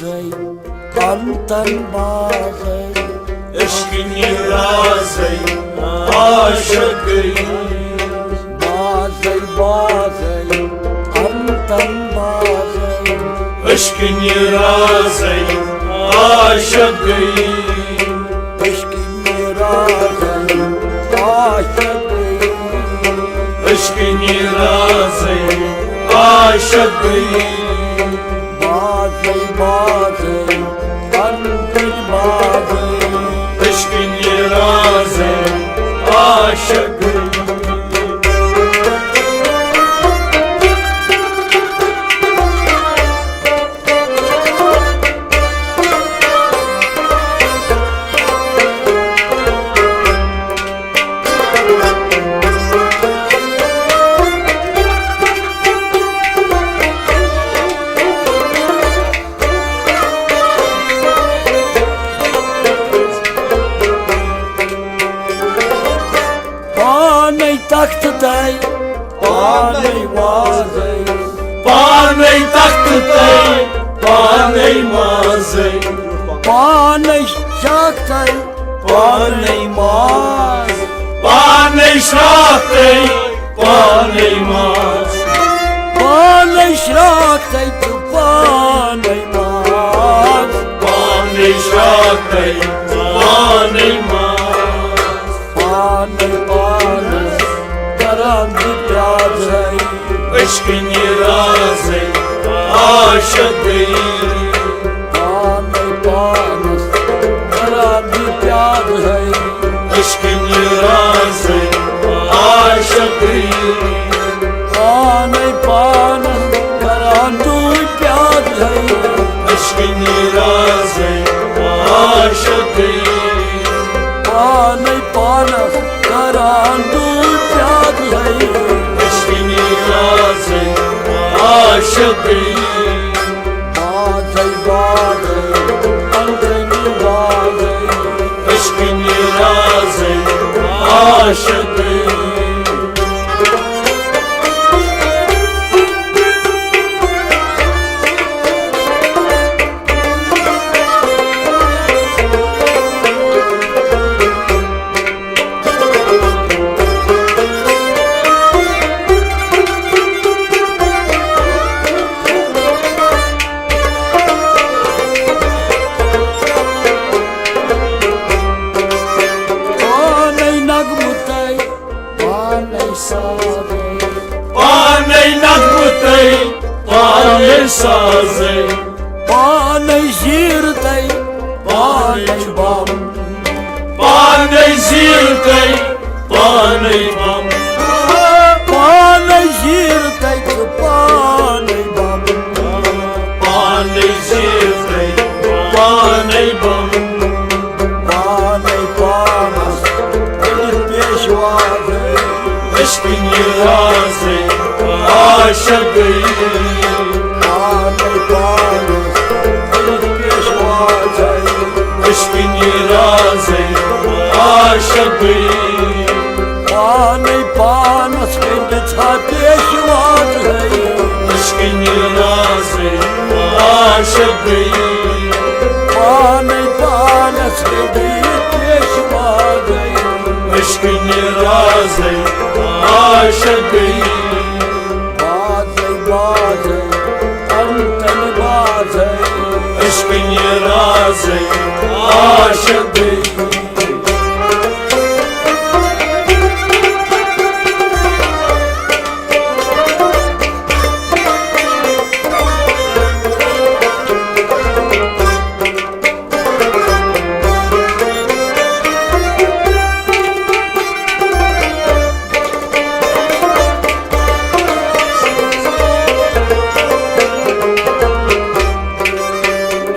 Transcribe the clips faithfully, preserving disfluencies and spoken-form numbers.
انتن بازے، عشقٕنۍ رازے، عاشقٕے۔ بازے، بازے، انتن بازے، عشقٕنۍ رازے، عاشقٕے۔ عشقٕنۍ رازے، عاشقٕے۔ عشقٕنۍ رازے، عاشقٕے۔ بازے، بازے، انتن بازے، عشقٕنۍ رازے، عاشقٕے۔ پانے تخت تہٕ پانے وازے۔ پانے تخت تہٕ پانے وازے۔ پانے شاخ تہٕ پانے ماز۔ پانے شاخ تہٕ پانے ماز۔ پانے شاخ تہٕ پانے ماز۔ پانے شاخ تہٕ پانے ماز۔ پانے پانس کران بہٕ پیازے۔ عشقٕنۍ رازے، عاشقٕے۔ پانے پانس کران بہٕ پیازے۔ عشقٕنۍ رازے، عاشقٕے۔ پانے پانس کران بہٕ پیازے۔ عشقٕنۍ رازے، عاشقٕے۔ پانے پانس کران بہٕ پیازے۔ عشقٕنۍ رازے، عاشقٕے۔ بازے، بازے، انتن بازے۔ عشقٕنۍ رازے، عاشقٕے۔ پانے نغمہٕ تہٕ پانے سازے۔ پانے نغمہٕ تہٕ پانے سازے۔ پانے زیٖر تہٕ پانے بم۔ پانے زیٖر تہٕ پانے بم۔ پانے زیٖر تہٕ پانے بم۔ پانے زیٖر تہٕ پانے بم۔ پانے پانس کٔرِتھ پیشوازے۔ عشقٕنۍ رازے، عاشقٕے۔ پانے پانس کٔرِتھ پیشوازے۔ عشقٕنۍ رازے، عاشقٕے۔ پانے پانس کٔرِتھ پیشوازے۔ عشقٕنۍ رازے، عاشقٕے۔ پانے پانس کٔرِتھ پیشوازے۔ عشقٕنۍ رازے، عاشقٕے۔ بازے، بازے، انتن بازے۔ عشقٕنۍ رازے، عاشقٕے۔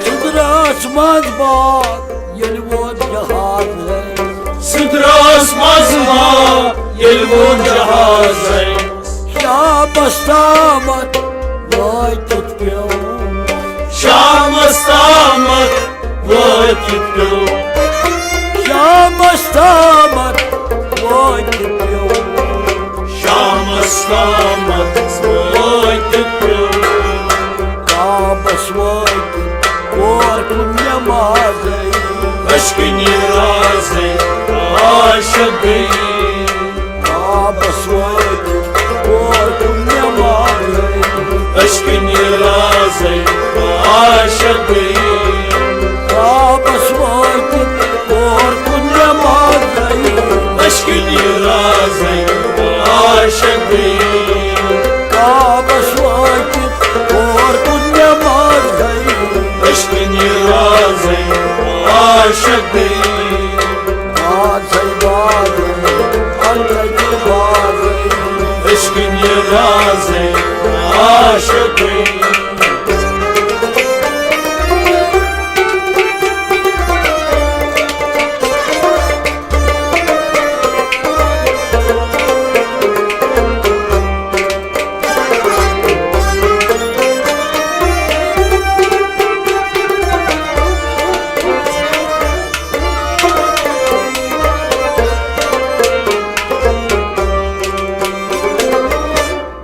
سُہ درٛاس منٛز باغ ییٚلہِ ووت جہازے۔ سُہ درٛاس منٛز باغ ییٚلہِ ووت جہازے۔ شامس تامتھ وٲتِتھ پیوٚو۔ شامس تامتھ وٲتِتھ پیوٚو۔ شامس تامتھ وٲتِتھ پیوٚو۔ شامس تامتھ وٲتِتھ پیوٚو۔ شامس وٲتِتھ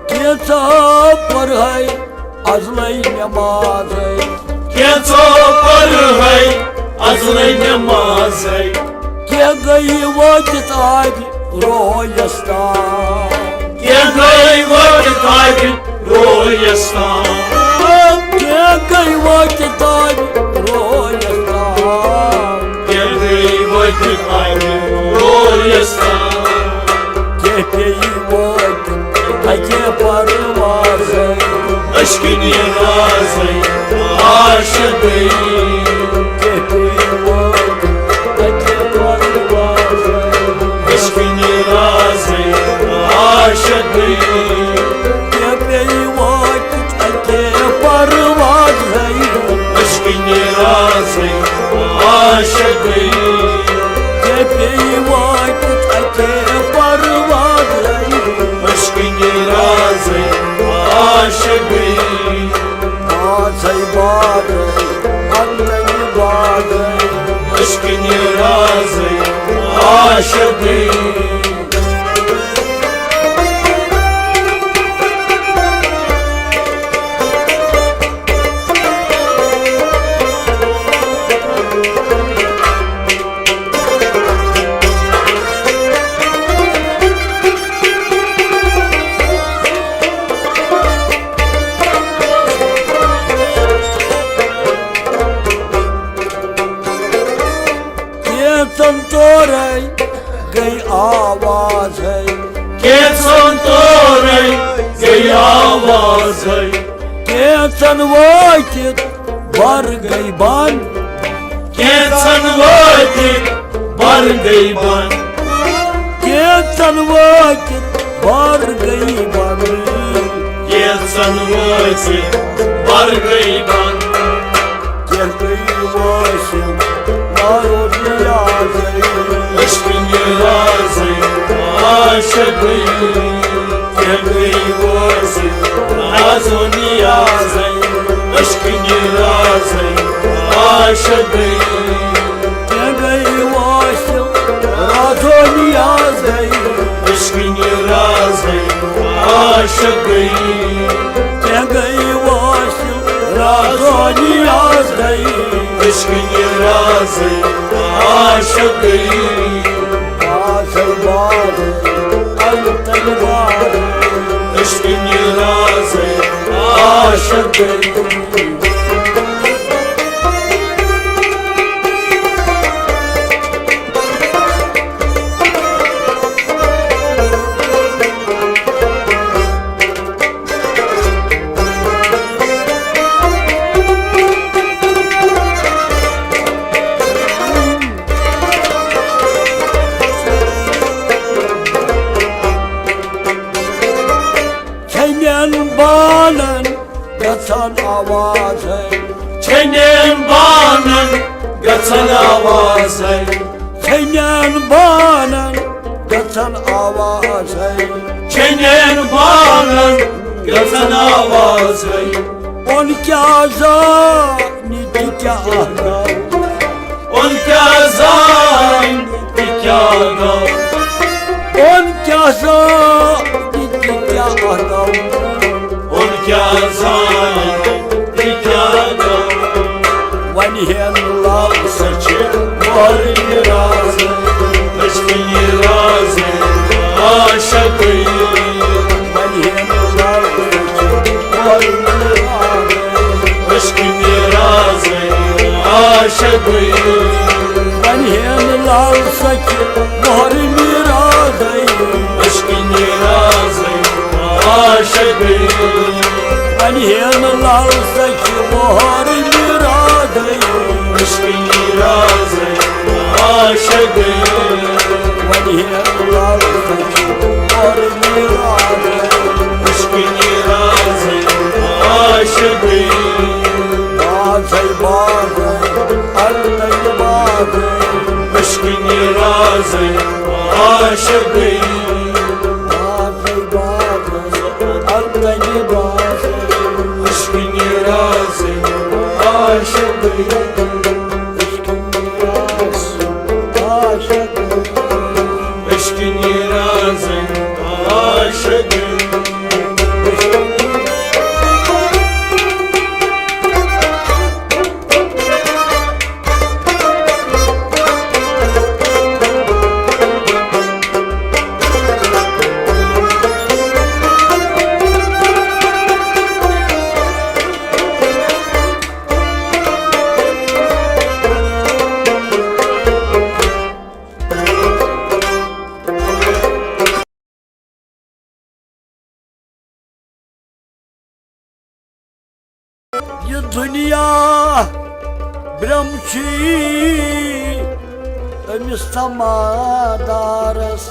کینٛژھا پرہے ازلے نمازے۔ کینٛژھا پرہے ازلے نمازے۔ کینٛہہ گٔے وٲتِتھ آبِ رویس تام۔ کینٛہہ گٔے وٲتِتھ آبِ رویس تام۔ کینٛہہ گٔے وٲتِتھ آبِ رویس تام۔ کینٛہہ گٔے وٲتِتھ آبِ رویس تام۔ کینٛہہ پیٚیہِ وٲتِتھ اَکے پروازَے۔ عشقِ نیرازَے عاشقٕے۔ کینٛہہ پیٚیہِ وٲتِتھ اَکے پروازَے۔ عشقِ نیرازَے عاشقٕے۔ کینٛہہ پیٚیہِ وٲتِتھ اَکے پروازَے۔ عشقِ نیرازَے عاشقٕے۔ کینٛہہ پیٚیہِ وٲتِتھ اَکے پروازَے۔ عشقِ نیرازَے عاشقٕے۔ بازَے باغَے، اَنٛگنَے باغَے۔ عشقِ نیرازَے عاشقٕے۔ کینٛژن تورے گٔے آوازے۔ کینٛژن تورے گٔے آوازے۔ کینٛژن وٲتِتھ بر گٔے بنٛد۔ کینٛژن وٲتِتھ بر گٔے بنٛد۔ کینٛژن وٲتِتھ بر گٔے بنٛد۔ کینٛژن وٲتِتھ بر گٔے بنٛد۔ کینٛہہ گٔے وٲصِل نارو نیازَے۔ عشقِ نیازَے عاشقٕے۔ کینٛہہ گٔے وٲصِل نارو نیازَے۔ عشقِ نیازَے عاشقٕے۔ کینٛہہ گٔے وٲصِل نارو نیازَے۔ عشقِ نیازَے عاشقٕے۔ کینٛہہ گٔے وٲصِل رازو نیازَے۔ عشقِ نیازَے عاشقٕے۔ بازَے بازَے، اَنٛگنَے باغَے۔ عشقِ نیازَے عاشقٕے۔ چھٔنٮ۪ن بانن گژھان آوازے۔ چھٔنٮ۪ن بانن گژھان آوازے۔ چھٔنٮ۪ن بانن گژھان آوازے۔ چھٔنٮ۪ن بانن گژھان آوازے۔ اوٚن کیٛاہ زانہِ تہِ کیٛاہ گوٚو؟ اوٚن کیٛاہ زانہِ تہِ کیٛاہ گوٚو؟ اوٚن کیٛاہ زانہِ تہِ کیٛاہ گوٚو؟ اوٚن کیٛاہ زانہِ تہِ کیٛاہ گوٚو؟ وۄنۍ ہٮ۪ن لفظ چھِ مۄہرِ رازٕ، عشقِ رازٕ عاشقٕے۔ وۄنۍ ہٮ۪ن لفظ چھِ مۄہرِ رازٕ، عشقِ رازٕ عاشقٕے۔ وۄنۍ ہٮ۪ن لفظ چھِ مۄہرِ رازَے، عشقِ رازٕ عاشقٕے۔ وۄنۍ ہٮ۪ن لفظ چھِ مۄہرِ رازَے، عشقِ رازَے عاشقٕے۔ وۄنۍ ہٮ۪ن لفظ چھِ مۄہرِ رازَے، عشقِ رازَے عاشقی، باغی باغس، الطیبہ، عشق نیرازی، عاشقی، عشق نیرازی، عاشقی، عشق نیرازی، عاشقی. یہِ دُنیا برٛم چھُ أمِس تمادارس،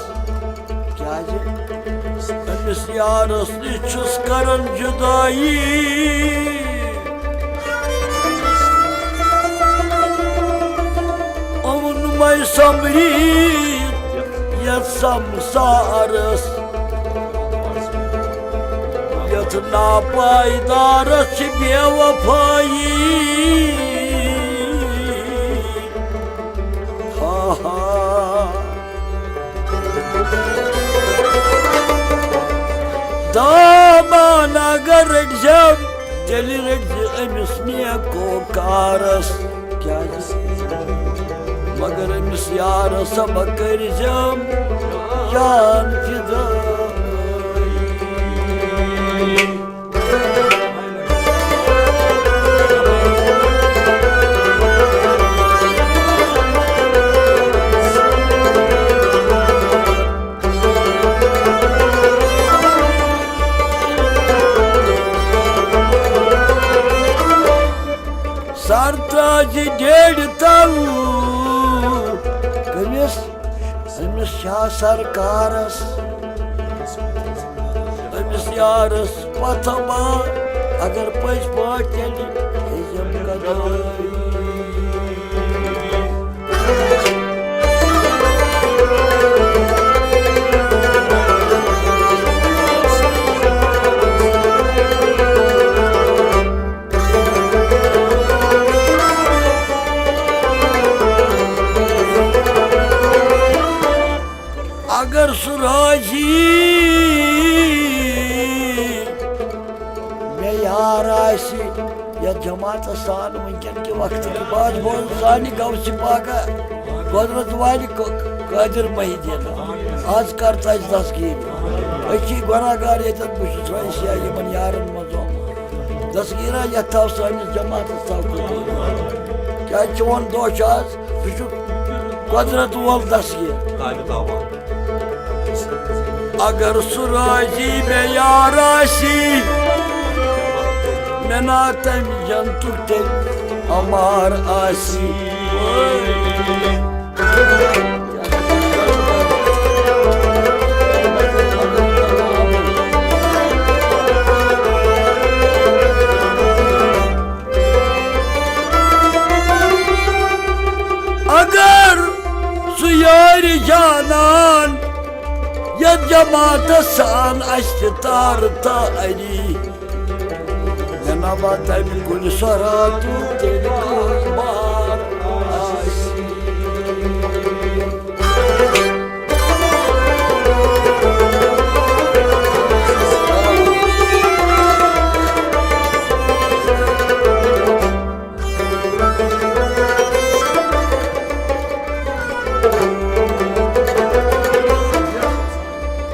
کیٛازِ أمِس یارس نِش چھُس کران جُدٲیی۔ اوٚن مَے سۄمبرِتھ یَتھ سمسارس، یَتھ ناپایدارس چھِ بے وفٲیی۔ ہا ہا۔ دامان اگر رٔٹۍ زٮ۪م، تیٚلہِ رٔٹۍ زِ أمِس نیکو کارس۔ کیٛازِ؟ مگر أمِس یارس مہ کٔرۍ زٮ۪م جان فدٲیی۔ سرتاج ڈیڈ تل کٔمِس؟ أمِس شاہ سرکارس، أمِس یارس پتھ ما، اگر پٔزۍ پٲٹھۍ تیٚلہِ ہیٚیم گدٲیی۔ اگر سُہ رٲضی مےٚ یار آسہِ یَتھ جماعتس سان وٕنکٮ۪ن کہِ وقتہٕ کہِ، بہٕ حظ بوزٕ سانہِ غوثِ پاکہ قۄدرت والہِ ق-، قٲدِر محی الدیٖن۔ آز کر تہٕ اَسہِ دستگیٖر۔ أسۍ چھِ گۄناہ گار ییٚتٮ۪تھ، بہٕ چھُس وۄنۍ شیعہ یِمن یارن منٛز آمُت۔ دستگیٖرا یَتھ تھاو سٲنِس جماعتس تھاو قبوٗل۔ کیٛازِ چون دۄہ چھُ آز، سُہ چھُ قۄدرت وول دستگیٖر۔ اگر سُہ رٲضی مےٚ یار آسی، مےٚ نا تَمہِ جنتُک تیٚلہِ عمار آسی۔ اگر سُہ یارِ جانان یَتھ جماعتس سان اَسہِ تہِ تار تاری، مےٚ نہ واتہِ تَمہِ کُلہِ صراطُک تیٚلہِ کانٛہہ بار آسی۔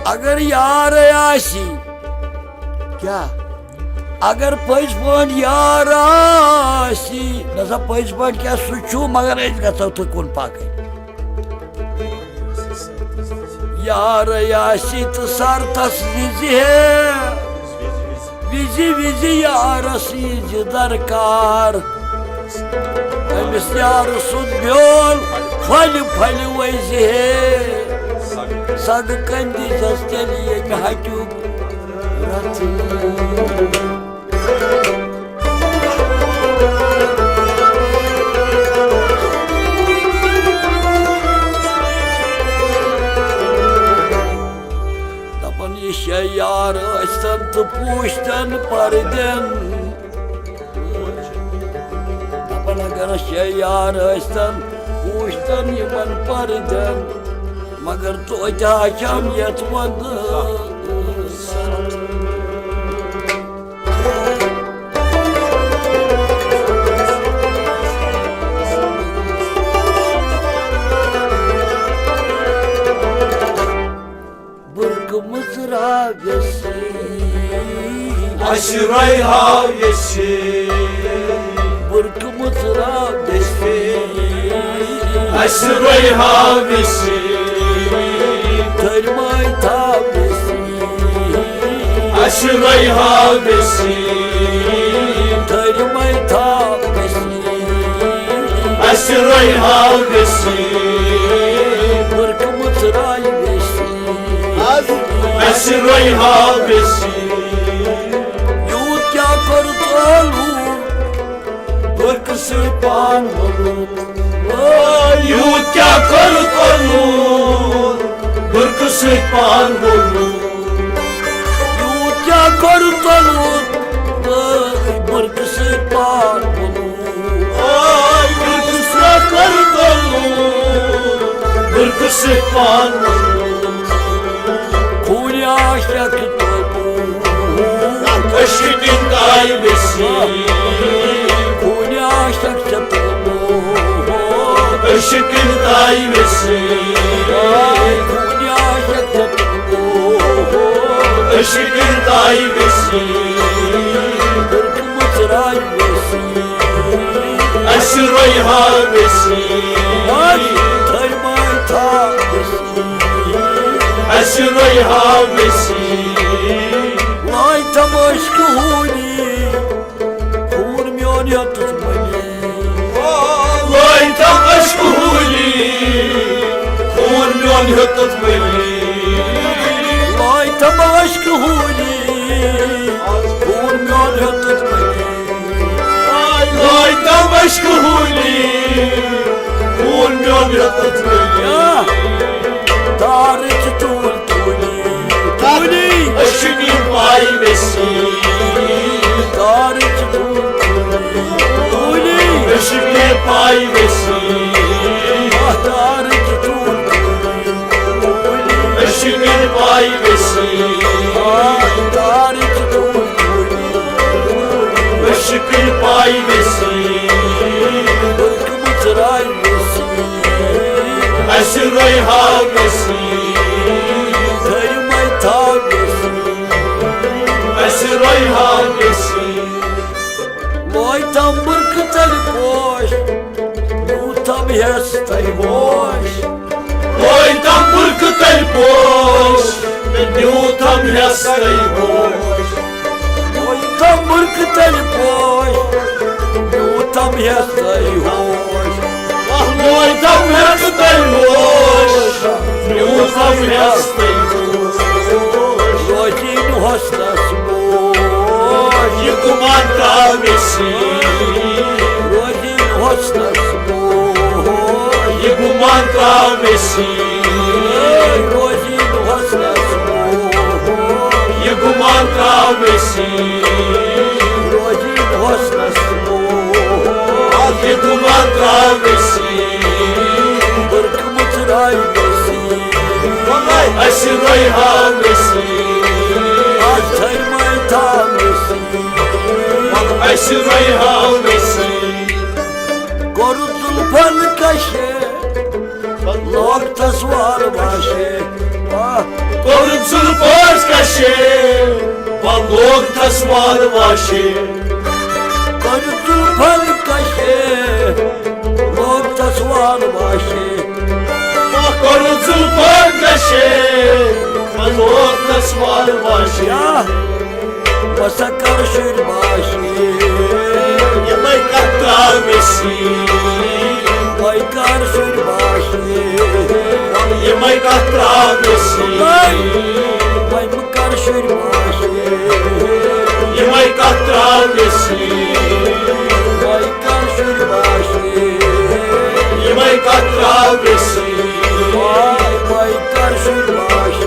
اگر یارے آسی، کیٛاہ؟ اگر پٔزۍ پٲٹھۍ یار آسی، نہ سا پٔزۍ پٲٹھۍ کیٛاہ سُہ چھُ، مگر أسۍ گژھو تُہۍ کُن پکٕنۍ۔ یارے آسی تہٕ سر تس وِزِ ہے، وِزِ وِزِ یارس ییٖزِ درکار۔ أمِس یارٕ سُنٛد بیول پھلہِ پھلہِ وَزِ ہے۔ سگ کندِ چھس تیٚلہِ ییٚمہِ ہٹیُک رتھ۔ یار ٲسۍتن تہٕ پوٗشتن پردٮ۪ن۔ دپان اگر شےٚ یار ٲسۍتن، پوٗشتن یِمن پردٮ۪ن، مگر توتہِ آسٮ۪م یتھ وندس۔ برقہٕ مٕژراو یَسہِ۔ اَسہِ رۄیہِ ہاو یَسہِ۔ برقہٕ مٕژراو یَسہِ۔ اَسہِ رۄیہِ ہاو یَسہِ۔ تھٔرمَے تھاو یَسہِ۔ اَسہِ رۄیہِ ہاو یَسہِ۔ تھٔرمَے تھاو یَسہِ۔ اَسہِ رۄیہِ ہاو یَسہِ۔ برقہٕ مٕژراو یَسہِ۔ اَسہِ رۄیہِ ہاو یَسہِ۔ یوٗت کیٛاہ کوٚرُتھ ٲلوٗ، برقہٕ سۭتۍ پان ووٚلُتھ۔ یوٗت کیٛاہ کوٚرُتھ ٲلوٗ، برقہٕ سۭتۍ پان ووٚلُتھ۔ یوٗت کیٛاہ کوٚرُتھ ٲلوٗ، برقہٕ سۭتۍ پان ووٚلُتھ۔ آے برقہٕ سۭتۍ پان۔ خوٗنہِ عاشق توٚمُت۔ عشقٕکۍ تایہِ ویسی۔ خوٗنہِ عاشق ژےٚ توٚمُت۔ عشقٕکۍ تایہِ ویسی۔ خوٗنہِ عاشق ژےٚ توٚمُت۔ عشقٕکۍ تایہِ ویسی۔ برقہٕ مٕژراو یَسہِ۔ اَسہِ رۄیہِ ہاو یَسہِ۔ تھٔرمَے تھاو یَسہِ۔ اَسہِ رۄیہِ ہاو یَسہِ۔ لٲگۍ تَم عشقہٕ ہوٗنۍ، خوٗن میون ہیوٚتُتھ مٔلی۔ لٲگۍ تَم عشقہٕ ہوٗنۍ، خوٗن میون ہیوٚتُتھ مٔلی۔ لٲگۍ تَم عشقہٕ ہوٗنۍ، خوٗن میون ہیوٚتُتھ مٔلی۔ لٲگۍ تَم عشقہٕ ہوٗنۍ، خوٗن میون ہیوٚتُتھ مٔلی۔ تارٕچ ٹوٗلۍ ٹوٗلی، ٹوٗلی۔ عشقٕکۍ پایہِ ویسی۔ تارٕچ ٹوٗلۍ ٹوٗلی، ٹوٗلی۔ عشقٕکۍ پایہِ ویسی۔ تارٕچ ٹوٗلۍ ٹوٗلی۔ عشقٕکۍ پایہِ ویسی۔ تارٕچ ٹوٗلۍ ٹوٗلی۔ عشقٕکۍ پایہِ ویسی۔ برقہٕ مٕژراو یَسہِ۔ اَسہِ رۄیہِ ہاو یَسہِ۔ تھٔرمَے تھاو یَسہِ۔ اَسہِ رۄیہِ ہاو یَسہِ۔ لٲگۍ تَم برقہٕ تَلہِ پوش، نیوٗتھم ہیٚس تۄہہِ ہوش۔ لٲگۍ تَم برقہٕ تَلہِ پوش، نیوٗتھم ہیٚس تۄہہِ ہوش۔ لٲگۍ تَم برقہٕ تَلہِ پوش، نیوٗتھم ہیٚس تۄہہِ ہوش۔ لٲگۍ تَم برقہٕ تَلہِ پوش، نیوٗتھم ہیٚس تۄہہِ ہوش۔ روزِ نہٕ حسنس موج۔ یہِ گُمان ترٛاو مےٚ سۭتۍ۔ روزِ نہٕ حسنس موج۔ یہِ گُمان ترٛاو مےٚ سۭتۍ۔ روزِ نہٕ حسنس موج۔ یہِ گُمان ترٛاو مےٚ سۭتۍ۔ روزِ نہٕ حسنس موج۔ یہِ گُمان ترٛاو مےٚ سۭتۍ۔ برقہٕ مٕژراو مےٚ سۭتۍ۔ اَسہِ رۄیہِ ہاو مےٚ سۭتۍ۔ آز تھرماے تھاو مےٚ سۭتۍ۔ اَسہِ رۄیہِ ہاو مےٚ سۭتۍ۔ کوٚرُتھ زُلفن کشے، لوگ تس وال واشے۔ آہ۔ کوٚرُتھ زُلفن کشے، پتہٕ لوگ تس وال واشے۔ کوٚرُتھ زُلفن کشے، لوگ تس وال واشے۔ کوٚرُتھ زُلفن کشے، پتہٕ لوگ تس وال واشے۔ کیٛاہ؟ بہٕ سا کر شُرۍ باشے۔ یِمے کتھ ترٛاو مےٚ سۭتۍ۔ بہٕ کر شُرۍ باشے۔ یِمے کتھ ترٛاو مےٚ سۭتۍ۔ بہٕ کر شُرۍ باشے۔ یِمے کتھ ترٛاو مےٚ سۭتۍ۔ بہٕ کر شُرۍ باشے۔ یِمے کتھ ترٛاو مےٚ سۭتۍ۔ بہٕ کر شُرۍ باشے۔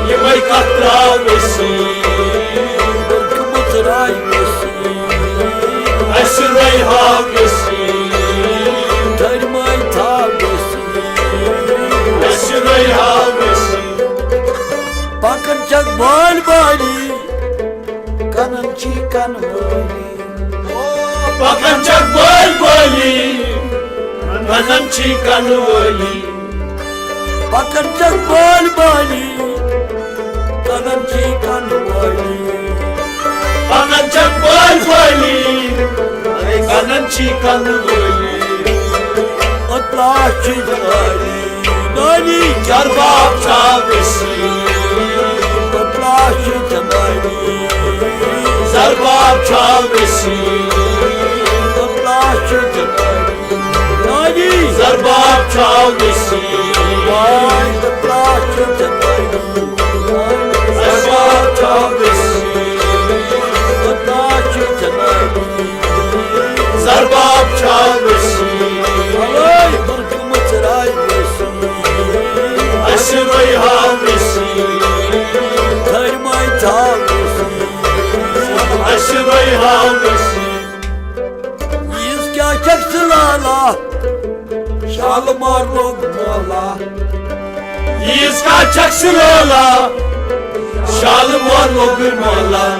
یِمے کتھ پکان چھکھ بٲلۍ بٲلی، کٕنان چھی کَنہٕ وٲلی۔ پکان چھکھ بٲلۍ بٲلی، کٕنان چھی کَنہٕ وٲلی۔ پکان چھکھ بٲلۍ بٲلی، کٕنان چھی کَنہٕ وٲلی۔ پکان چھکھ بٲلۍ بٲلی، کٕنان چھی کَنہٕ وٲلی۔ اطلاع چھِ جوانی، نانی۔ زرباب چھا ویسی؟ اطلاع چھِ جوانی۔ زرباب چھا ویسی؟ اطلاع چھِ جوانی۔ نانی۔ زرباب چھا ویسی؟ واے، اطلاع چھِ جوانی۔ زرباب چھا ویسی؟ اطلاع چھِ جوانی۔ زرباب چھا ویسی؟ اوے، بُرکہٕ مٕژراے ویسی۔ اَسہِ روٚیہِ ہا ویسی۔ دھرمے تھاو ویسی۔ اَسہِ روٚیہِ ہا ویسی۔ ییٖژ کیٛاہ چھکھ ژٕ لالا؟ شالمور لوٚگ مولا۔ ییٖژ کیٛاہ چھکھ ژٕ لالا؟ شالمور لوٚگ مولا۔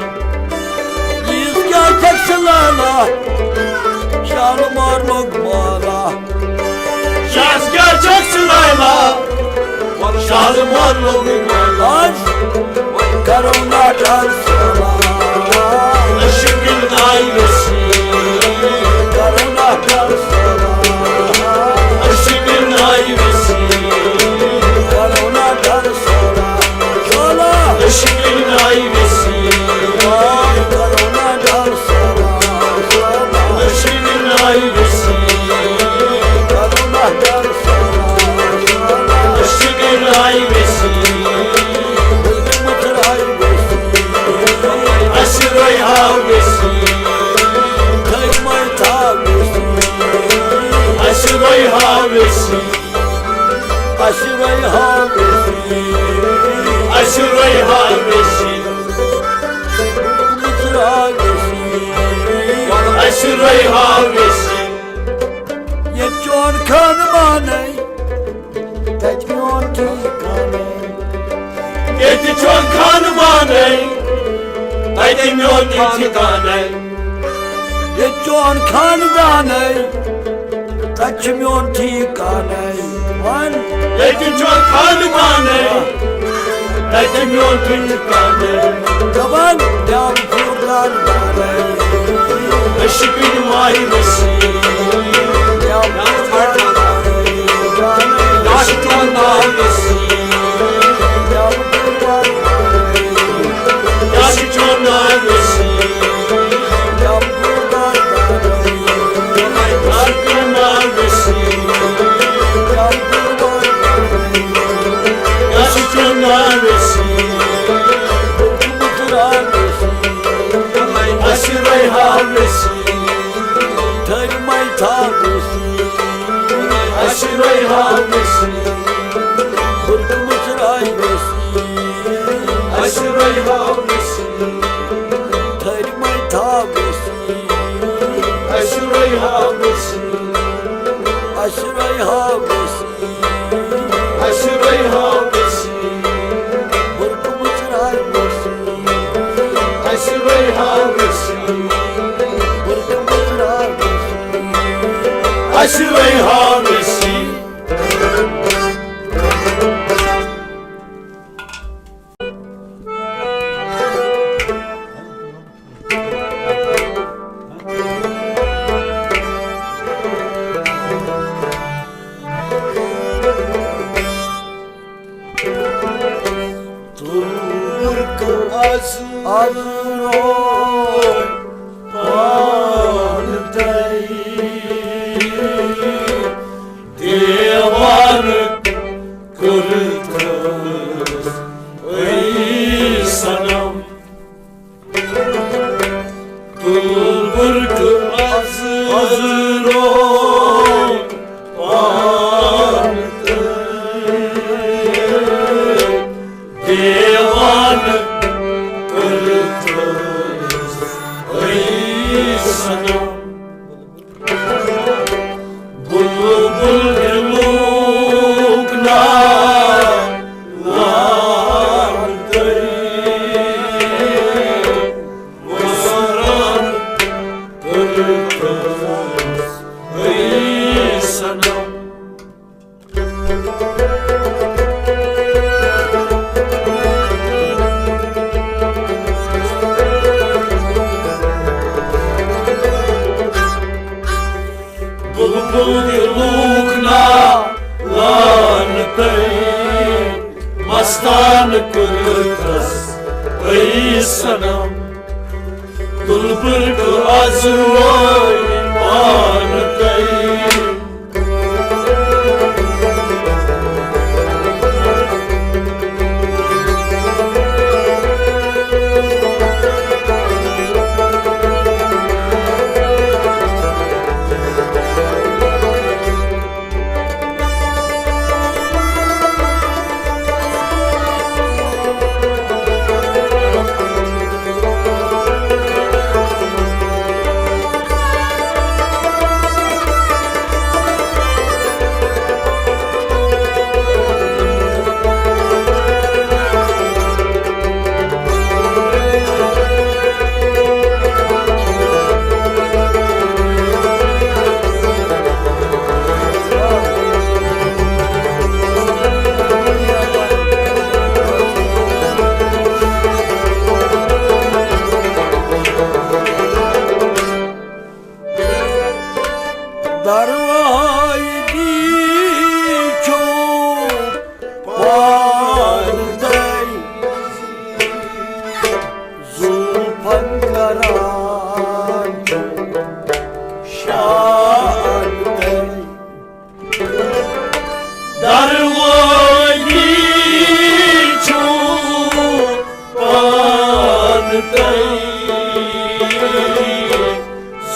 ییٖژ کیٛاہ چھکھ ژٕ لالا؟ شالمور لوٚگ مولا۔ ییٖژ کیٛاہ چھکھ ژٕ لالا؟ شالمور لوٚگ مولا۔ آز کرونا ڈر سولا۔ أسۍ چھِ گِنٛدان ویسی۔ کرونا ڈر سولا۔ أسۍ چھِ گِنٛدان ویسی۔ کرونا ڈر سولا۔ سولا۔ أسۍ چھِ گِنٛدان ویسی۔ کرونا ڈر سولا۔ سولا۔ أسۍ چھِ گِنٛدان ویسی۔ کرونا ڈر سولا۔ سولا۔ أسۍ چھِ گِنٛدان ویسی۔ اَسہِ روٚیہِ ہا ویسی۔ اَسہِ روٚیہِ ہا ویسی۔ اَسہِ روٚیہِ ہا ویسی۔ اَسہِ روٚیہِ ہا ویسی۔ اَسہِ روٚیہِ ہا ویسی۔ ییٚتہِ چون خانہٕ مانَے۔ تَتہِ میون ٹھِکانَے۔ ییٚتہِ چون خانہٕ مانَے، تَتہِ میون ٹھِکانَے۔ ییٚتہِ چون خانٛدانَے، تَتہِ چھُ میون ٹھِکانَے۔ وَن۔ ییٚتہِ چون خانٛدانَے، تَتہِ میون ٹھِکانَے۔ دَپان، دٮ۪و پھیوٗر دار دانَے۔ أسۍ چھِ کُنہِ ماہِ وسیٖل۔ دٮ۪و پھیوٗر دار دانَے۔ أسۍ چھِ کُنہِ ماہِ وسیٖل۔ دٮ۪و پھیوٗر دار دانَے۔ أسۍ چھِ کُنہِ ماہِ وسیٖل۔ دٮ۪و پھیوٗر دار دانَے۔ أسۍ چھِ کُنہِ ماہِ وسیٖل۔ دٮ۪و پھیوٗر دار دانَے۔ أسۍ چھِ کُنہِ ماہِ وسیٖل۔ اَسہِ روٚیہِ ہا ویسی۔ دھرمے تھاو ویسی۔ اَسہِ روٚیہِ ہا ویسی۔ بُرکہٕ مٕژراے ویسی۔ اَسہِ روٚیہِ ہا ویسی۔ دھرمے تھاو ویسی۔ اَسہِ روٚیہِ ہا ویسی۔ اَسہِ روٚیہِ ہا ویسی۔ اَسہِ روٚیہِ ہا ویسی۔ بُرکہٕ مٕژراے ویسی۔ اَسہِ روٚیہِ ہا ویسی۔ بُرکہٕ مٕژراے ویسی۔ اَسہِ روٚیہِ ہا ویسی۔ تُل بُرکہٕ از، از روے پانہٕ تۄہہِ۔ دیوانہٕ کوٚرتھس أے صنم۔ تُل بُرکہٕ از، از روے پانہٕ تۄہہِ۔ دیوانہٕ کوٚرتھس أے صنم۔ بُلبُل دِلُک ناو۔ مستان کٔرتھس اے صنم، دُلبر تہٕ از روے پانہٕ تۄہہِ۔ دروایگی چھُ پانہٕ تۄہہِ، زُلفن کران چھُ شان تۄہہِ۔ دروایگی چھُ پانہٕ تۄہہِ،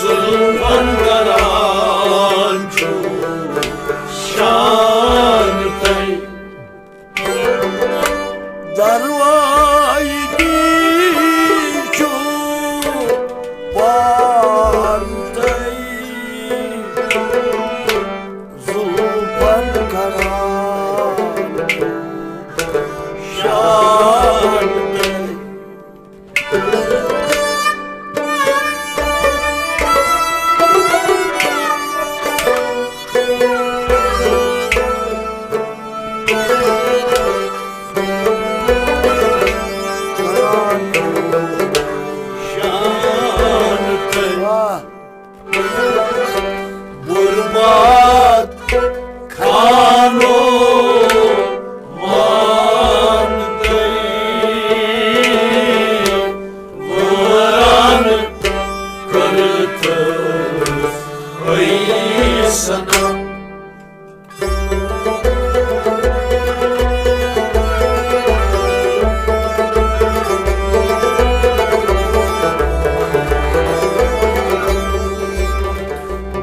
زُلفن کران چھُ شان تۄہہِ۔ دروایگی چھُ پانہٕ تۄہہِ، زُلفن کران شان تۄہہِ۔ شان تۄہہِ۔ واہ۔ برباد خانو مان تۄہہِ، وٲران کٔرتھس اے صنم۔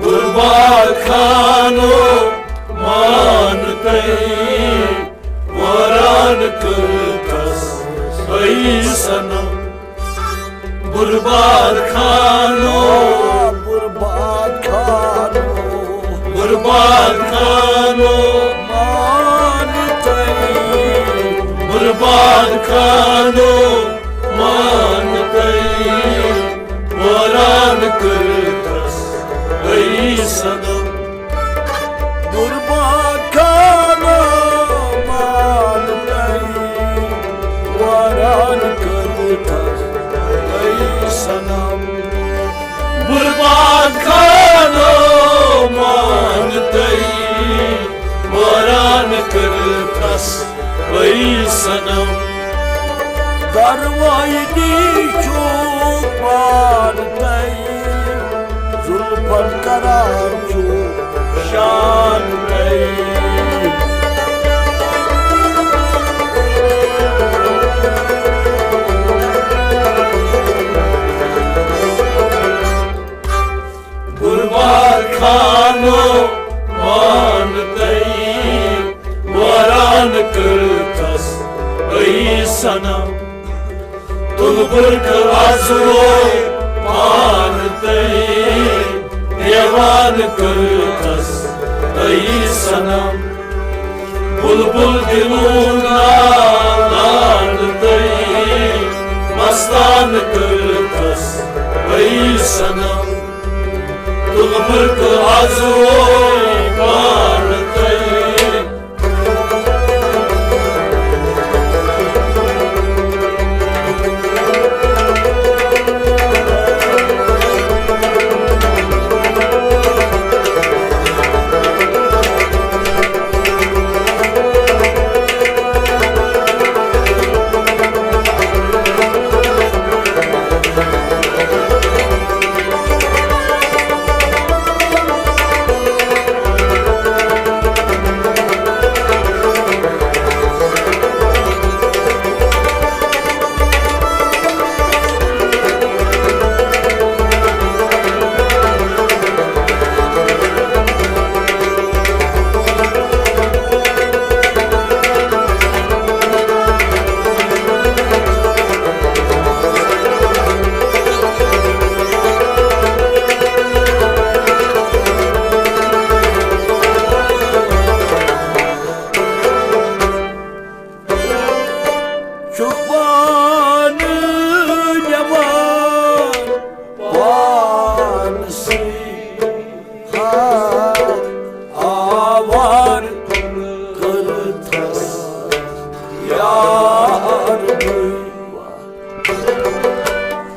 برباد خانو مان تۄہہِ، وٲران کٔرتھس اے صنم۔ برباد خانو، برباد خانو، برباد خانو مان تۄہہِ، برباد خانو مان تۄہہِ، وٲران کٔرتھس اے صنم۔ برباد خانو مان تۄہہِ، وٲران کٔرتھس اے صنم۔ برباد خانو مان تۄہہِ، وٲران کٔرتھس اے صنم۔ دروایگی چھُ پانہٕ تۄہہِ، زُلفن کران چھُ شان تۄہہِ۔ برباد خانو مان تۄہہِ، وٲران کٔرتھس اے صنم۔ تُلہٕ برقعہٕ از روے پانہٕ تۄہہِ، دیوان کٔرتھس اے صنم۔ بلبل دِلُک نالان تۄہہِ، مستان کٔرتھس اے صنم۔ تُلہٕ برقعہٕ از روے پانہٕ تۄہہِ۔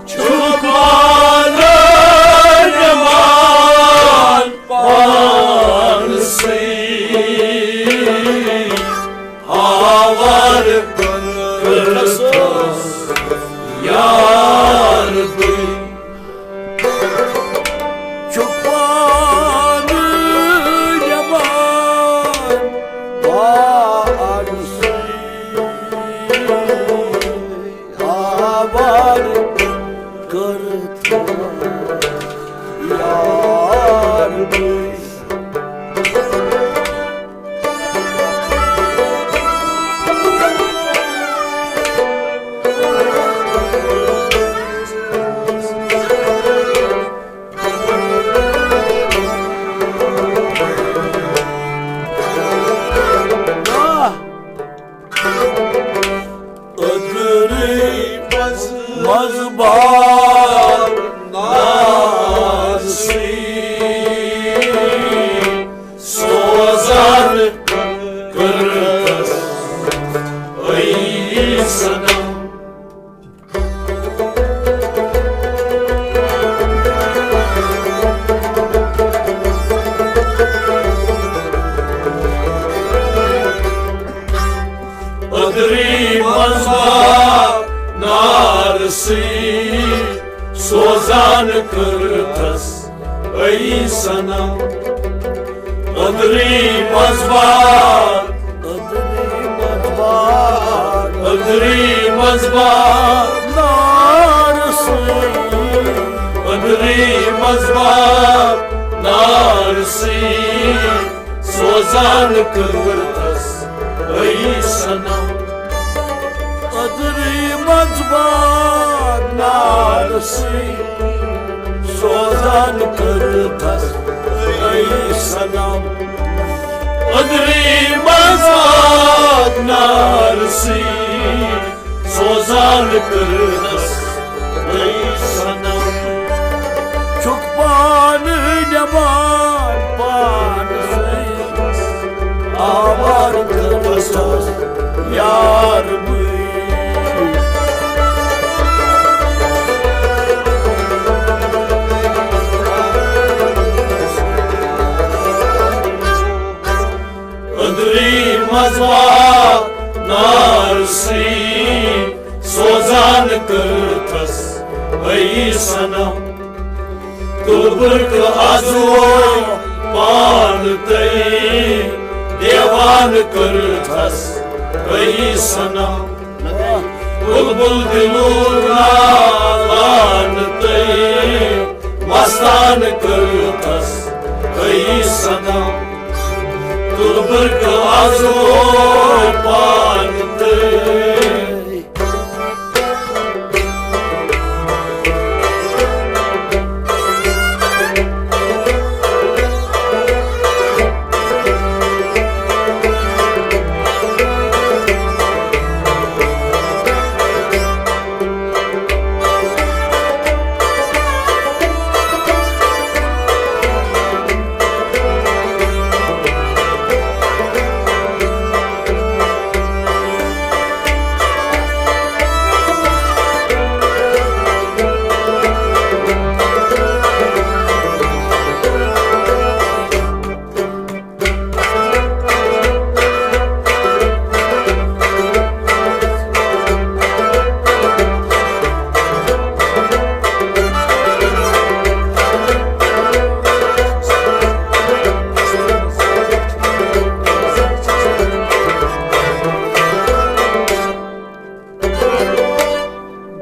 چھُکھ پانہٕ نِوان پانسٕے آوارٕ کٔرتھس یار بٕے۔ چھُکھ پانہٕ نِوان پانسٕے آوارٕ کٔرتھ یار بٕے۔ أدرٕے منٛز باو نارسٕے سوزان کٔرتھس أے صنم۔ أدرٕے منٛز باو نارسٕے سوزان کٔرتھس أے صنم۔ أدرٕے منٛز باو، أدرٕے منٛز باو، أدرٕے منٛز باو نارسٕے۔ أدرٕے منٛز باو نارسٕے سوزان کٔرتھس أے صنم۔ أدرٕے منٛز باو نارسٕے سوزان کٔرتھس أے صنم۔ أدرٕے منٛز باو نارسٕے سوزان کٔرتھس أے صنم۔ چھُکھ پانہٕ نِوان پانسٕے آوارٕ کٔرتھس یار بٕے۔ أدرٕے منٛز باو نارسٕے سوزان کٔرتھس أے صنم۔ تُلبُرکہٕ آزو پانہٕ تٔمۍ دیوان کٔرتھس أے صنم۔ بلبل دِلو نالان تٔمۍ مستان کٔرتھس أے صنم۔ تُلبُرکہٕ آزو پانہٕ تٔمۍ۔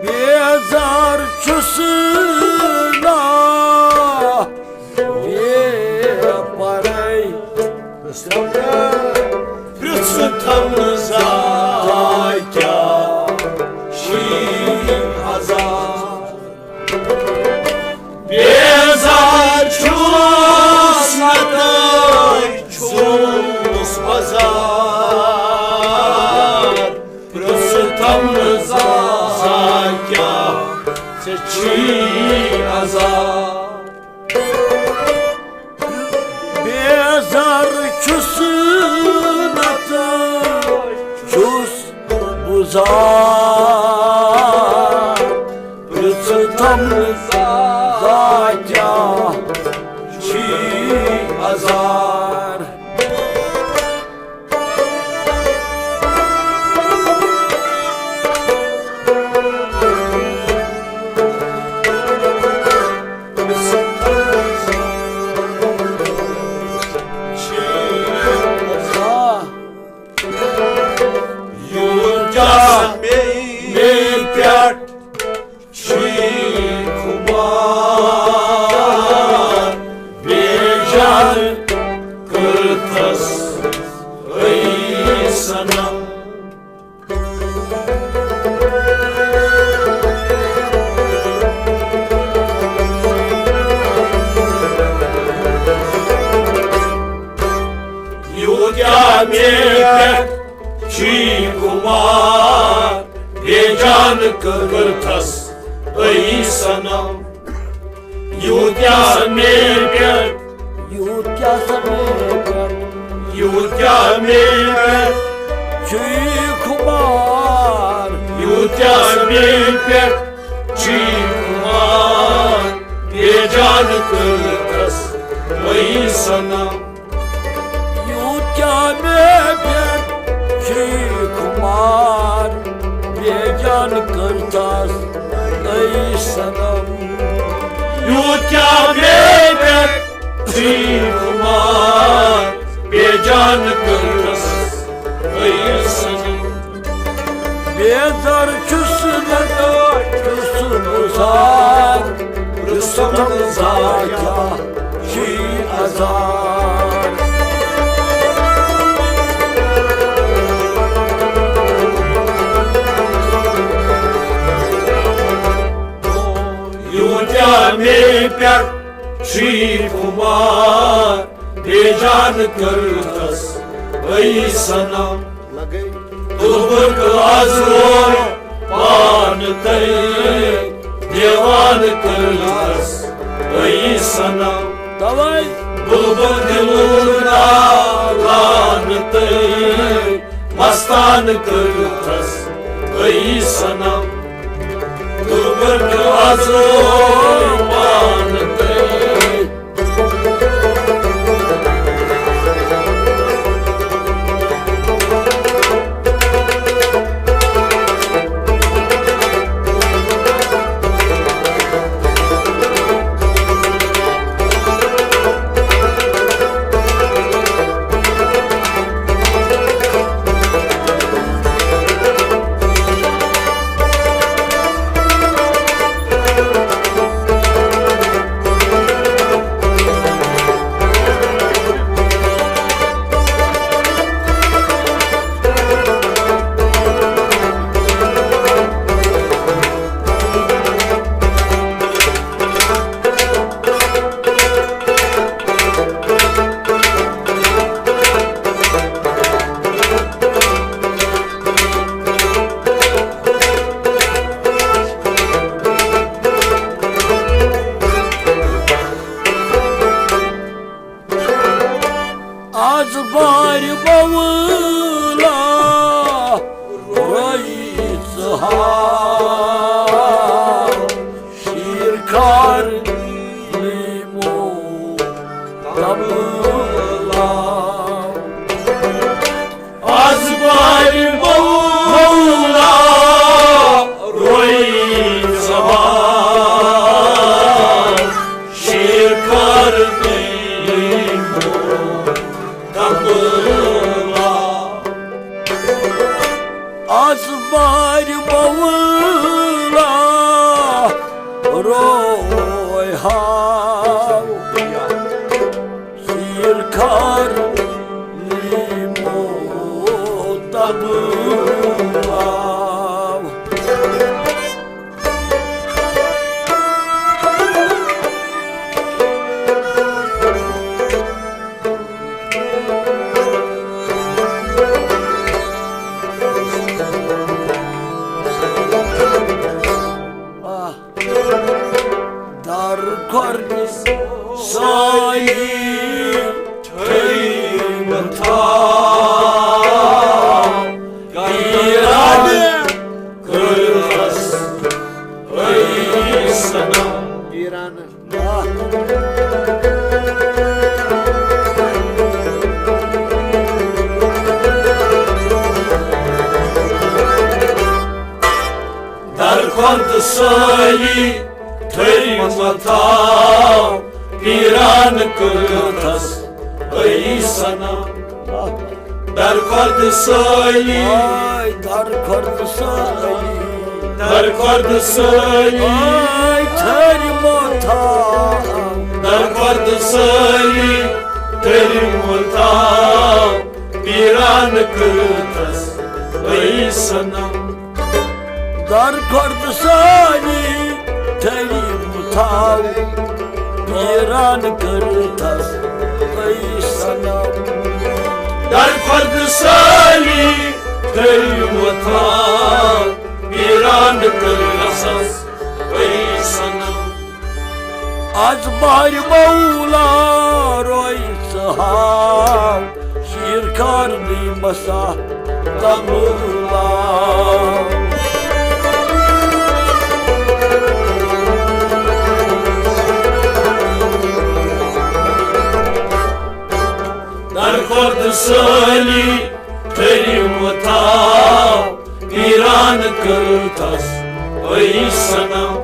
بیزار چھُس نا بے پرے۔ پرٛژھ تھم نہٕ زانٛہہ کیٛاہ چھی عذاب۔ بیزار چھُس نتہٕ چھُس بزار۔ پرٛژھ تھم نہٕ زانٛہہ کیٛاہ ژےٚ چھی عذاب۔ بیزار چھُس نتہٕ چھُس بزار۔ زاکیا چھی ازار۔ یوٗتاہ مے پٮ۪ٹھ چھی خُمار، بے جان کٔرتھس أے صنم۔ یوٗتاہ مے پٮ۪ٹھ چھی خُمار، بے جان کٔرتھس أے صنم۔ یوٗتاہ مے پٮ۪ٹھ، یوٗتاہ مے پٮ۪ٹھ، یوٗتاہ مے پٮ۪ٹھ چھی خُمار، یوٗتاہ مے پٮ۪ٹھ چھی خُمار، بے جان کٔرتھس أے صنم۔ یوٗتاہ مے پٮ۪ٹھ چھی خُمار، بے جان کٔرتھس أے صنم۔ یوٗتاہ مے پٮ۪ٹھ چھی خُمار، بے جان کٔرتھس أے صنم۔ بیزار چھُس نہٕ، چھُس نہٕ زار، رُستم زاکیا چھی ازار۔ یوٗتاہ مے پٮ۪ٹھ چھی خُمار، بے جان کٔرتھس أے صنم۔ تُلبُک از روے پانہٕ تۄہہِ، دیوان کٔرتھس أے صنم۔ توے بُلبُل دِلُک نالان تۄہہِ، مستان کٔرتھس أے صنم۔ تُلبُک از روے پانہٕ تۄہہِ۔ از بارِ مولا روے ژٕ ہاو، شیٖر خار لیمو تبلا۔ از بارِ مولا روے ژٕ ہاو، شیٖر خار لیمو تبلا۔ از بارِ مولا روے ہاو، شیٖر خار لیمو تبلا۔ آہ۔ در کھۄرنِس سایہِ تھٲوِتھ تھاو۔ سٲلی ٹھٔرۍ مہ تھاو، پیران کٔرتھس أے صنم۔ در کھۄتہٕ سٲلی، آے در کھۄتہٕ سٲلی، در کھۄتہٕ سٲلی، آے ٹھٔرۍ مہ تھاو۔ در کھۄتہٕ سٲلی ٹھٔرۍ مہ تھاو، پیران کٔرتھس أے صنم۔ در کھۄتہٕ سٲلی ٹھٔرۍ مہ تھاو، پیران کٔرتھس أے صنم۔ در کھۄتہٕ سٲلی ٹھٔرۍ مہ تھاو، پیران کٔرتھس أے صنم۔ از بہر مولا روی ژٕ ہاو، شیر خان دی مسا تمولا۔ در کھۄتہٕ سٲلی ٹھٔرۍ مہ تھاو، پیران کٔرتھس أے صنم۔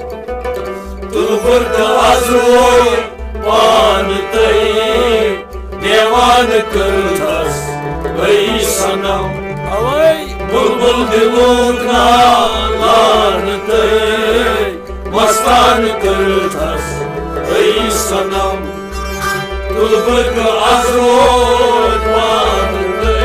تُلبُر تہٕ از روی پان تہٕ دیوان کٔرتھس أے صنم۔ اوے بلبل دِلُک نالان تہٕ مستان کٔرتھس أے صنم۔ تُلبُر تہٕ از روی پان تہٕ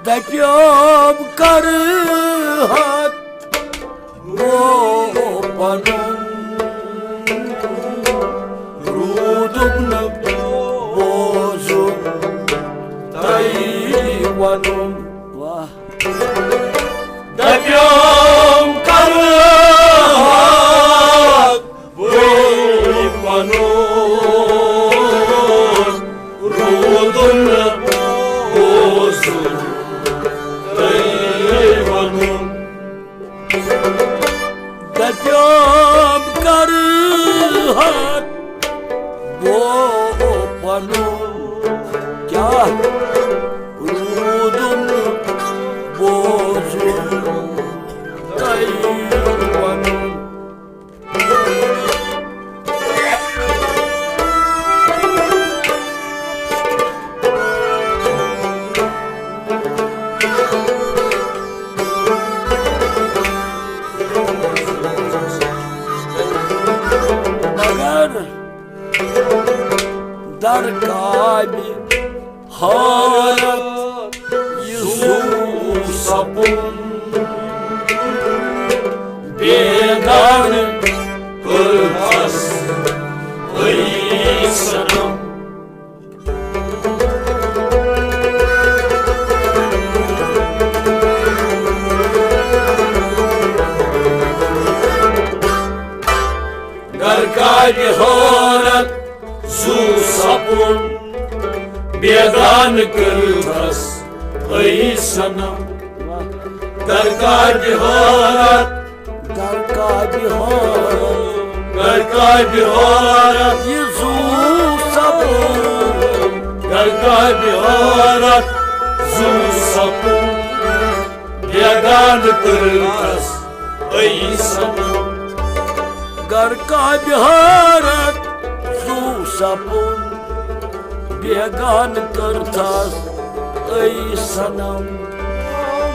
دپیوم کرٕ حق گوٚو پنُن، روٗدُم نہٕ بوزُن تۄہہِ ونُن۔ واہ۔ دپیوم کرٕ حق گوٚو پنُن، روٗدُم نہٕ بوزُن تۄہہِ ونُن۔ دپیوم کرٕ حق گوٚو پنُن، کیٛاہ روٗدُم نہٕ بوزُن تۄہہِ ونُن۔ مگر در کابِ حٲرت یہِ زُو سپُن، بیگانہٕ کٔرہَس أے صنم۔ گر کابِ حٲرت زُو سپُن، بیگانہٕ کٔرہَس أے صنم۔ گر کابِ حٲرت، گر کابِ حٲرت، گر کابِ حٲرت یہِ زُو سپُن، گر کابِ حٲرت زُو سپُن، بیگانہٕ کٔرہَس أے صنم۔ گر کابِ حٲرت زُو سپُن، بیگانہٕ کٔرہَس أے صنم۔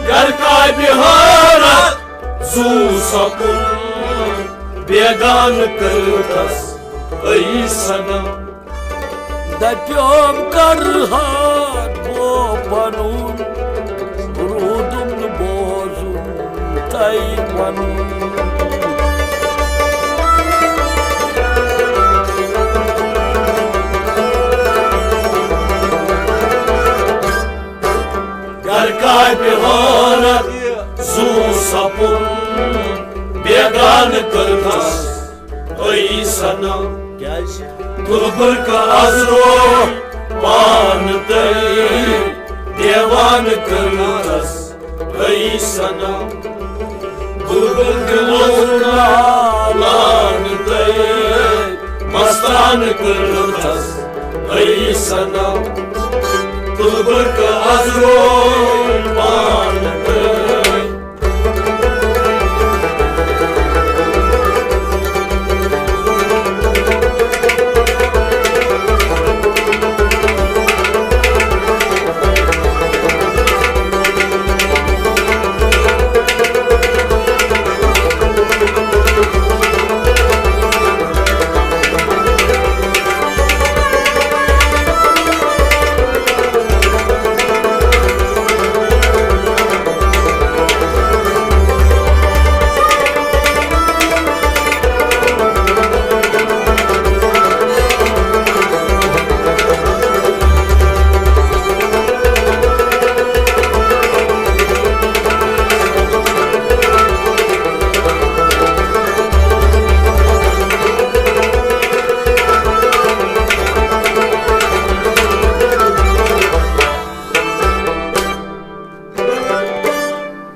گر کابِ حٲرت زُو سَپُد بیگانہٕ کٔرتھس أے صنم۔ دپیوم کرٕ ہا بہٕ پنُن، روٗدُم نہٕ بوزُن تۄہہِ ونُن۔ گر کاپہِ حالت زُو سَپُد بیگانہٕ کٔرتھس أے صنم۔ کیازِ؟ دُلبر کا از روح پانہٕ تۄہہِ دیوانہٕ کٔرتھس أے صنم۔ بلبل دِلو نالان تۄہہِ مستانہٕ کٔرتھس أے صنم۔ بلبل کا از روح پانہٕ تۄہہِ۔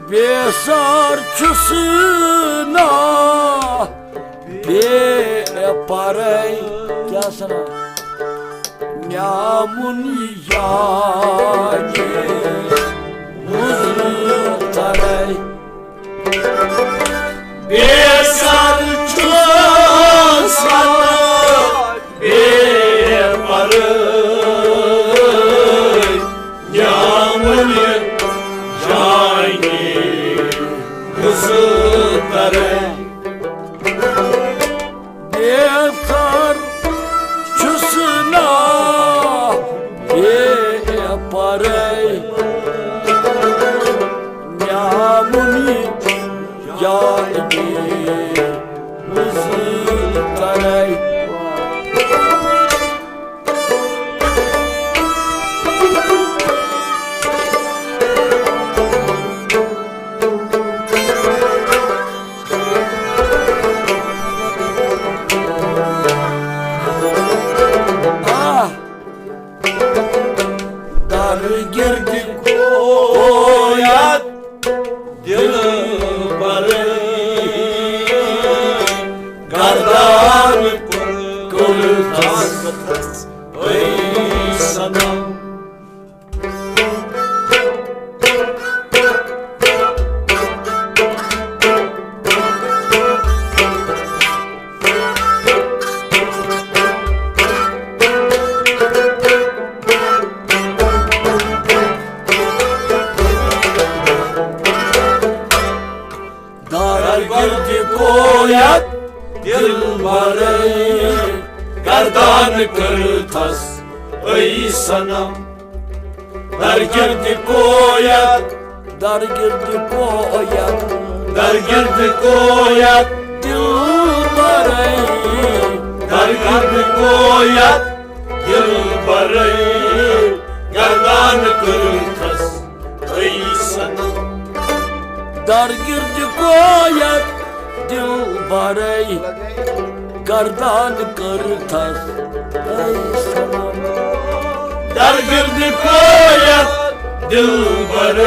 بیزار چھُس نا بے پرے، کیٛاہ سنا؟ نیامُن یاد مُزمُل ترے۔ بیزار چھُس نا بے پرے، نیامُن یاد مُزمُل ترے۔ بیزار چھُس نا بے پرے، نیامُن یاد مُزمُل ترے۔ آہ! در گرد کویت دل بر گردان کل دست ای صنم۔ در گرد کویت دل بر گردان کٔرتھس ای صنم۔ در گرد کویت، در گرد کویت، در گرد کویت دل بر، در گرد کویت دل بر گردان کٔرتھس ای صنم۔ در گرد کویت دل بر گردان کٔرتھس ای صنم۔ در گرد کویت دل بر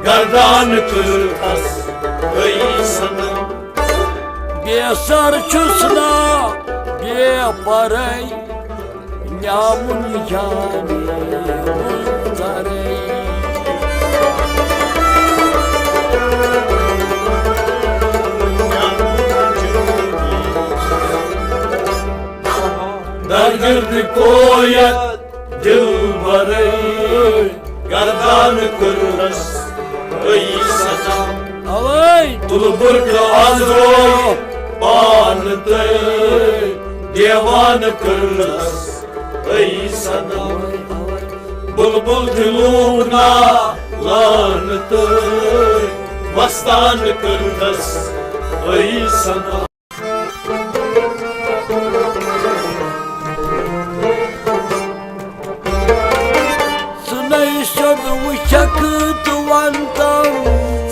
گردان کٔرتھس ای صنم۔ بیزار چھُس نا بے پرے، نیامُن یاد مُزمُل ترے۔ در گرد کویت دل بر گردان کٔرتھس ای صنم۔ اوے! بُلبُل تہٕ آزرو پانہٕ تہٕ دیوانہٕ کٔرنَس أے صنم۔ بُلبُل تہِ لوگ نالان تہٕ مستانہٕ کٔرنَس أے صنم۔ ژٕ نے سیوٚد وٕچھکھ تہٕ وَن تَم۔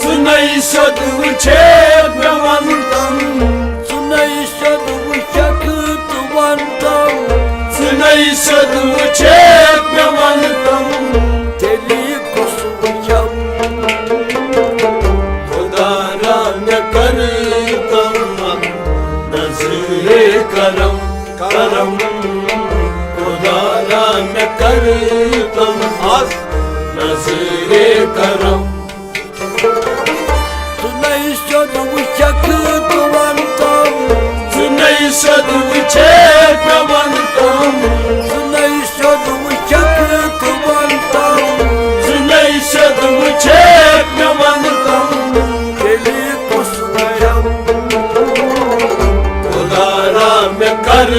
ژٕ نے سیوٚد وٕچھکھ مےٚ وَن تَم۔ ژٕ نے سیوٚد وٕچھکھ تہٕ وَن تَم۔ ژٕ نے سیوٚد وٕچھکھ مےٚ وَن تَم۔ تیٚلی کُس وٕچھم؟ خۄدا را مےٚ کر تَم نظرِ کرم، کرم۔ خۄدا را مےٚ کر تَم آز نظرِ کرم۔ ژٕ نے سیوٚد وٕچھکھ تہٕ وَن تَم۔ ژٕ نے سیوٚد وٕچھکھ مےٚ وَن تَم۔ ژٕ نے سیوٚد وٕچھکھ تہٕ وَن تَم۔ ژٕ نے سیوٚد وٕچھکھ مےٚ وَن تَم۔ تیٚلی کُس وٕچھم؟ خۄدا را مےٚ کر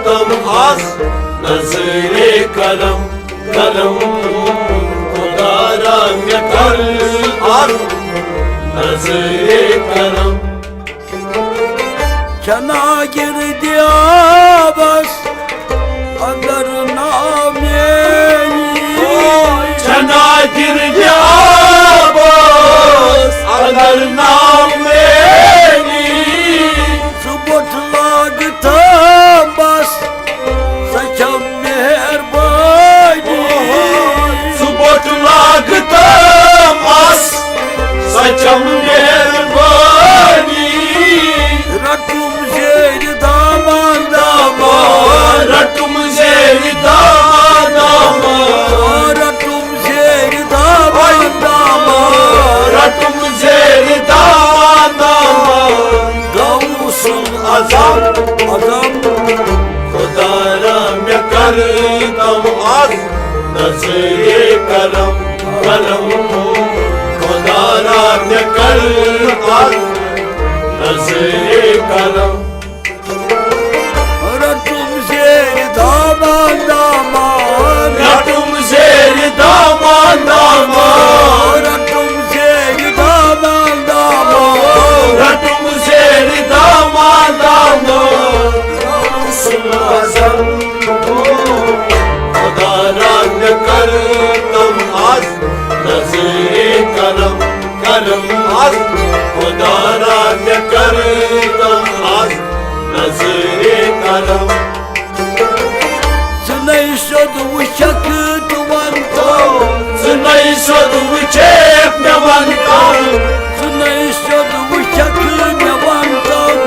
تَم آز نظرِ کرم، کرم۔ خۄدا را مےٚ کر آز نظرِ کرم۔ چناگِر دیابس اندر ناو میٲنی۔ چناگِر دیابس اندر ناو میٲنی۔ ژٕ بوٚٹھ لاگہٕ تھمبس، سۄ چھم مہربٲنی۔ ژٕ بوٚٹھ لاگہٕ تھمبس، سۄ چھم مہربٲنی۔ رٹُم زیرِ دامان دامان، رٹُم زیرِ دامان دامان۔ رٹُم زیرِ دامان دامان۔ رٹُم زیرِ دامان دامان۔ غوث الاعظم، اعظم۔ خۄدا را مےٚ کر تَم آز نظرِ کرم، کرم۔ خۄدا را مےٚ کر آز نظرِ کرم۔ رٹُم زیرِ دامان دامان۔ رٹُم زیرِ دامان دامان۔ رٹُم زیرِ دامان دامان۔ رٹُم زیرِ دامان دامان۔ سُلازم۔ خۄدا را مےٚ کر تَم آز نظرِ کرم، کرم۔ آز خۄدا را مےٚ کر تَم آز نظرِ کرم۔ ژٕ نے سیوٚد وٕچھکھ تہٕ وَن تَم۔ ژٕ نے سیوٚد وٕچھکھ مےٚ وَن تَم۔ ژٕ نے سیوٚد وٕچھکھ مےٚ وَن تَم۔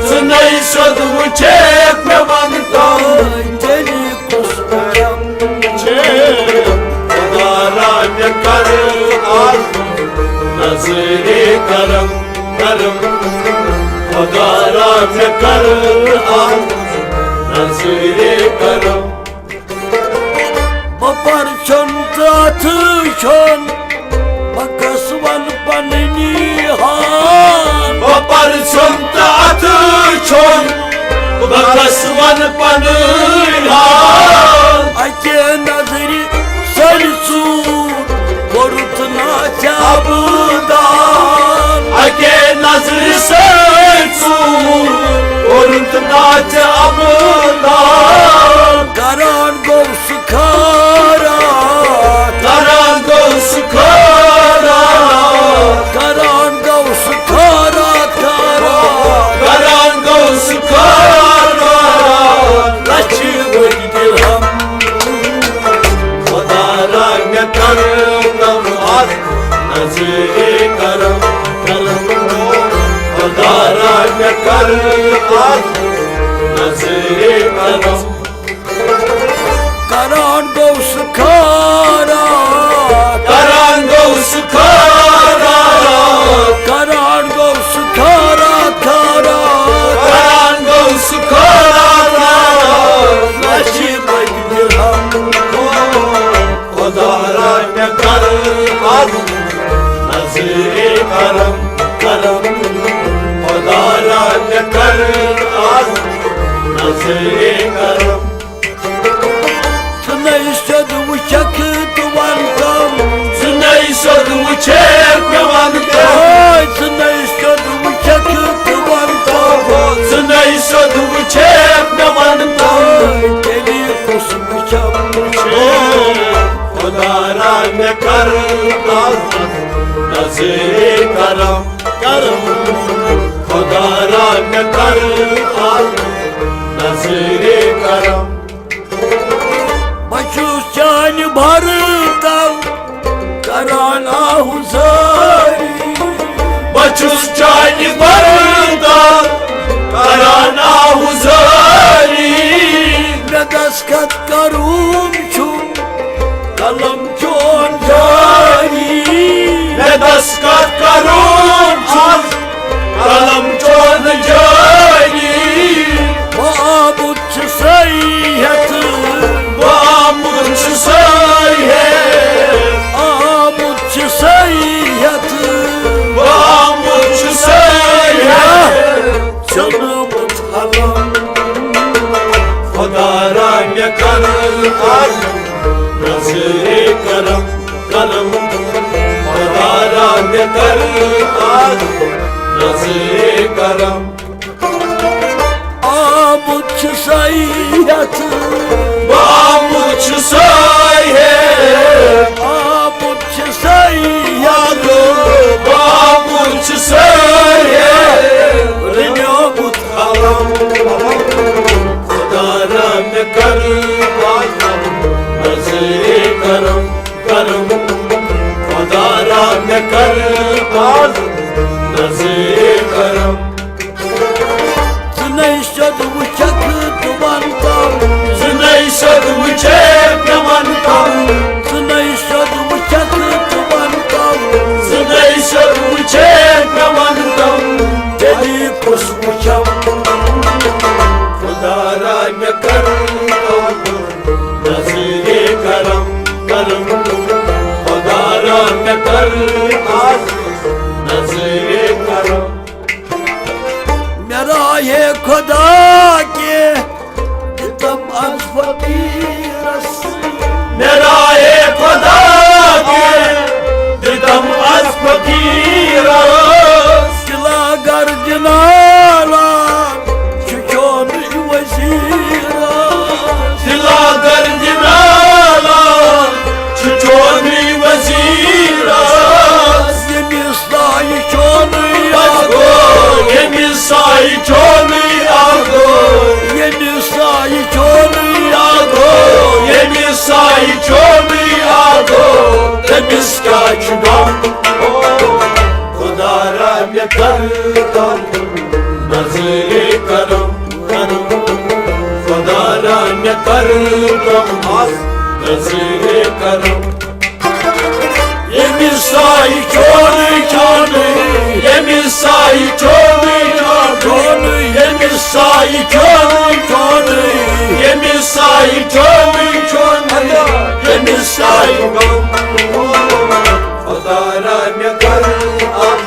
ژٕ نے سیوٚد وٕچھکھ مےٚ وَن تَم۔ تیٚلہِ کُس وٕچھم؟ خۄدا را مےٚ کر آز نظرِ کرم، کرم۔ خۄدا را مےٚ کر آز نظرِ کرم۔ بہٕ پرٕ چھُن تہٕ اَتھٕ چھُن، بہٕ کَس وَنہٕ پنٕنی حال۔ بہٕ پرٕ چھُن تہٕ اَتھٕ چھُن، بہٕ کَس وَنہٕ پنٕنۍ حال۔ اَکے نظرِ سٲنۍ ژوٗر کوٚرُتھ ناچ ابدان۔ اَکے نظرِ سٲنۍ ژوٗر کوٚرُتھ ناچ ابدان۔ کران گوٚو سُہ خٲراتھ۔ کران گوٚو سُہ خٲراتھ۔ کران گوٚو سُہ خٲراتھ، خٲراتھ۔ کران گوٚو سُہ خٲراتھ۔ لَچھِ ؤرۍ دِلہم۔ خۄدا را مےٚ کر تَم آز نظرِ کرم، کرم۔ خۄدا را مےٚ کر آز نظرِ کرم۔ کران گوٚو سُہ خٲراتھ۔ کران گوٚو سُہ خٲراتھ۔ کران گوٚو سُہ خٲراتھ، خٲراتھ۔ کران گوٚو سُہ خٲراتھ، خٲراتھ۔ لَچھِ بٔدۍ دِلہم۔ خۄدا را مےٚ کر آز نظرِ کرم، کرم۔ زیر کرم۔ ژٕ نے سیوٚد وٕچھکھ تہٕ وَن تَم۔ ژٕ نے سیوٚد وٕچھکھ مےٚ وَن تَم۔ اوے، ژٕ نے سیوٚد وٕچھکھ تہٕ وَن تَم۔ ژٕ نے سیوٚد وٕچھکھ مےٚ وَن تَم۔ تیٚلہِ کُس وٕچھم؟ خدا را مےٚ کر آز نظرِ کرم۔ کرم۔ خدا را مےٚ کر آز نظرِ کرم۔ بہٕ چھُس چانہِ بھرٕ تل کران آہُزٲری۔ بہٕ چھُس چانہِ بھرٕ تل کران آہُزٲری۔ مےٚ دستخط کرُن چھُم قلم چون جاری۔ مےٚ دستخط کرُن چھُم قلم چون جاری۔ بہٕ آمُت چھُسَے ہٮ۪تھ۔ بہٕ آمُت چھُسَے ہٮ۪تھ۔ آمُت چھُسَے ہٮ۪تھ۔ بہٕ آمُت چھُسَے ہٮ۪تھ۔ ژھیوٚنمُت قلم۔ خدا را مےٚ کر آز نظرِ کرم، کرم۔ خدا را مےٚ کر آز نظرِ کرم۔ آمُت چھُسَے ہٮ۪تھ۔ بہٕ آمُت چھُسَے ہٮ۪تھ۔ آمُت چھُسَے ہٮ۪تھ۔ بہٕ آمُت چھُسَے ہٮ۪تھ۔ رٔنیومُت قلم۔ خدا را مےٚ کر آز نظرِ کرم، کرم۔ خدا را مےٚ کر آز نظرِ کرم۔ ژٕ نے سیوٚد وٕچھکھ تہٕ وَن تَم۔ ژٕ نے سیوٚد وٕچھکھ مےٚ وَن تَم۔ ژٕ نے سیوٚد وٕچھکھ تہٕ وَن تَم۔ ژٕ نے سیوٚد وٕچھکھ مےٚ وَن تَم۔ تیٚلہِ کُس وٕچھم؟ خدا را مےٚ کر نظرِ کرم، کرم۔ خدا را مےٚ کر آز نظرِ کرم۔ مےٚ راہے خدا کے دِتم از فقیرس۔ مےٚ راہے خدا کے دِتم از فقیرس۔ دِلا گردِ نالان چھُ چونُے وزیرس۔ دِلا گردِ نالان چھُ چونُے وزیرس۔ ییٚمِس سایہِ چونُے آگو۔ ییٚمِس سایہِ چونُے آگو۔ ییٚمِس سایہِ چونُے آگو۔ ییٚمِس سایہِ چونُے آگو۔ تٔمِس کیٛاہ چھُ غم؟ خدا را مےٚ کر نظرِ کرم، کرم۔ خدا را مےٚ کر نظرِ کرم۔ ییٚمِس سایہِ چونُے چونُے، ییٚمِس سایہِ چونُے چونُے، ییٚمِس سایہِ چونُے چونُے، ییٚمِس سایہِ چونُے چونُے، ییٚمِس سایہِ۔ خدا را مےٚ کر آز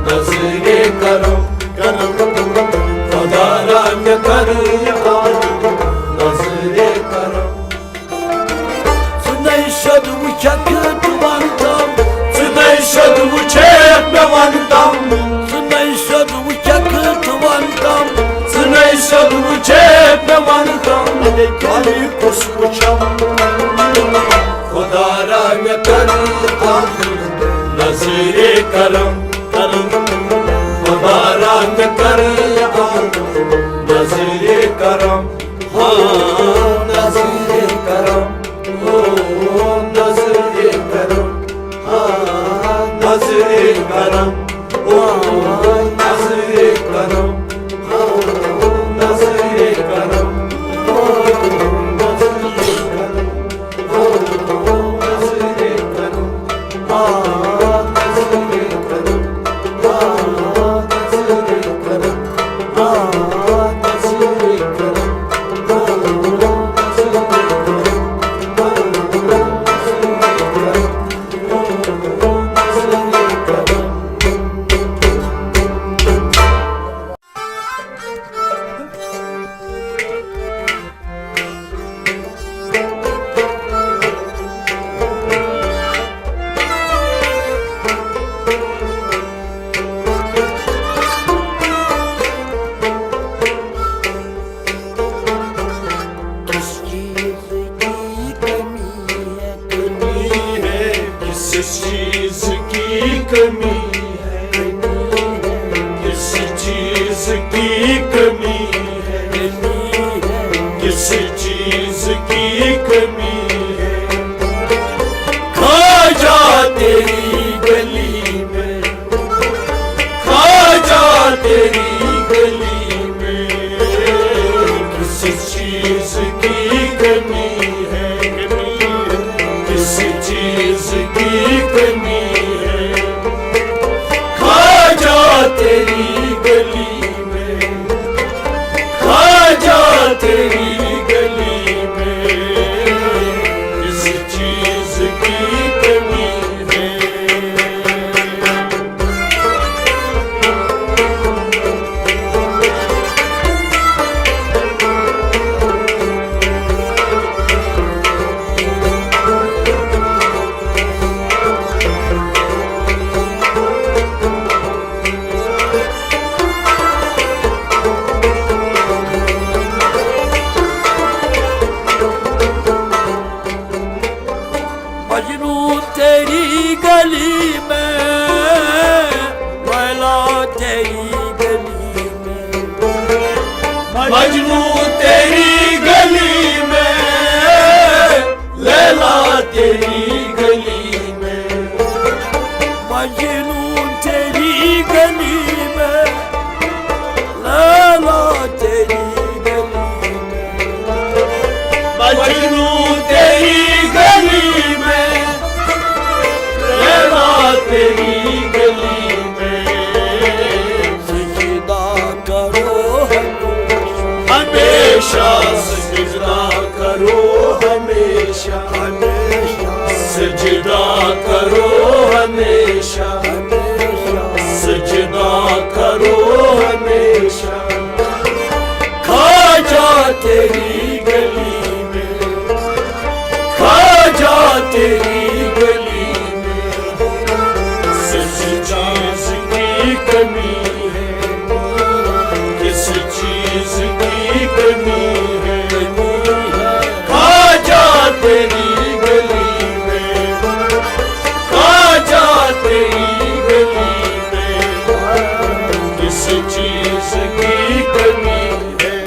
نظرِ کرم، کرم۔ خدا را مےٚ کر آز نظرِ کرم۔ ژٕ نے سیوٚد وٕچھکھ تہٕ وَن تَم۔ ژٕ نے سیوٚد وٕچھکھ مےٚ وَن تَم۔ ژٕ نے سیوٚد وٕچھکھ تہٕ وَن تَم۔ ژٕ نے سیوٚد وٕچھکھ مےٚ وَن تَم۔ تیٚلہِ کُس وٕچھم؟ خدا را مےٚ کر آز نظرِ کرم، کرم۔ خدا را مےٚ کر آز نظرِ کرم۔ ہاں، نظرِ کرم، او، نظرِ کرم، ہاں، نظرِ کرم، او، نظرِ کرم، ہاں، نظرِ کرم، او، نظرِ کرم، او، نظرِ کرم۔ کمی ہے؟ کس چیز کی کمی ہے؟ کس چیز کی کمی ہے؟ کھا جا تیری گلی میں، کھا جا تیری گلی میں، کس چیز کی کمی ہے؟ کس چیز کی کمی ہے؟ کھا جا تیری گلی میں، کھا جا تیری گلی میں، کس چیز کی کمی ہے؟ مجنوں تیری گلی میں، لیلا تیری گلی میں۔ مجنوں تیری گلی میں، لیلا تیری گلی میں۔ مجنوں تیری گلی میں، لیلا تیری گلی میں۔ مجنوں تیری گلی میں، لیلا تیری گلی میں۔ سجدہ کرو ہمیشہ، سجدہ کرو ہمیشہ، سجدہ کرو ہمیشہ، سجدہ کرو ہمیشہ۔ کھا جا تیری گلی میں، کھا جا تیری گلی میں، کس چیز کی کمی ہے؟ کس چیز کی کمی ہے؟ کھا جا تیری گلی میں، کھا جا تیری گلی میں، کس چیز کی کمی ہے؟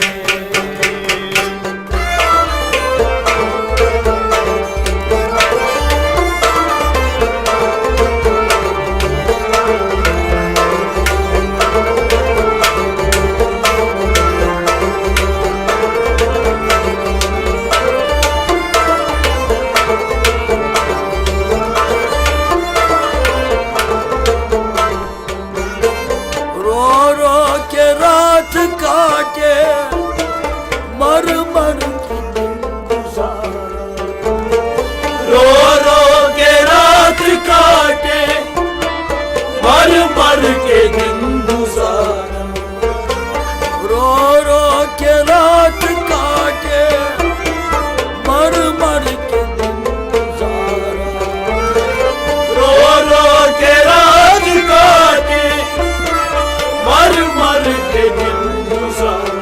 رو رو کے رات کاٹے، مر مر کے دن گزارا۔ رو رو کے رات کاٹے، مر مر کے دن گزارا۔ رو رو کے رات کاٹے، مر مر کے دن گزارا۔ رو رو کے رات کاٹے، مر مر کے دن گزارا۔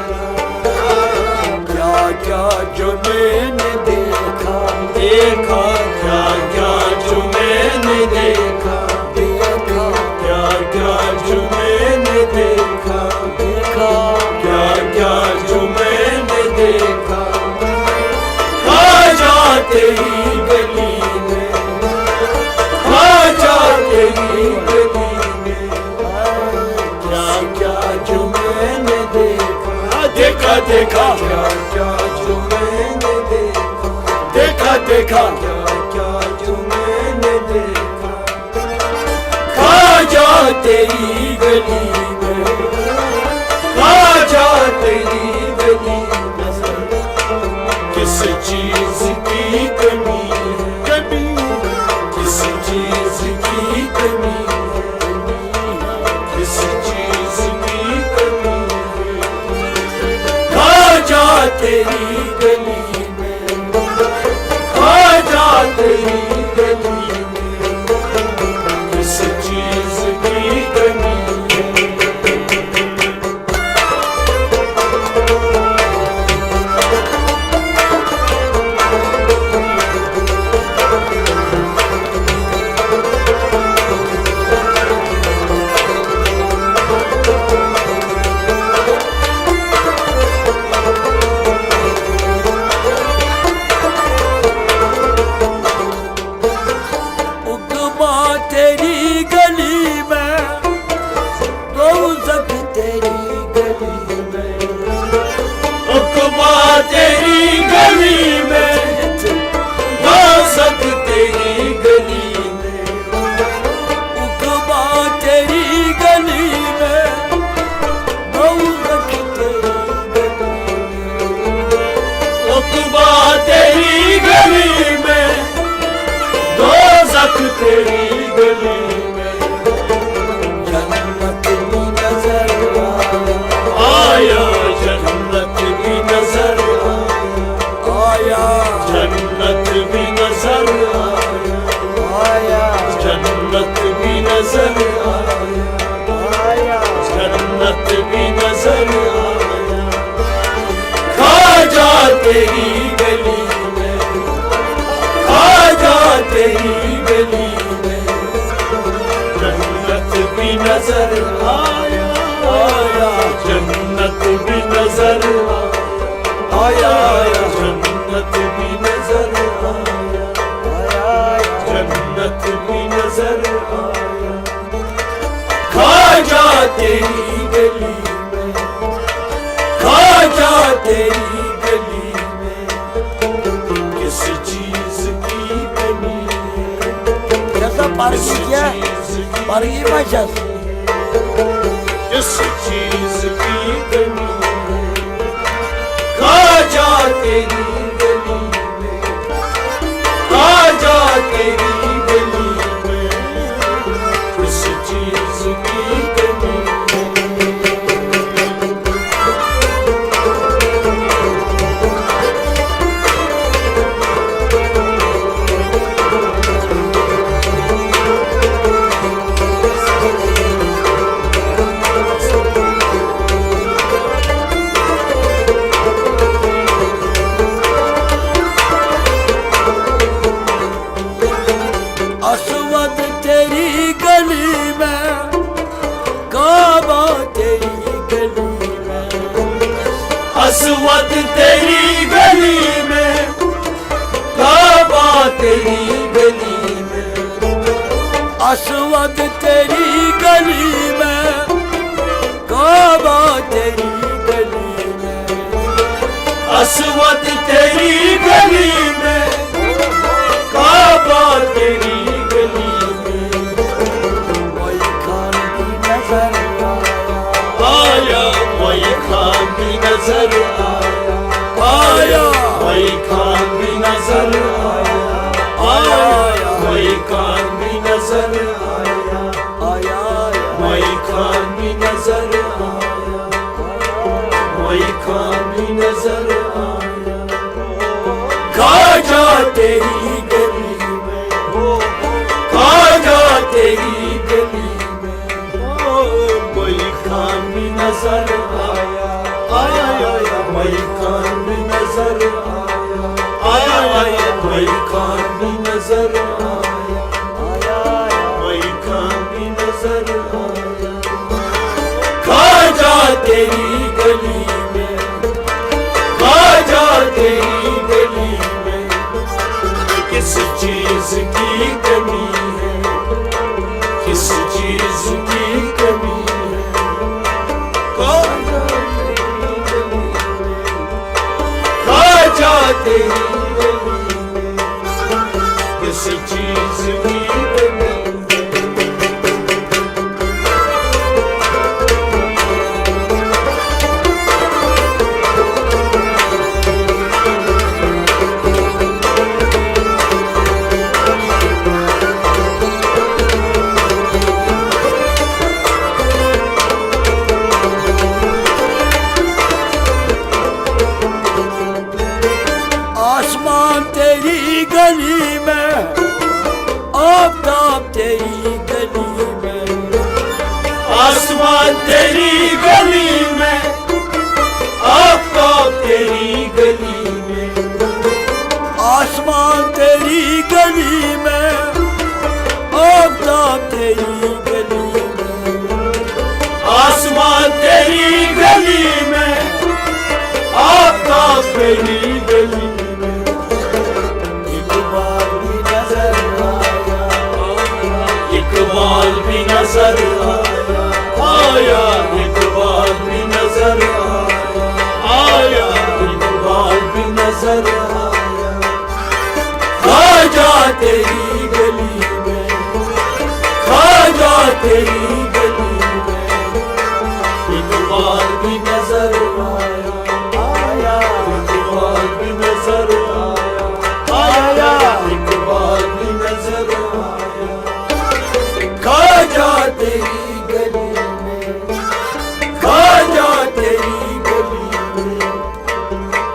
کیا کیا جو میں نے دیکھا، دیکھا۔ کیا کیا جو میں نے دیکھا، دیکھا۔ کیا کیا جو میں نے دیکھا، دیکھا۔ کیا کیا جو میں نے دیکھا۔ کھا جا تیری گلی میں، کھا جا تیری گلی میں۔ کیا کیا جو میں نے دیکھا، دیکھا، دیکھا۔ کیا کیا جو میں نے دیکھا، دیکھا، دیکھا۔ کیا کیا جو میں نے دیکھا۔ کھا جا تیری گلی میں، کھا جا تیری گلی میں، کس چیز کی کمی ہے؟ کمی۔ کس چیز کی کمی ہے؟ کس چیز کی کمی ہے؟ کھا جا تیری گلی میں، کھا جا تیری گلی میں، کس چیز کی کمی ہے؟ نظر آیا، جنت بھی نظر آیا۔ خواجہ تیری گلی میں، خواجہ تیری گلی میں، جنت بھی نظر آیا، آیا۔ جنت بھی نظر آیا، آیا۔ جنت بھی نظر آیا، آیا۔ جنت بھی نظر آیا۔ خواجہ تیری گلی میں، خواجہ تیری گلی میں، کس چیز کی کمی ہے؟ کیسا پارگی کس کیا؟ چیز کی پارگی میں کمی ہے؟ کس چیز کی کمی ہے؟ خواجہ تیری گلی میں، خواجہ تیری گلی میں، کس چیز کی کمی ہے؟ اسود تیری گلی میں، کعبہ تیری گلی میں۔ اسود تیری گلی میں، کعبہ تیری گلی میں۔ اسود تیری گلی میں، کعبہ تیری گلی میں۔ اسود تیری گلی میں، کعبہ تیری گلی میں۔ کوئی خان بھی نظر آیا، آیا۔ کوئی خان بھی نظر آیا، آیا۔ کوئی خان بھی نظر آیا، آیا۔ کوئی خان بھی نظر آیا، آیا۔ کوئی خان بھی نظر آیا، کوئی خان بھی نظر آیا۔ خواجہ تیری گلی میں، خواجہ تیری گلی میں، کوئی خان بھی نظر آیا، آیا۔ کوئی خان بھی نظر آیا، آیا۔ کوئی خان بھی نظر آیا، آیا۔ کوئی خان بھی نظر آیا۔ خواجہ تیری گلی میں، خواجہ تیری گلی میں، کس چیز کی کمی ہے؟ کس چیز کی کمی ہے؟ خواجہ تیری گلی میں، خواجہ تیری گلی میں، کس چیز کی کمی ہے؟ آسمان تیری گلی میں، آفتاب تیری گلی میں۔ آسمان تیری گلی میں، آفتاب تیری گلی میں۔ آسمان تیری گلی میں، آفتاب تیری گلی میں۔ آسمان تیری گلی میں، آفتاب تیری گلی میں۔ اقبال بھی نظر آیا، اقبال بھی نظر آیا، آیا۔ اقبال بھی نظر آیا، آیا۔ اقبال بھی نظر آیا۔ خواجہ تیری گلی میں، خواجہ تیری گلی میں، اقبال بھی نظر آیا، آیا۔ اقبال بھی نظر آیا، آیا۔ اقبال بھی نظر آیا۔ خواجہ تیری گلی میں، خواجہ تیری گلی میں،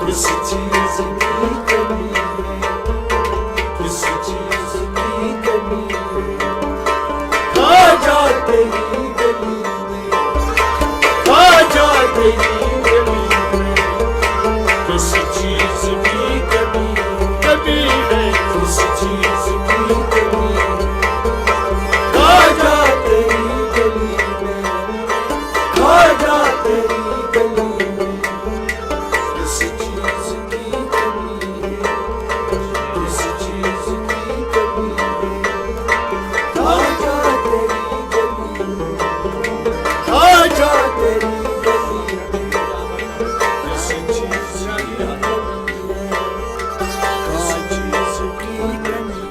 کس چیز کی کمی ہے؟ کس چیز کی کمی ہے؟ خواجہ خواجہ تیری گلی میں کس چیز کی کمی، کمی ہے، کس چیز کی کمی؟ خواجہ تیری گلی میں، خواجہ تیری گلی میں کس چیز کی کمی ہے، کس چیز کی کمی ہے؟ خواجہ تیری گلی میں، خواجہ تیری گلی میں کس چیز کی کمی ہے، کس چیز کی کمی؟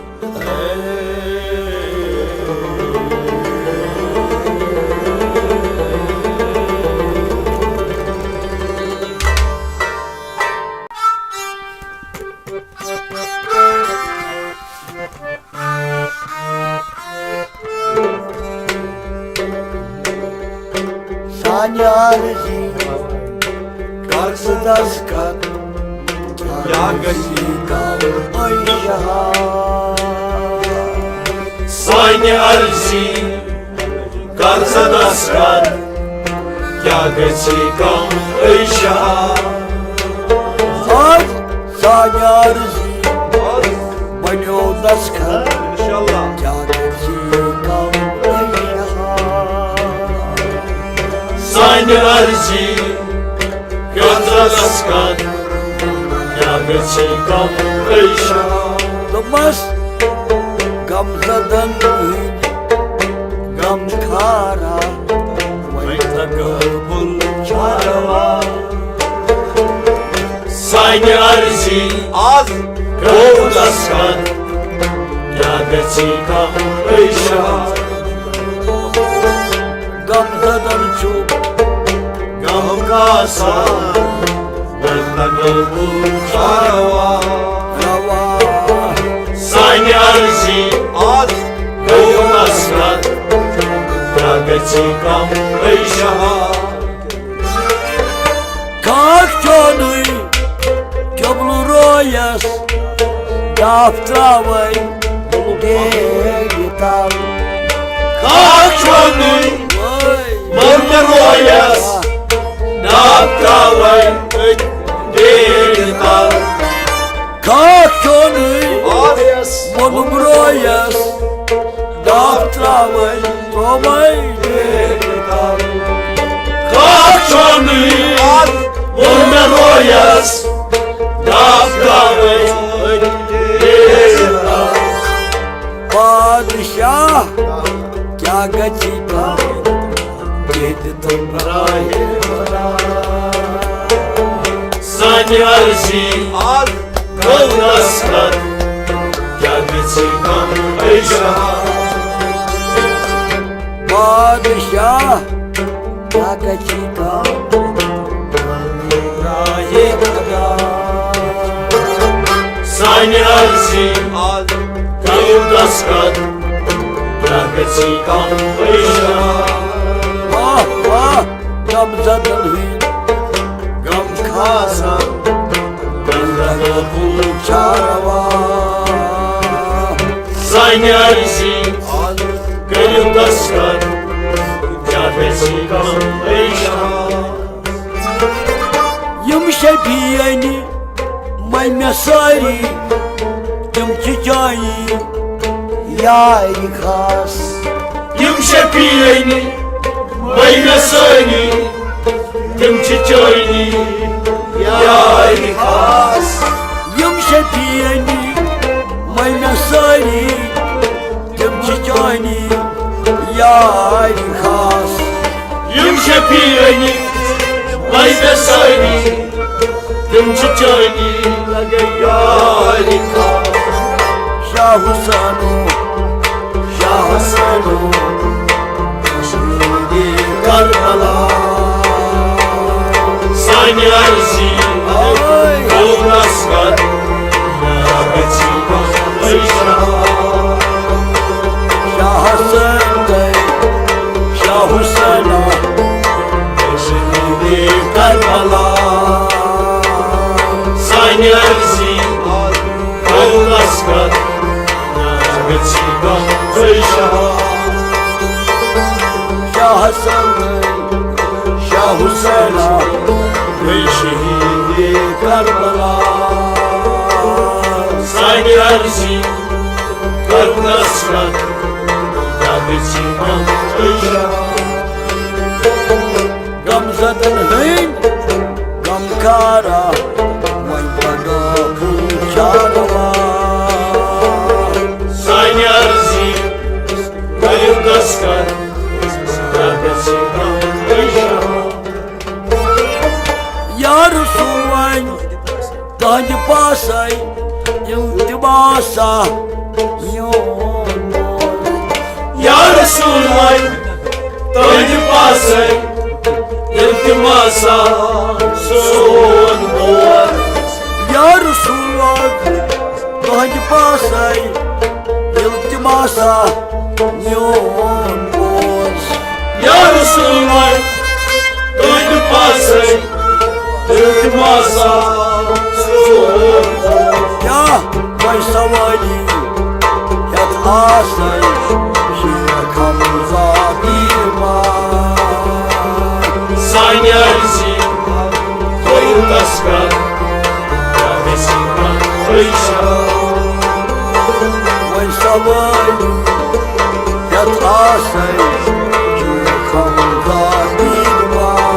سانہِ عرضی کر ژٕ دستخط، کیٛاہ گژھی کم عیشہ؟ سانہِ عرضی کر ژٕ دستخط، کیٛاہ گژھی کم عیشہ؟ آز سانہِ عرضی بنیو دستخط، انشاءاللہ۔ کیٛاہ گژھی کم عیشہ؟ سانہِ عرضی کر ژٕ دستخط، کیٛاہ گژھی کم عیشہ؟ دوٚپمس، غم زدن ہٕنٛدۍ غم خارا، وۄنۍ تقبل چھا روا؟ سانہِ عرضی آز گوٚو دستخط، کیٛاہ گژھی کم عیشہ؟ غم زدن چھُ غم کاسان، وۄنۍ تقبل چھا روا؟ روا۔ سانہِ عرضی آز گوٚو دستخط، کیٛاہ گژھی کم عیشہ؟ خاک چونُے قبلہٕ رویس، ڈاپھ تراوے ڈیرِ تل۔ خاک چونُے وٲے۔ مۄنٛگہٕ رویس، ڈاپھ تراوے ڈیرِ تل۔ خاک چونُے آز۔ ووٚنُم رویس، ڈاپھ تراوے ترٛووے ڈیرِ تل۔ خاک چونُے آز۔ ووٚن مےٚ رویس، ڈاپھ تراوے ڈیرِ تل۔ بادشاہ کیٛاہ گژھی کم، ییٚتہِ تِم راہہِ بنا۔ سانہِ عرضی آز گوٚو دستخط، کیٛاہ گژھی کم عیشہ؟ بادشاہ کیٛاہ گژھی کم، راہہِ بنا۔ سانہِ عرضی آز گوٚو دستخط، کیٛاہ گژھی کم عیشہ؟ واہ، واہ، غم زدن ہٕنٛدۍ غم کھاسان، بندہ قبول چھا روا؟ سانہِ عرضی آز کٔرِو دستخط، کیٛاہ گژھی کم عیشہ؟ یِم شفیعنہِ مےٚ سٲری، تِم چھِ چٲنی یارِ خاص۔ یِم شفیعنہِ مےٚ سٲری، تِم چھِ چٲنی یارِ خاص۔ یِم شفیعنہِ مےٚ سٲری، تِم چھِ چٲنی یارِ خاص۔ یِم شفیعنہِ مےٚ سٲری، تِم چھِ چٲنی یارِ خاص۔ شاہ حسینو، شاہ حسینو، شہیدِ کربلا۔ سانہِ عرضی گوٚو دستخط، کیٛاہ گژھی کم عیشہ؟ شاہ حسین گٔے، شاہ حسینہ، شہیدِ کربلا۔ سانہِ عرضی گوٚو دستخط، کیٛاہ گژھی کم عیشہ؟ حسن، شاہ حسین گٔے شہید کربلا۔ سانہِ عرضی کٔر دستخط، کیٛاہ گژھِ غم عشق؟ غم زدن ہٕنٛدۍ غم کارا، وۄنۍ پگاہ بوٗ چاروا۔ سانہِ عرضی کٔرِو دستخط، کیٛاہ گژھِ غم عشق؟ یا رسول وۄنۍ تہنٛدِ پاسے التماسا میون۔ یا رسول وۄنۍ تہنٛدِ پاسے التماسا سون بوز۔ یا رسول وۄنۍ تہنٛدِ پاسے التماسا میون بوز۔ یا رسول وۄنۍ تہنٛدِ پاسے التماسا سون بوز۔ کیٛاہ وۄنۍ سوٲلی ہٮ۪تھ آسے شیخ حمزہ بیمار؟ سانہِ عرضی کٔرِو دستخط، کیٛاہ گژھِ غم عشق؟ وۄنۍ سوٲلی ہٮ۪تھ آسے شیخ حمزہ بیمار۔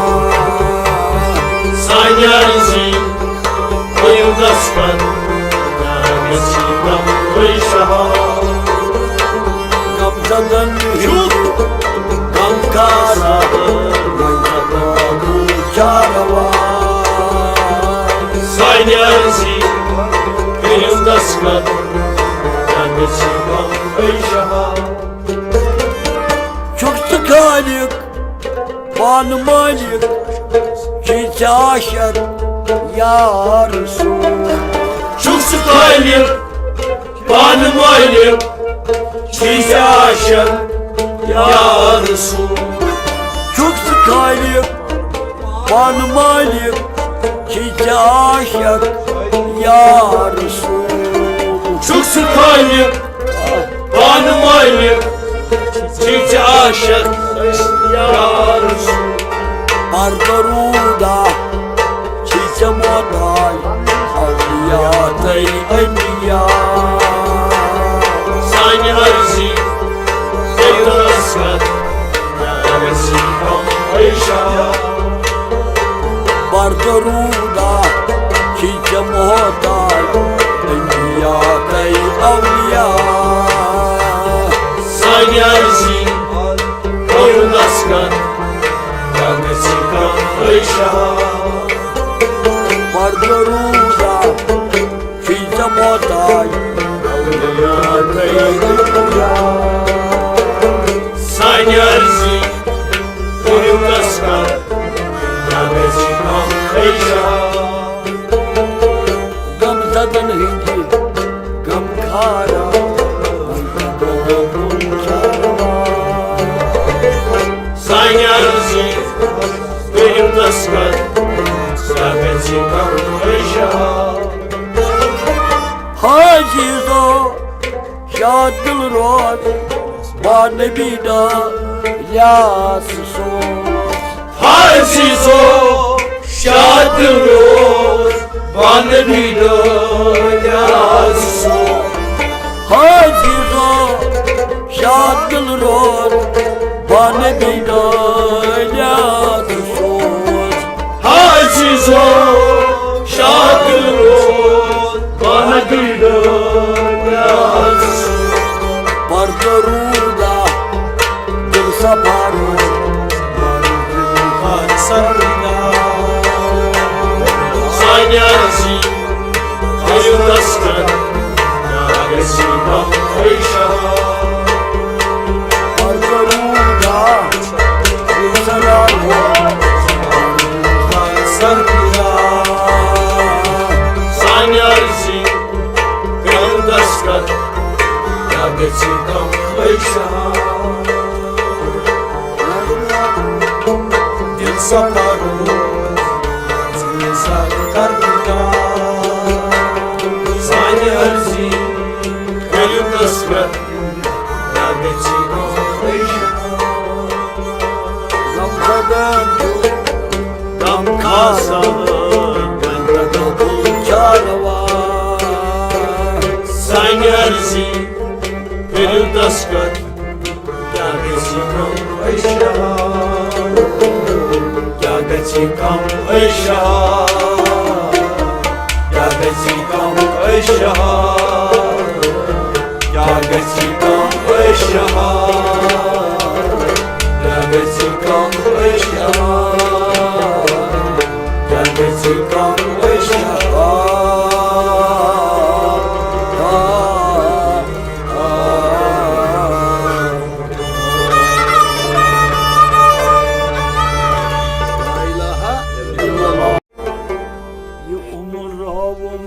سانہِ عرضی کٔرِو دستخط، کیٛاہ گژھِ غم عشق؟ غم زدن ہُنٛد غم کارا، وۄنۍ پگاہ بوٗ چاروا۔ سانہِ عرضی کٔرِو دستخط، کیٛاہ گژھِ غم عشق؟ چھُکھ ژٕ خالق پانہٕ مٲلِک، چھُے ژےٚ عاشق یا رسول۔ چھُکھ ژٕ خالق پانہٕ مٲلِک، چھُے ژےٚ عاشق یا رسول۔ چھُکھ ژٕ خالق پانہٕ مٲلِک، چھُے ژےٚ عاشق یا رسول۔ چھُکھ ژٕ خالق پانہٕ مٲلِک، چھُے ژےٚ عاشق یا رسول۔ پردرودا چھُے ژےٚ محتاج اولیاء تہٕ انبیاء۔ سانہِ عرضی کٔرِو دستخط، کیٛاہ گژھِ غم عشق؟ پردرودا چھُے ژےٚ محتاج انبیاء تہٕ اولیاء۔ سانہِ عرضی کٔرِو دستخط، کیٛاہ گژھِ غم عشق؟ پردرودا چھُے ژےٚ محتاج اولیاء تہٕ انبیاء۔ سانہِ عرضی کٔرِو دستخط، کیٛاہ گژھِ غم عشق؟ غم زدن ہٕنٛدِ غم کارا، سانہِ عرضی کٔرِو دستخط، کیٛاہ گژھِ غم عشق؟ حاجی گوٚو شاد دل روز با نبی ڈا لیاس سوز۔ حاجی گوٚو شاد دل روز با نبی ڈا لیاس سوز۔ حاجی گوٚو شاد دل روز با نبی ڈا لیاس سوز۔ حاجی گوٚو شاد دل روز با نبی ڈا لیاس سوز۔ پردرودا دل صفا روز، سردا۔ سانہِ عرضی کٔرِو دستخط، کیٛاہ گژھِ غم عشق؟ پردرودا سانہِ عرضی کٔرِو دستخط، کیٛاہ گژھِ غم عشق؟ دل صفا روز، سانہِ عرضی کٔرِو دستخط، کیٛاہ گژھِ غم عشق؟ آسان، گنٛدٕ ڈوٚبُل چاروا۔ سانہِ عرضی کٔرِو دستخط، کیٛاہ گژھِ کم أسۍ شہا؟ کیٛاہ گژھِ کم أسۍ شہا؟ کیٛاہ گژھِ کم أسۍ شہا؟ کیٛاہ گژھِ کم أسۍ شہا؟ کیٛاہ گژھِ کم أسۍ شہا؟ کیٛاہ گژھِ کم أسۍ شہا؟ یہِ عمر راوُم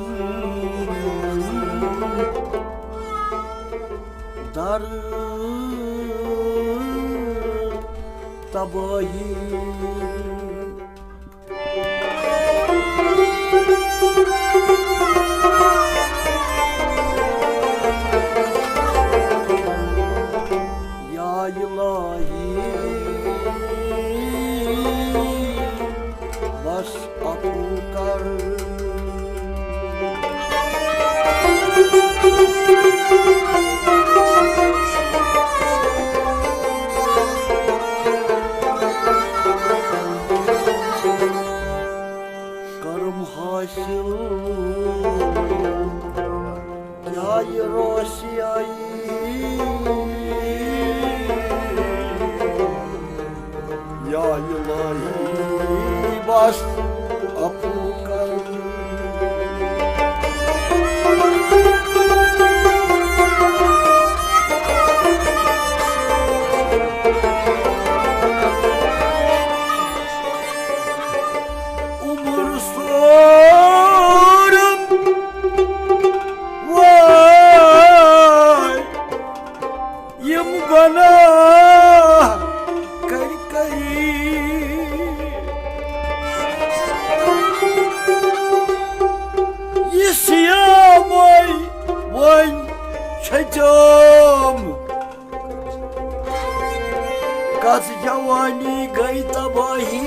در تباہی۔ یا الہی، بس عفو کر۔ کرم حاصل کیا یہ روشیائی؟ یا الہی، بس عفو کر۔ عمر سورم وای، یِم گۄناہ کٔرۍ کٔرۍ، یہِ سیامٕے وۄنۍ چھٔچم، کس جوانی گٔے تباہی۔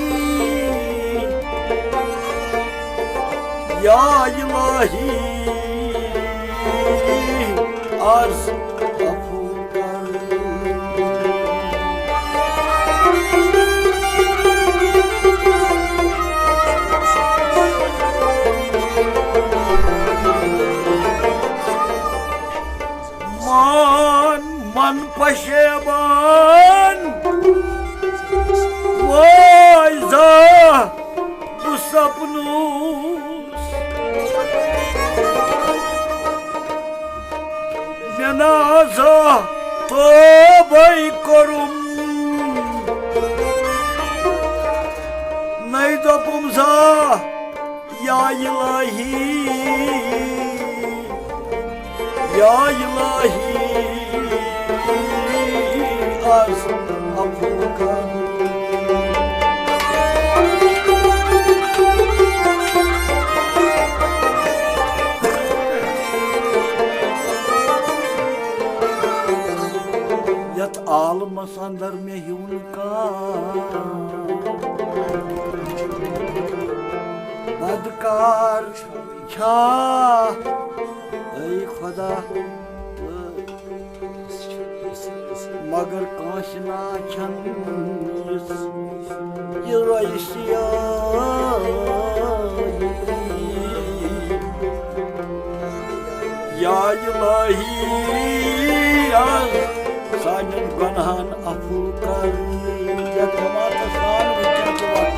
یا الہی، از عفو کر۔ مان من پشیمان، وای زا بہٕ سپنوس، مےٚ نہ زانٛہہ توبے کوٚرُم، نَے دوٚپُم زانٛہہ یا الہی، یا الہی، از عفو کر۔ یتھ عالمس اندر مےٚ ہیوٗ نہٕ کانٛہہ بدکار چھا، اے خدا، مگر کٲنٛسہِ نا چھَن یِژھ یہِ رۄیسیٲیی۔ یا الہی، آز سانٮ۪ن گۄناہن عفو کر۔ یتھ جماعتس سان وٕنکیٚن چھُ وقت۔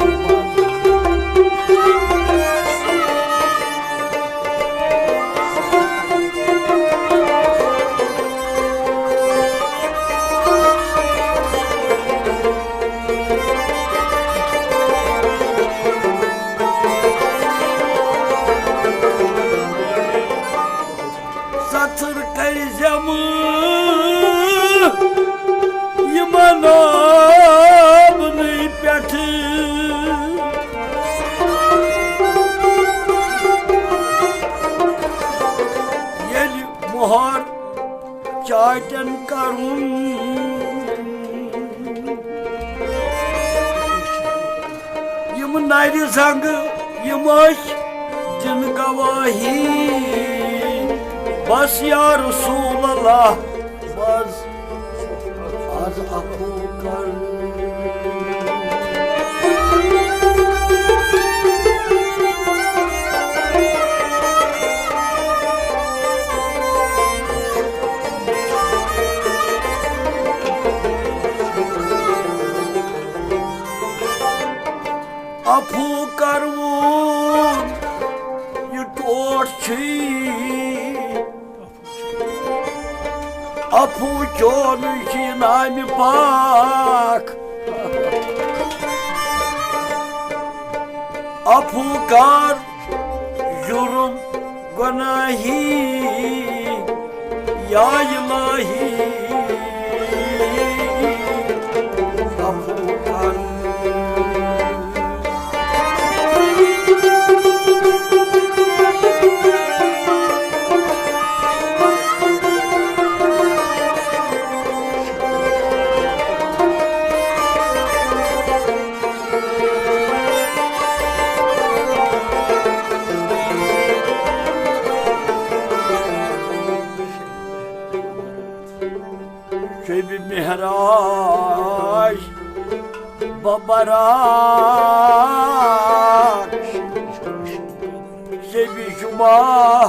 ستھر کٔرۍ زٮ۪مہٕ یِمن آبنٕے پٮ۪ٹھٕ۔ ییٚلہِ مۄہر چاٹٮ۪ن کرُن، نرِ زنگہٕ یِم ٲسۍ دِن گواہی، بس یا رسول اللہ، بس از عفو کر۔ عفو کروُن یہِ ٹوٹھ چھُے، عفو چون چھُے نامِ پاک۔ عفو کر جرم گناہی، یا الہی، عفو کر۔ شبِ معراج ببرات، شبِ جمعہ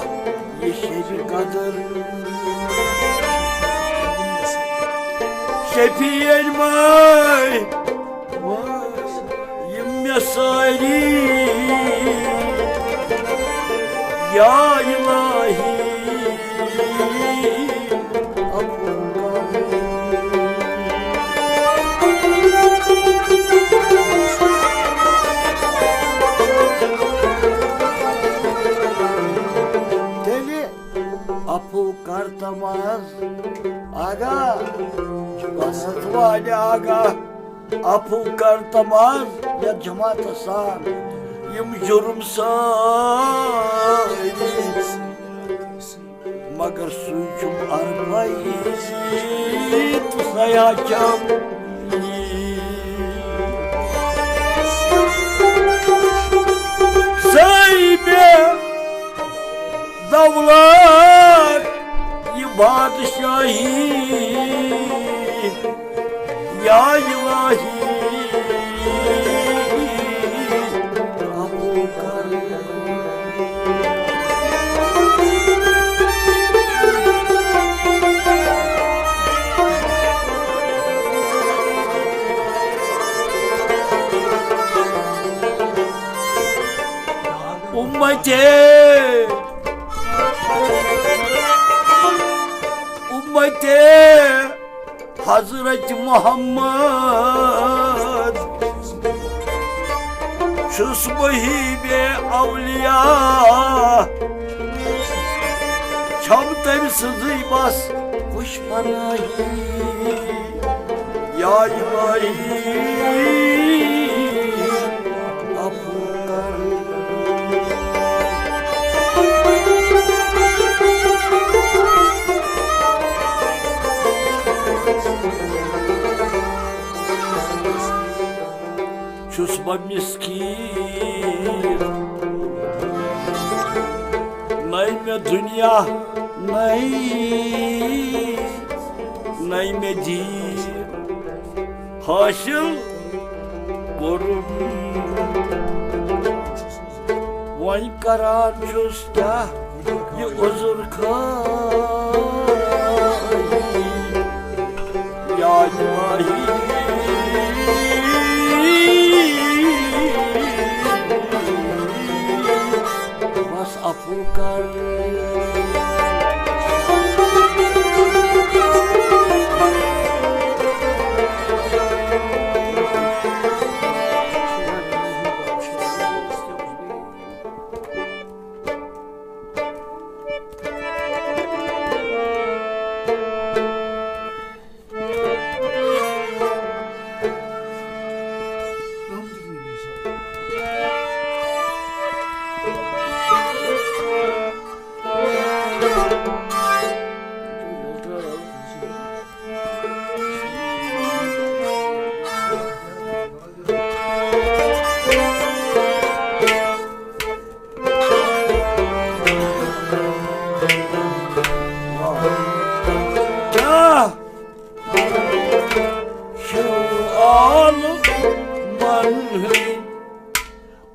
یہِ شبِ قدر، شفیع مے یِم مےٚ سٲری، یا الہی۔ تیٚلہِ عفو کر تماز آگاہ، بس والہِ آگاہ۔ عفو کر تماز یتھ جماعتس سان، یِم جرم سٲری، مگر سُے چھُم عرفے تہٕ سیاہ چھم۔ سٲے مےٚ دولت یہِ بادشاہی، یا الہی، عفو کر۔ امتے، امتے حضرت محمد چھُس بہٕ ہی بے اولیاء، چھم تٔمۍ سٕنٛزٕے بس وٕچھ پناہی۔ یا الہی، عفو کر۔ چھُس بہٕ مسکیٖن، نَے مےٚ دُنیا، نَے، نَے مےٚ دیٖن حٲصِل کوٚرُم۔ وۄنۍ کران چھُس کیٛاہ یہِ عذر خٲلی، یا الہی، بس عفو کر۔ ہٕنٛدۍ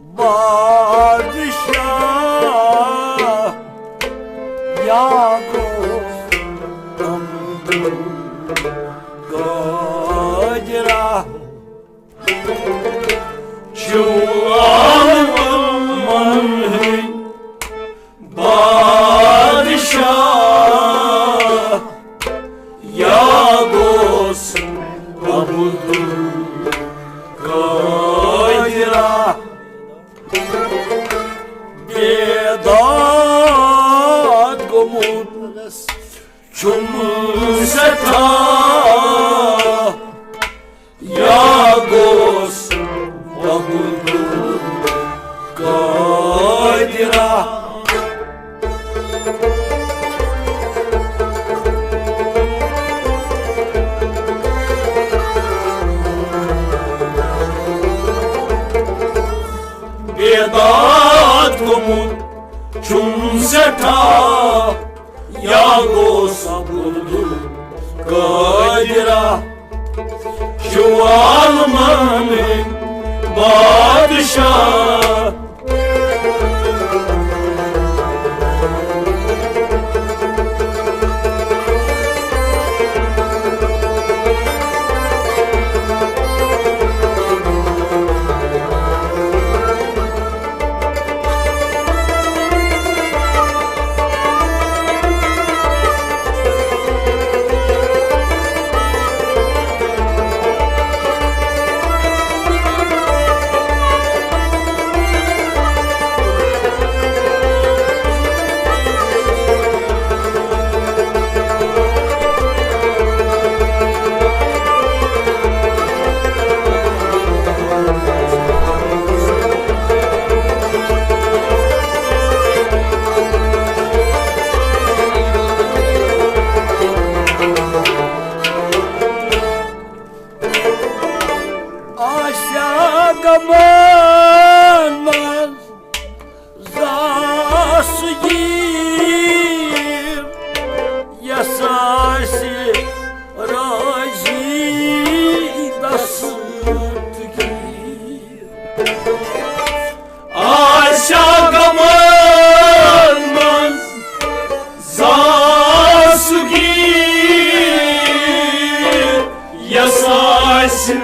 بادشاہ یا گوٚو عبدالقادرا۔ چھُ عالمن ہٕنٛدۍ بادشاہ یا گوس عبدالقادرا۔ بیداد گوٚمُت چھُم سٮ۪ٹھاہ یا گوس عبدالقادرا۔ بیداد گوٚمُت چھُم سٮ۪ٹھاہ یا گوس عبدالقادرا۔ چھُ عالمن بادشاہ۔ آسیا غمن منٛز زاس گیٖر، یس آسہِ رٲضی دستگیٖر۔ آسیا غمن منٛز زاس گیٖر، یس آسہِ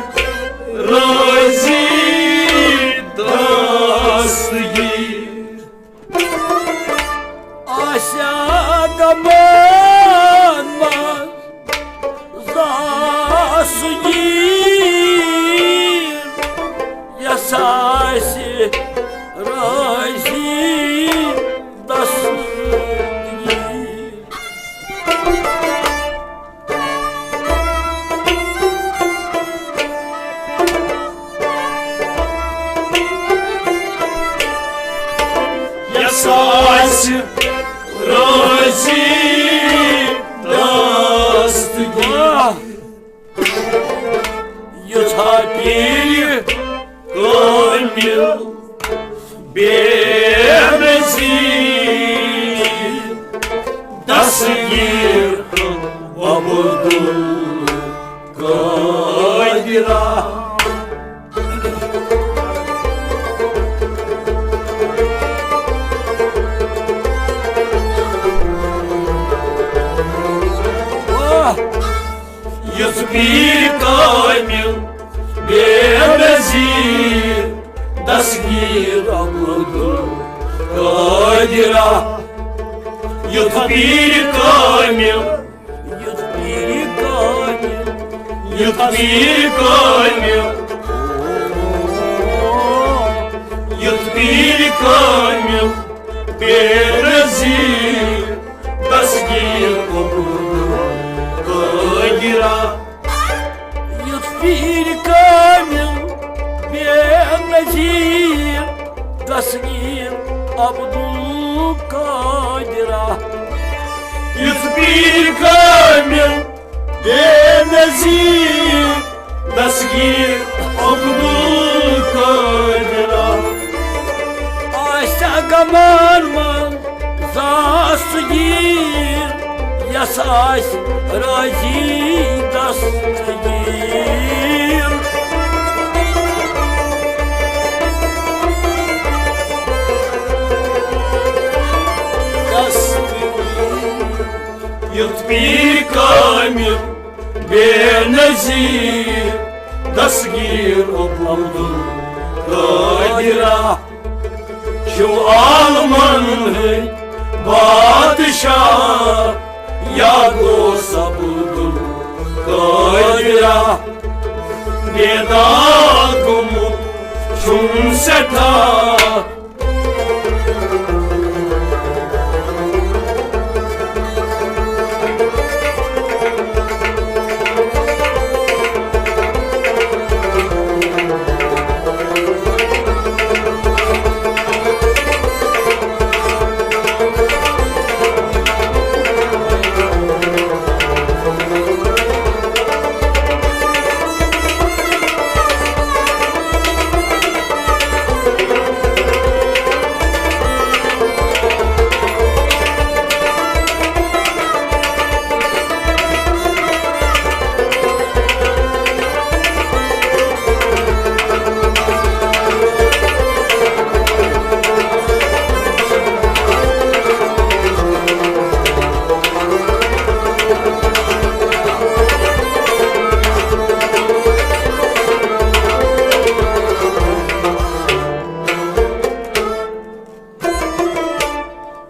رٲضی دستگیٖر۔ آسیا غمن منٛز زاس گیٖر، یس آسہِ رٲضی دستگیٖر۔ یس آسہِ رٲضی دستگیٖر۔ یُتھ ہا پیٖرِ کٲمِل بے نظیٖر دستگیٖر عبدالقادرا۔ یُتھ پیٖرِ کٲمِل بے نظیٖر دستگیٖر عبدالقادرا۔ یُتھ پیٖرِ کٲمِل، یُتھ پیٖرِ کٲمِل، یُتھ پیٖرِ کٲمِل، یُتھ پیٖرِ کٲمِل بے نظیٖر دستگیٖر عبدالقادرا۔ یُتھ پیٖرِ کٲمِل بے نظیٖر دستگیٖر عبدالقادرا۔ یُتھ پیٖرِ کٲمِل بے نظیٖر دستگیٖر عبدالقادرا۔ آسیا غمن منٛز زاس گیٖر، یس آسہِ رٲضی دستگیٖر۔ وزیر دستگیر عبدالقادرا، چھو عالمن ہند بادشاہ یا غوث عبدالقادرا، بیداد گوٚمُت چھُم سٮ۪ٹھاہ۔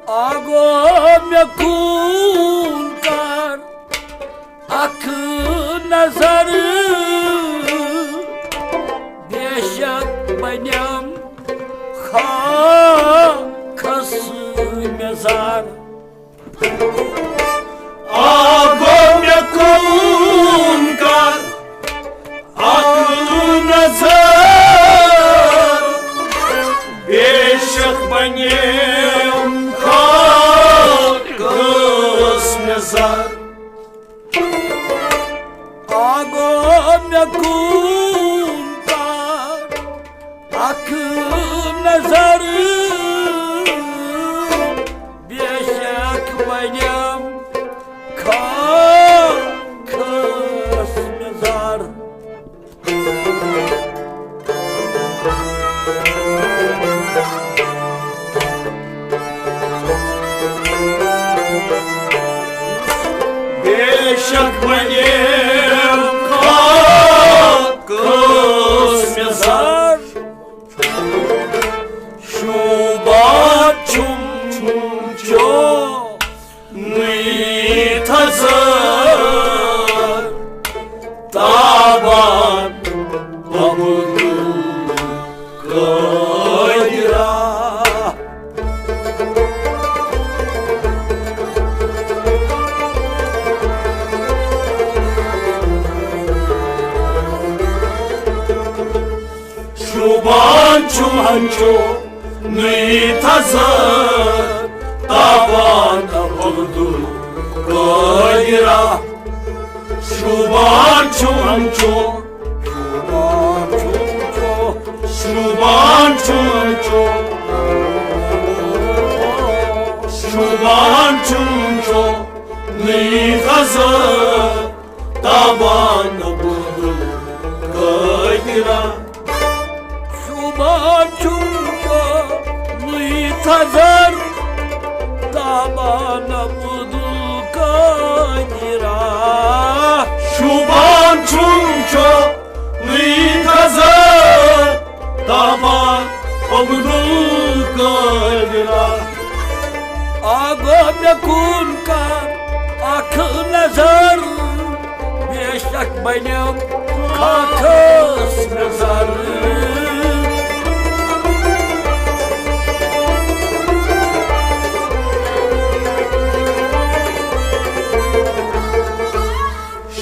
آ گوٚو مےٚ کُن کر اکھ نظر، بے شک بنیم خاکس مےٚ زر۔ آ گوٚو مےٚ کُن کر اکھ نظر، بے شک بنیم خاکس مےٚ زر۔ آ گوٚو مےٚ کُن کر اکھ نظر، بے شک بنیم خاکس مےٚ زر۔ بے شک بنیم خاکس مےٚ زر۔ شوٗبان چھُم چونُے تھزر، تابان عبدالقادرا۔ شوٗبان چھُم ہنچو نُے تھزر، تابان عبدالقادرا۔ شوٗبان چھُم ہنچو، شوٗبان چھُم ہنچو، شوٗبان چھُم ہنچو نُے تھزر، تابان عبدالقادرا۔ شوٗبان چھُم چونُے تھزر، تابان عبدالقادرا۔ شوٗبان چھُم چونُے تھزر، تابان عبدالقادرا۔ آ گوٚو مےٚ کُن کر اکھ نظر، بے شک بنیم خاکس مےٚ زر۔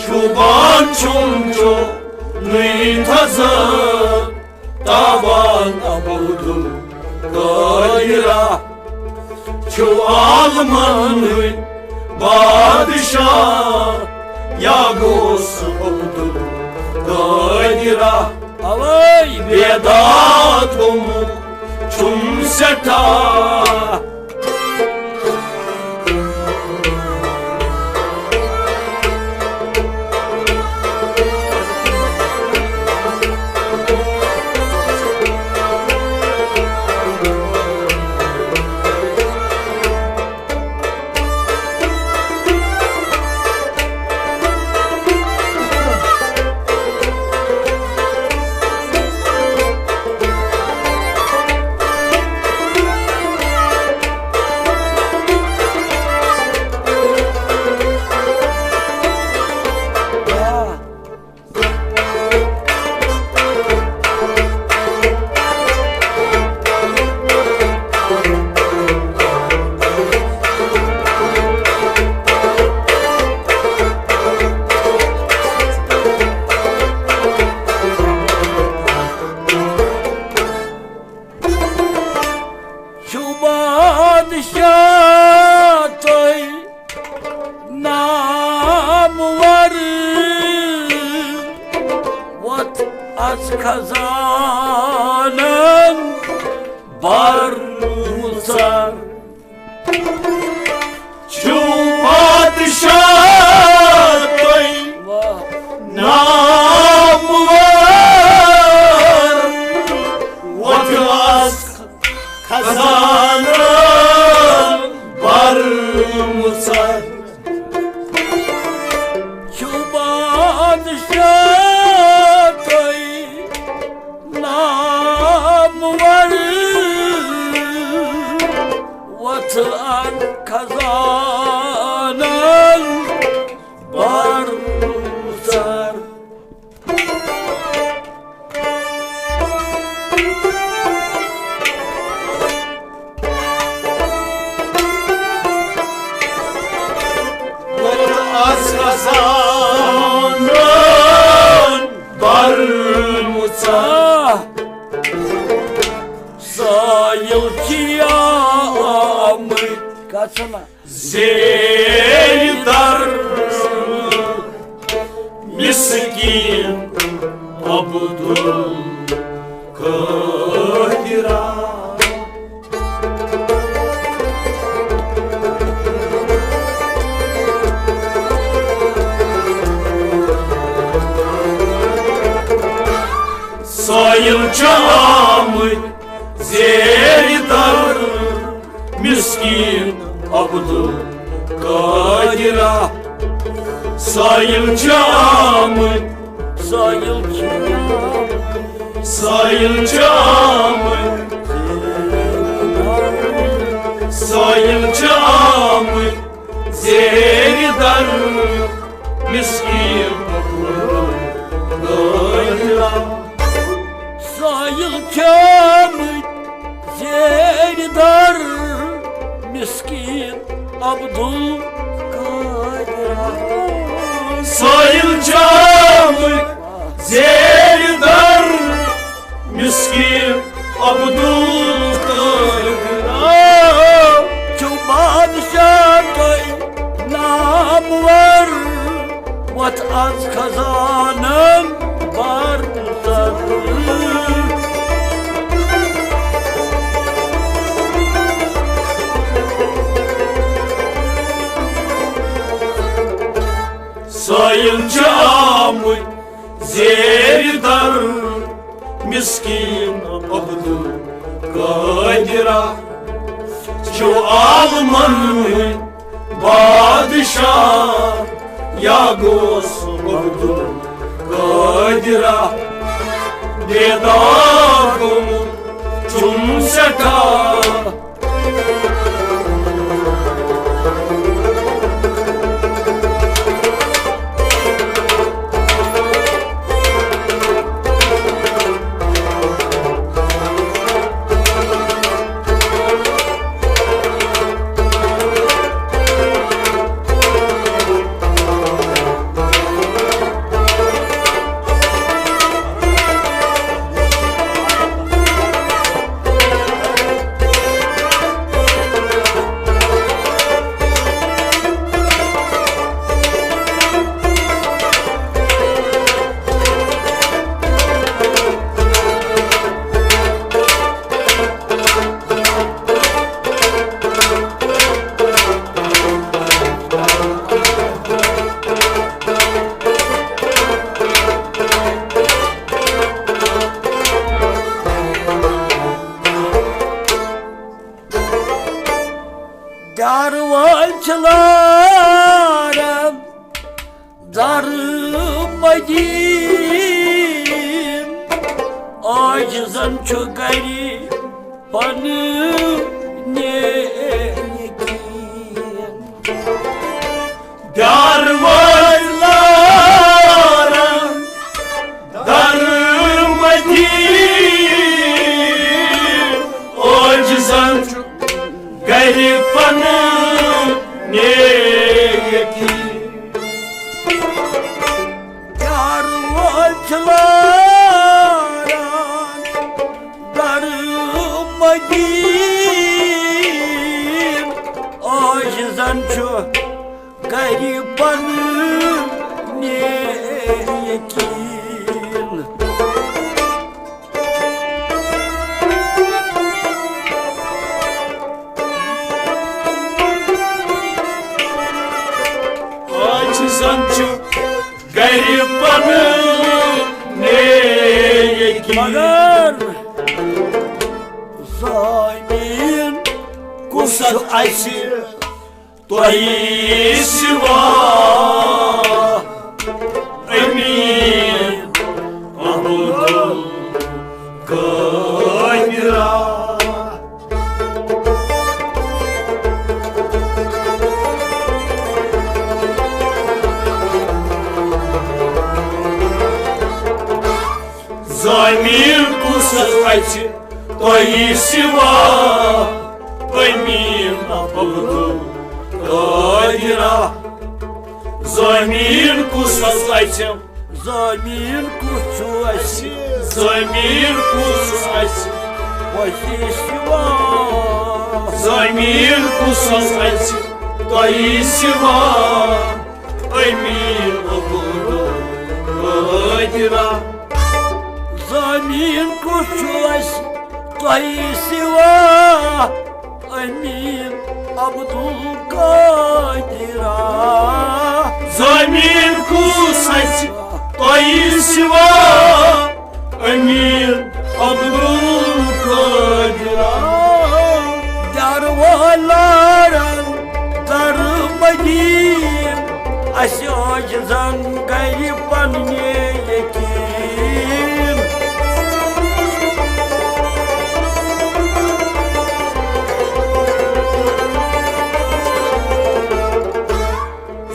شوٗبان چھُم چونُے تھزر، تابان عبدالقادرا۔ چھُ عالمن ہُنٛد بادشاہ یا غوث عبدالقادرا۔ اوے بیداد گوٚمُت چھُم سٮ۪ٹھاہ۔ آنن برمُژر۔ چھُ بادشاہ تۄہہِ نامور، وۄتھ آس خزانہٕ برمُژر۔ چھُ بادشاہ تۄہہِ نامور، وۄتھ اَن خزانن برمُژر۔ وۄتھ اَس خزانن برمُژر۔ سٲیِل چھِ آمٕتۍ۔ کَتھ سَنا؟ زیر در مسکین عبدالقادرا۔ سٲیِل چھِ آمٕتۍ زیر در مسکین عبدالقادرا۔ سٲیِل چھِ آمٕتۍ، سٲیِل چھِ آمٕتۍ، سٲیِل چھِ آمٕتۍ، سٲیِل چھِ آمٕتۍ زیر در مسکین عبدالقادرا۔ سٲیِل چھِ آمٕتۍ زیر در مسکین عبدالقادرا۔ سٲیِل چھِ آمٕتۍ زیر در مسکین عبدالقادرا۔ چھُ بادشاہ تۄہہِ نامور، وۄتھ اَن خزانن برمُژر۔ سٲیِل چھِ آمٕتۍ زیر در مسکین عبدالقادرا۔ چھُ عالمن ہُنٛد بادشاہ یا غوث عبدالقادرا۔ بیدار گوٚمُت چھُم سٮ۪ٹھاہ۔ ڈار وٲلۍ چھِ لاران در مدیٖن، عاجزن چھُ گرِ پنُن یقیٖن۔ ڈار وٲلۍ لاران در مدیٖن، عاجزن چھُ گرِ پنُن یقیٖن۔ ڈار وٲلۍ چھِ لاران در مدیٖن، عاجزن چھُ گرِ پنُن یقیٖن۔ زمین کُس حظ اَسہِ تۄہہِ سوا؟ أمیٖن عبدالقٲدرا۔ زمین کُس اَژِ تۄہہِ سوا؟ أمیٖن عبدالقٲدرا۔ زمین کُس حظ اَژِ؟ زمین کُس چھُ اَسہِ؟ زمین کُس اَژِ؟ وۄزِ سِوا۔ زمین کُس حظ اَژِ تۄہہِ سِوا؟ أمیٖن عبدالقٲدرا۔ زمین کُس چھُ اَسہِ تۄہہِ سِوا؟ أمیٖن عبدالقٲدرا۔ زمین کُس اَسہِ تۄہہِ سِوا؟ أمیٖن عبدالقٲدرا۔ دروا لارن در مدین، اَسہِ عٲجزن گرِ پننہِ یقین۔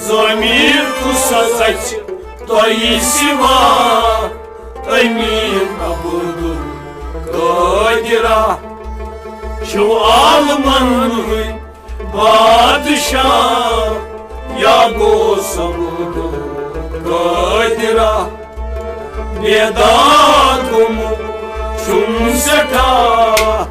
زمین کُس حظ اَژِ تۄہہِ سِوا؟ أمیٖن عبدالقٲدرا۔ چھِو عالمن ہٕنٛدۍ بادشاہ یا غوث عبدالقٲدرا۔ بیداد گوٚمُت چھُم سٮ۪ٹھاہ۔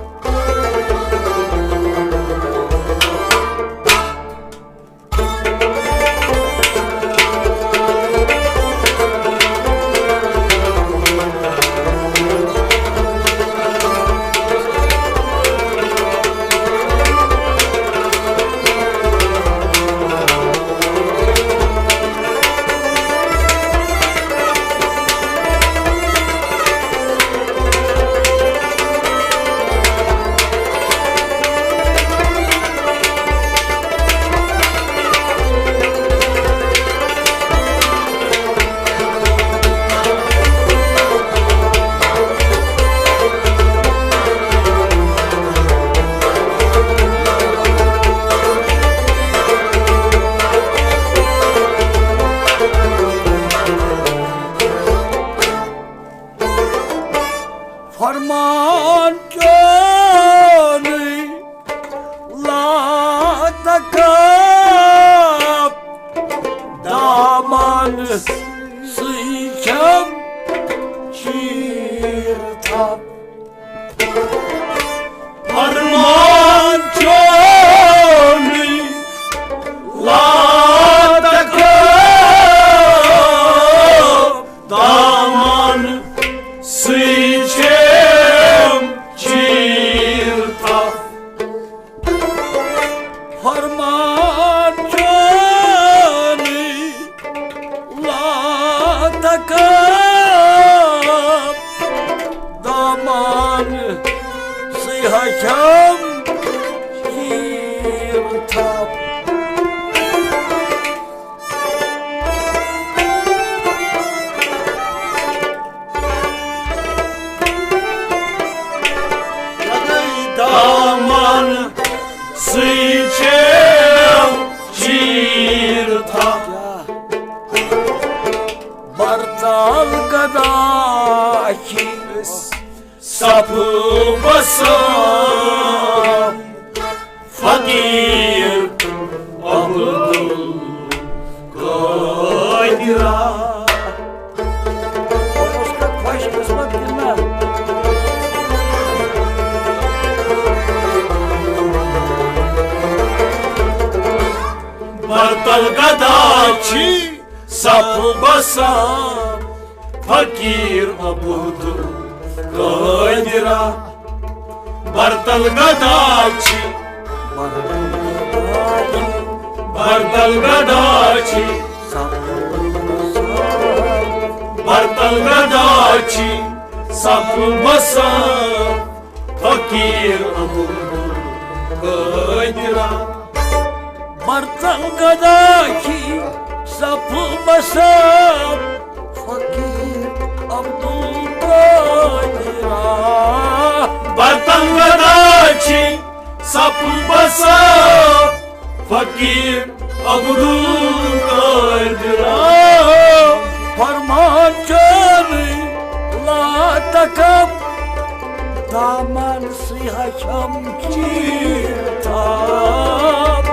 فرمان چونٕے لا تکب، دامن سٕے چھم چیٖر تھپھ۔ فرمان چونٕے لا تکب، دامن سٕے چھم چیٖر تھپھ۔ فرمان چونٕے لا تکب، دامن سٕے ہا چھم چیٖر تھپھ۔ دامن سٕے چھم چیٖر تھپھ۔ برتل گدا چھِ صف بسان۔ فقیٖر عبدالقٲدرا۔ وۄنۍ اوس کانٛہہ خۄش قٕسمت کِنہٕ نہ؟ برتل گدا چھِ صف بسان، فقیٖر عبدالقٲدرا۔ برتل گدا چھِ، برتل گدا چھِ، برتل گدا چھِ صف بسا فقیر عبدالقادرا۔ برتن گدا چھی صف بسا فقیر عبدالقادرا۔ برتن گدا چھی صف بسا فقیر عبدالقادرا۔ فرمان چٲنی لا تکب، دامن سیاہ چھم چیر تھاپ۔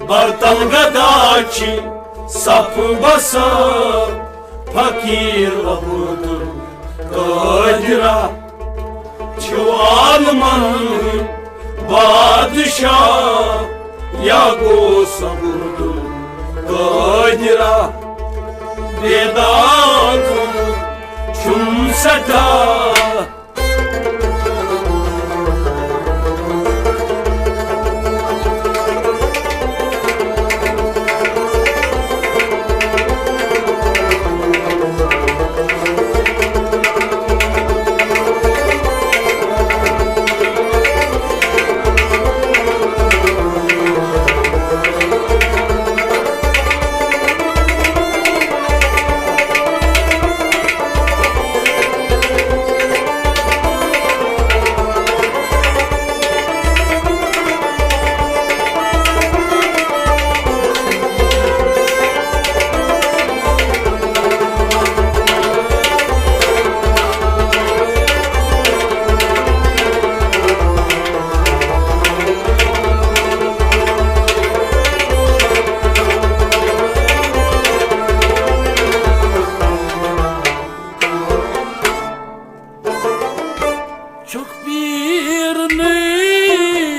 برتن گدا چھی صف بسا فقیر عبدالقادرا۔ چھو عالمن ہند بادشاہ یا غوث عبدالقادرا۔ بیداد چھم سدا۔ چھُکھ پیٖرنٕے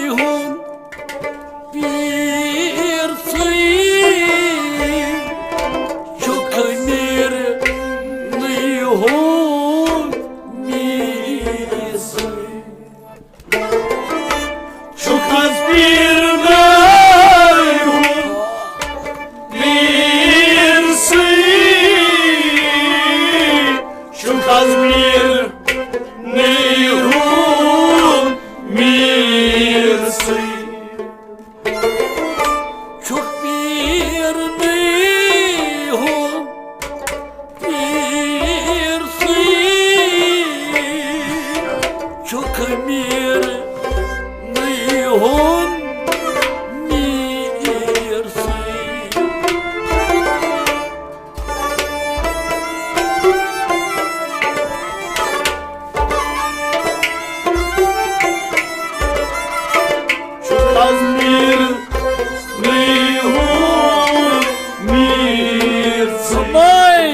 ہُنٛد پیٖر ژٕے، چھُکھ میٖرنٕے ہُنٛد میٖر ژٕے۔ چھُکھ حظ پیٖرنٕے ہُنٛد میٖر ژٕے، چھُکھ حظ میٖر نٕے ہُنٛد میٖر ژٕے۔ چھُکھ پیٖرنٕے ہُنٛد پیٖر ژٕے، چھُکھ میٖرنٕے ہُنٛد میٖر ژٕے۔ چھُکھ حظ میٖر نٕے ہُنٛد میٖر ژٕے۔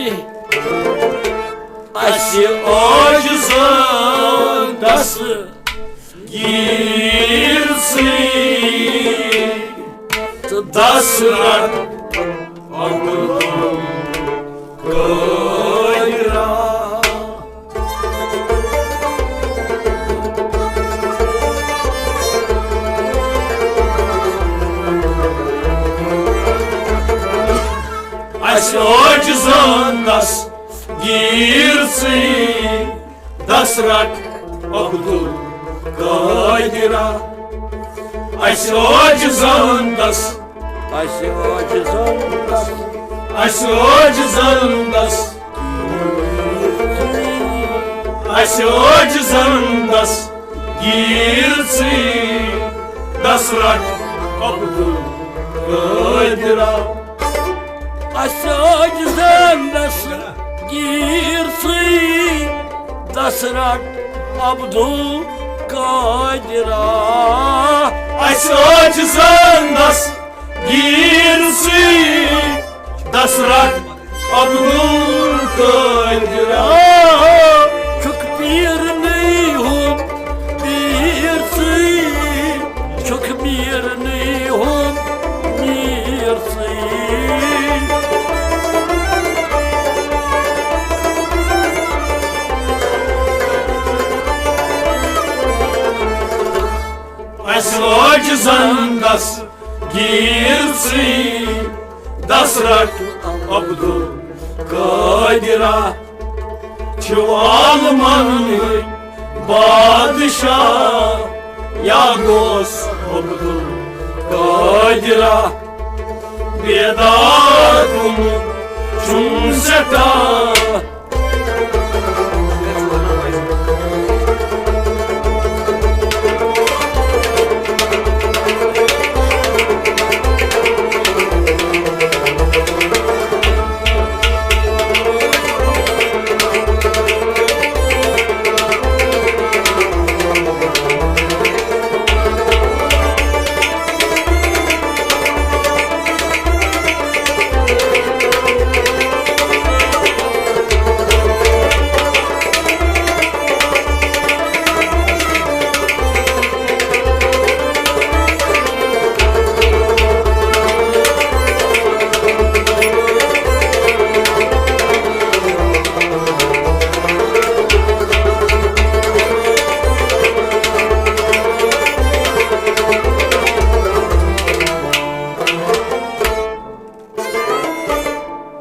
اَسہِ عٲجزَن دَس گیٖر ژٕے، تہٕ دَس رَٹ عبدالقادرا۔ اَسہِ عٲجزَن دَس گیٖر ژٕے، دَس رَٹ عبدالقادرا۔ اَسہِ عٲجزَن دَس، اَسہِ عٲجزَن دَس، اَسہِ عٲجزَن دَس، اَسہِ عٲجزَن دَس گیٖر ژٕے، دَس رَٹ عبدالقادرا۔ اَسہِ عٲجزَن دَس گیٖر ژٕے، دَس رَٹ عبدالقادرا۔ اَسہِ عٲجزَن دَس گیٖر ژٕے، دَس رَٹ عبدالقادرا۔ چھُکھ پیٖرنٕے ہُنٛد پیٖر ژٕے، چھُکھ میٖرنٕے ہُنٛد میٖر ژٕے۔ اَسہِ عٲجزَن دَس دس رٹ عبدالقادرا، چھِ عالمن ہٕنٛدۍ بادشاہ یا غوث عبدالقادرا۔ بیدار گوٚمُت چھُم سٮ۪ٹھاہ۔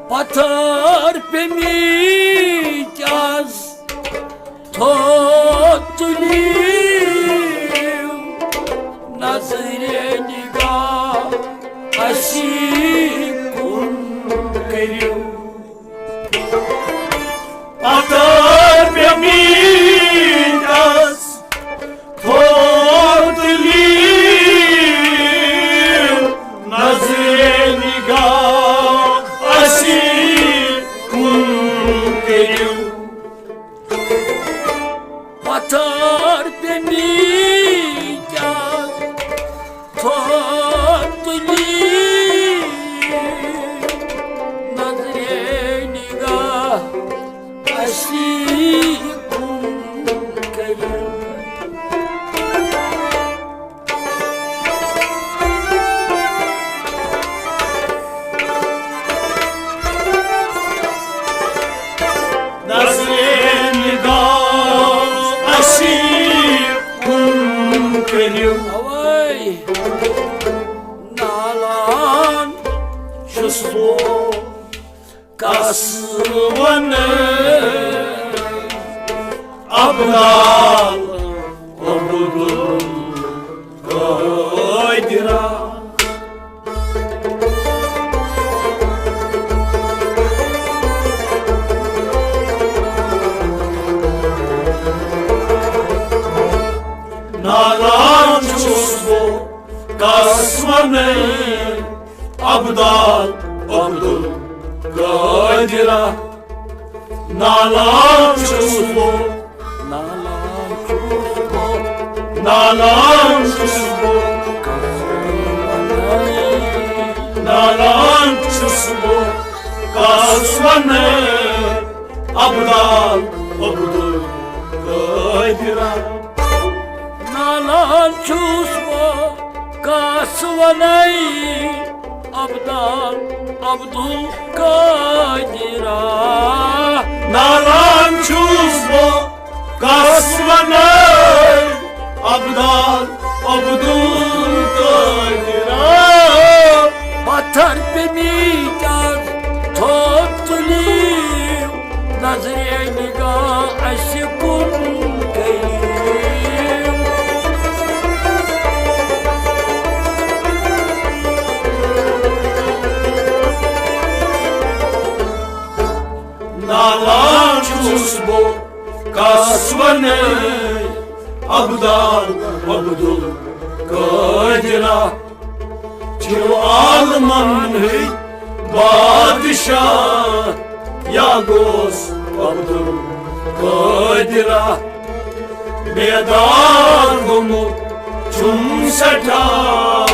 پتھر پیٚمٕتۍ آز تھوٚد تُلِو، نظرِ نگاہ اَسی کُن کٔرِو۔ پتھر پیٚمٕتۍ آز تھوٚد تُلِو، نظرِ نگاہ اَسی کُن کٔرِو۔ پتھر پیٚمٕتۍ آز تھوٚد تُلِو، نظرِ نگاہ اَسی کُن کٔرِو۔ نظرِ نگاہ اَسی کُن کٔرِو۔ اوے نالان چھُس بہٕ، کس وَنہٕ عبدال عبدالقادرا۔ نالان چھُس بہٕ، کس وَنہٕ عبدال عبدالقادرا۔ نالان چھُس بہٕ، نالان چھُس بہٕ، نالان چھُس بہٕ، نالان چھُس بہٕ، کس وَنہٕ عبدال عبدالقادرا۔ نالان چھُس بہٕ، کس وَنَے عبدال عبدالقادرا۔ نالان چھُس بہٕ، کس وَنَے عبدال عبدالقادرا۔ پتھر پیٚمٕتۍ آز تھوٚد تُلِو، نظرِ نگاہ اَسہِ کُن کٔرِو۔ نالان چھُس بہٕ، کس وَنَے عبدال عبدالقادرا۔ چھِو عالمن ہٕنٛدۍ بادشاہ یا غوث عبدالقادرا۔ بیدار گوٚمُت چھُم سٮ۪ٹھاہ۔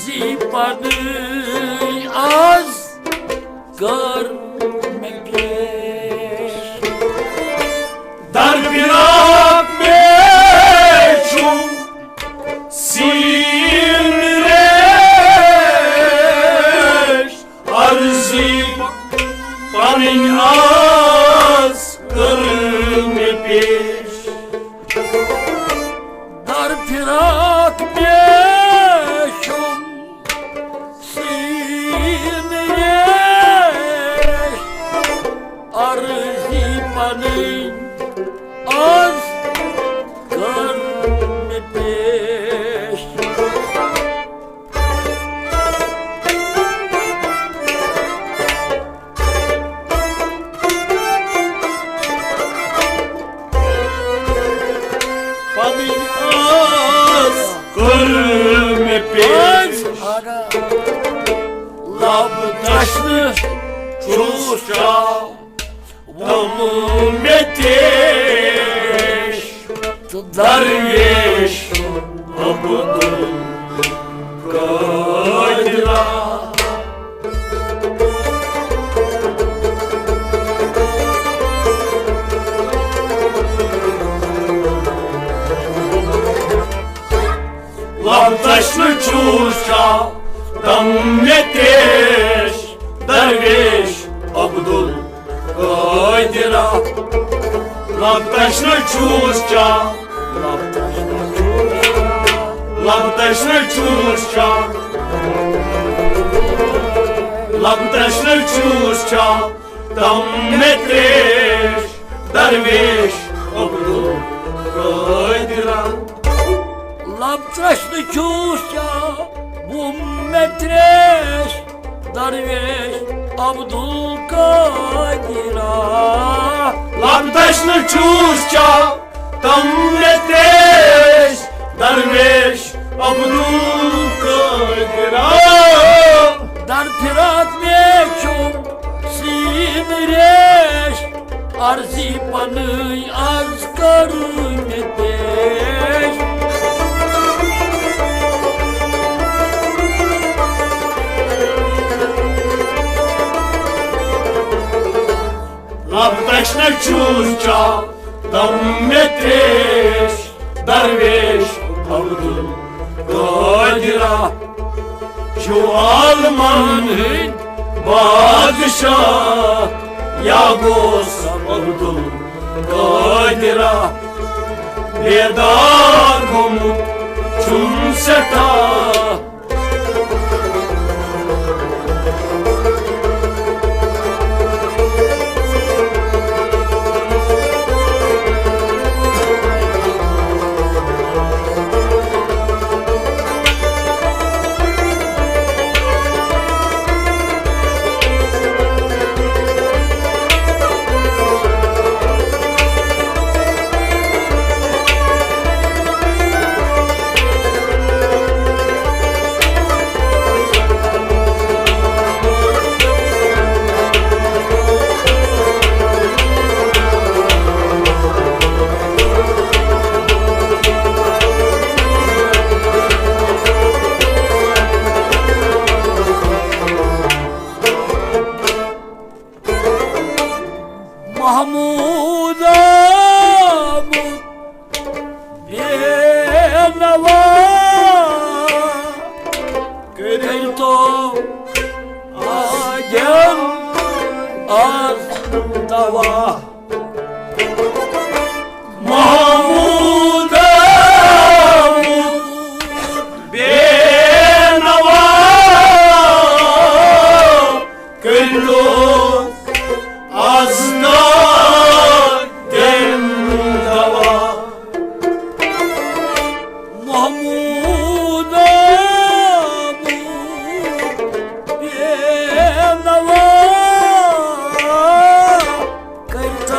زی پنٕنۍ آز کٔر مےٚ پیش۔ در فراق مےٚ چھُم سیٖن ریش، عرضی پنٕنۍ آز کٔر مےٚ پیش۔ در فراق مےٚ چھُم سیٖن ریش، عرضی پنٕنۍ آز کٔر مےٚ پیش۔ پنٕنۍ آس کٔر مےٚ پیش۔ لب تشنہٕ چھُس چاو تم مےٚ تیش۔ تہٕ درویش عبدالقادرا۔ لب تشنہٕ چھُس چاو تم مےٚ تیش۔ درویش عبدالقادرا۔ لب تشنہٕ چھُس چاو، لب تشنہٕ چھُس چاو، لب تشنہٕ چھُس چاو، لب تشنہٕ چھُس چاو تم مےٚ تریش۔ درویش عبدالقادرا۔ لب تشنہٕ چھُس چاو بہٕ مےٚ تریش۔ درویش عبدالقادرا۔ لب تشنہٕ چھُس چاو تم مےٚ تریش۔ درویش عبدالقادرا۔ در فراق مےٚ چھُم سیٖن ریش۔ عرضی پنٕنۍ آز کٔر مےٚ پیش۔ لب تشنہٕ چھُس چاو تم مےٚ تریش۔ درویش عبدالقادرا۔ چھُ عالمن ہٕنٛدۍ بادشاہ یا غوث عبدالقادرا۔ بیدار گوٚمُت چھُم سٮ۪ٹھاہ۔ محمود آمُت بے نوا، کٔرۍتو آجن آز دوا۔ محمود آمُت بے نوا، کٔرۍتو آز دادٮ۪ن دوا۔ محمود آمُت بے نوا، کٔرۍتو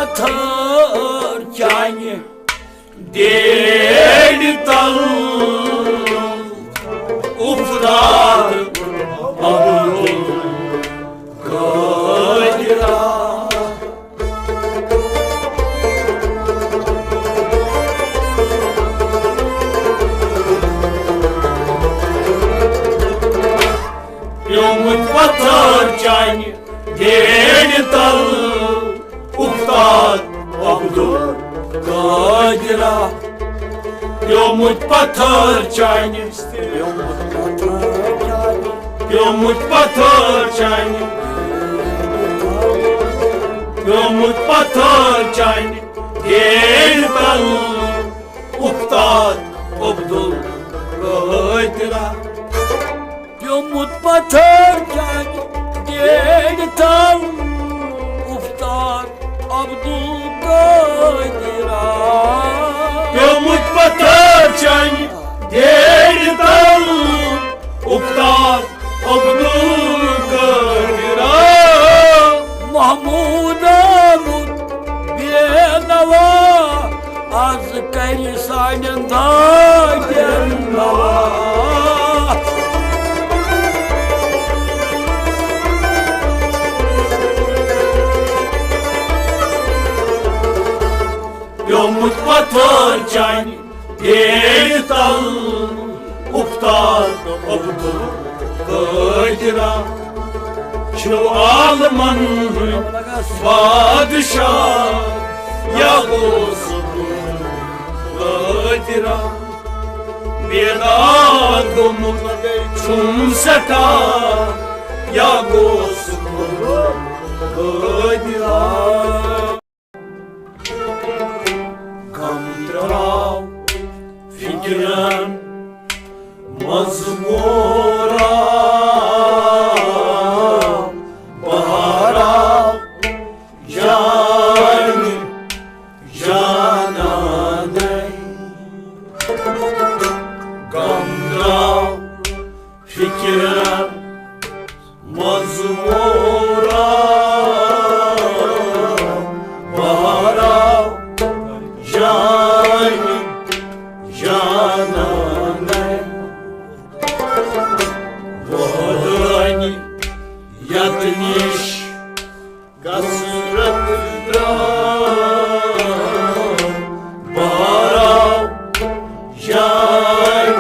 پتھر چانہِ ڈیڈِ تل اُفتاد عبدالقادرا۔ پیومُت پتھر چانہِ ڈیڈِ تل اُفتاد عبدالقادرا۔ پیومُت پتھر چانہِ، پیومُت پتھر چانہِ، پیومُت پتھر چانہِ ڈیڈِ تل اُفتاد عبدالقادرا۔ پیومُت پتھر چانہِ ڈیڈِ تل اُفتاد عبدالقادرا۔ پیومُت پتھر چانہِ ڈیڈِ تل اُفتاد عبدالقادرا۔ محمود آمُت بے نوا، از کرِ سانٮ۪ن دادٮ۪ن نوا۔ پیومُت پتھر چانہِ ڈیڈِ تل اُفتاد عبدالقادرا۔ چھِو عالمن ہٕنٛدۍ بادشاہ یا غوث القادرا۔ بیدار گوٚمُت چھُم سٮ۪ٹھاہ یا غوث القادرا۔ غم تراو فکرن منٛز مورا، بہارا جان جانانے۔ غم تراو فکرن منٛز مورا، بہارا جان جانانے۔ وحدانیت نِش کثرت درٛاو، بہارا جان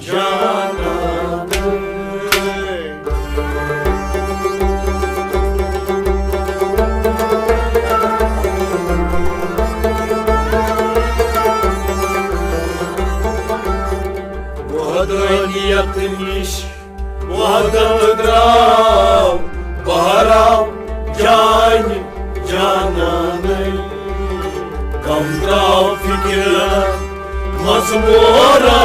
جانانے۔ وحدانیت نِش وحدت درٛاو، بہراو جانہِ جانانے۔ غم درٛاو فکرن منٛز مورا۔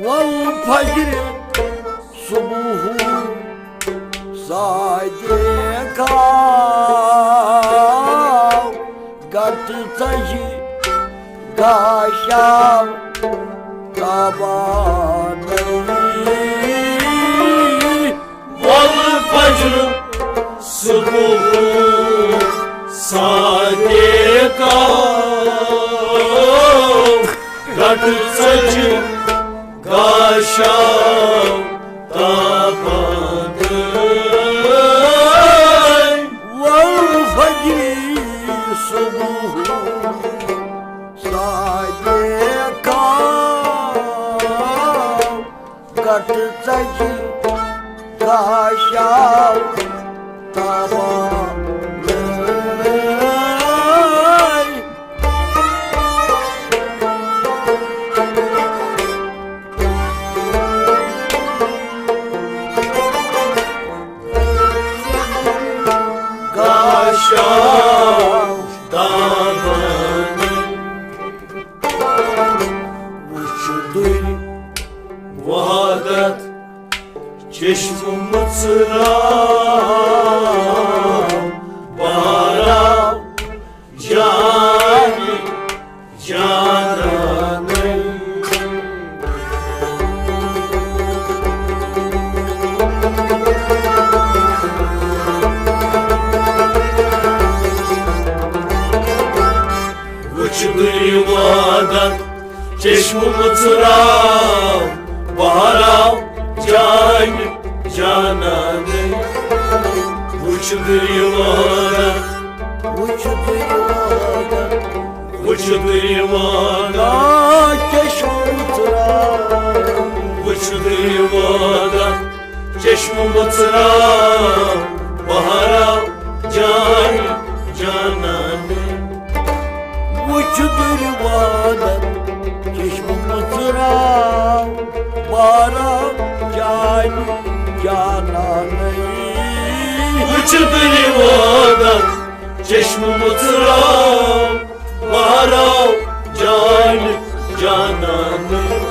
والفجر صبح صادق آو، گٹہٕ ژجہِ گاشاو تابانے۔ والفجر صبح صادق آو، گٹہٕ ژجہِ گاشاو تابانے۔ والفجر صبح دامن۔ وٕچھ دُرۍ وحدت چشم مُژراو، بہراو جانہِ جانانَے۔ وٕچھ دُرۍ وحدت چشم مُژراو، بہراو جانہِ جانانَے۔ وٕچھ دُرۍ وحدت، وٕچھ دُرۍ وحدت، وٕچھ دُرۍ وحدت۔ آ، چشم مُژراو۔ وٕچھ دُرۍ وحدت چشم مُژراو، بہراو جانہِ جانانَے۔ وٕچھ دُرۍ وحدت چشم مُژراو، بہراو جانہِ جانانَے۔ وٕچھ دُرۍ وحدت چشم مُژراو، بہراو جانہِ جانانَے۔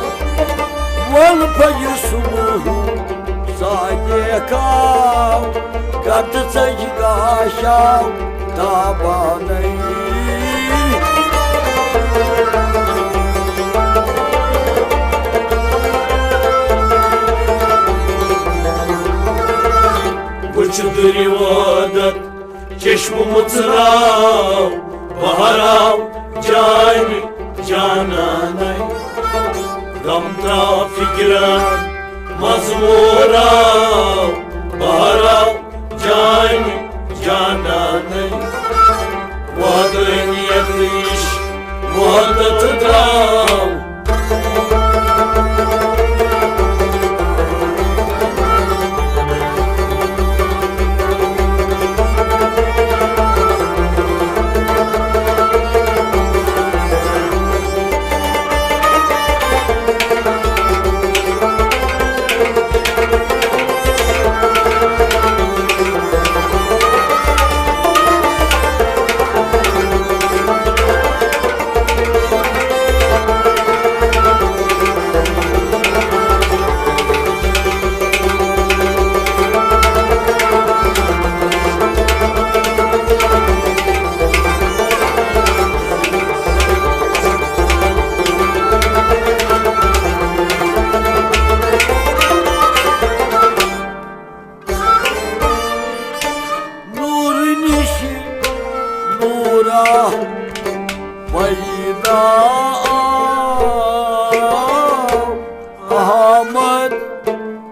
وَل فجر صبح صادق آو، گردٕ ژٔج گاش آو تابانَے۔ وٕچھ دُرۍ وحدت چشم مُژراو، بہراو جانہِ جانانَے۔ غم تراو فکرن منٛز موراو، بہراو جانہِ جانانَے۔ وحدانیت نِش وحدت درٛاو۔ نور نِش نورا پیدا آو، احمد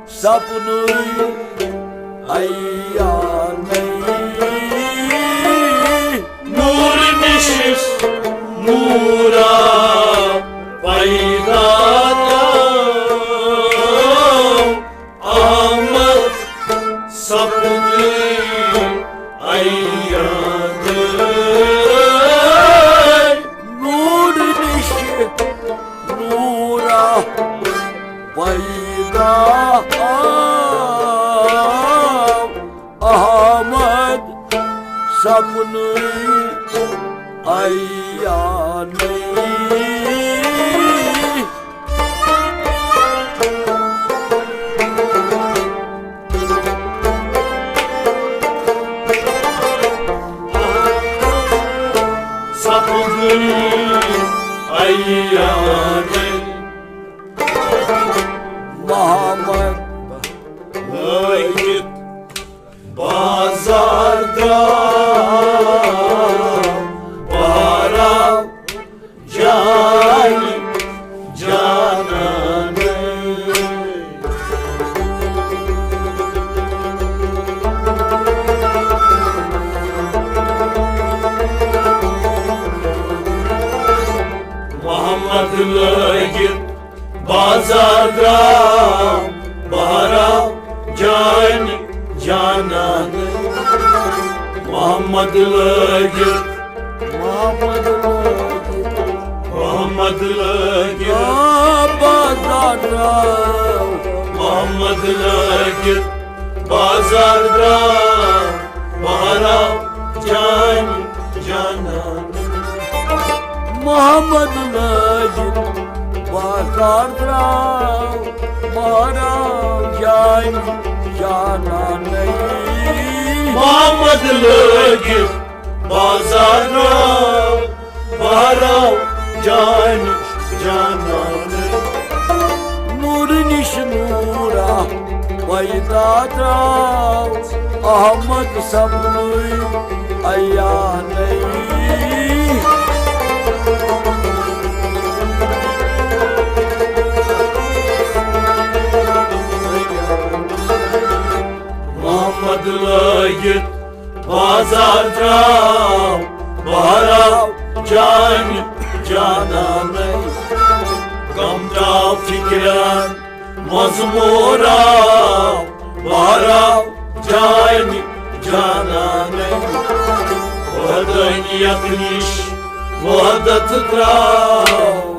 سپنُے عیانَے۔ نور نِش نورا پیدا آو، احمد سپنُے عیانَے۔ نور نِش نورا پیدا آو، احمد سپنُے عیانَے۔ سپنُے عیانَے۔ محمد لٲگِتھ بازار درٛاو، بہراو جانہِ جانانَے۔ محمد لٲگِتھ بازار درٛاو، بہراو جانہِ جانانَے۔ محمد لٲگِتھ، محمد لٲگِتھ، محمد لٲگِتھ، آ، بازار درٛاو۔ محمد لٲگِتھ بازار درٛاو، بہراو جانہِ محمد لٲگِتھ بازار درٛاو، مہراو جانہِ جانانَے۔ محمد لٲگِتھ بازار درٛاو، بہراو جانہِ جانانَے۔ نوٗرٕ نِش نوٗرا پیدا درٛاو، احمد سپنُے عیانَے۔ محمد لٲگِتھ بازار درٛاو، بہراو جانہِ جانانَے۔ غم درٛاو فِکرَن منٛز موراو، بہراو جانہِ جانانَے۔ وحدانیت نِش وحدت درٛاو۔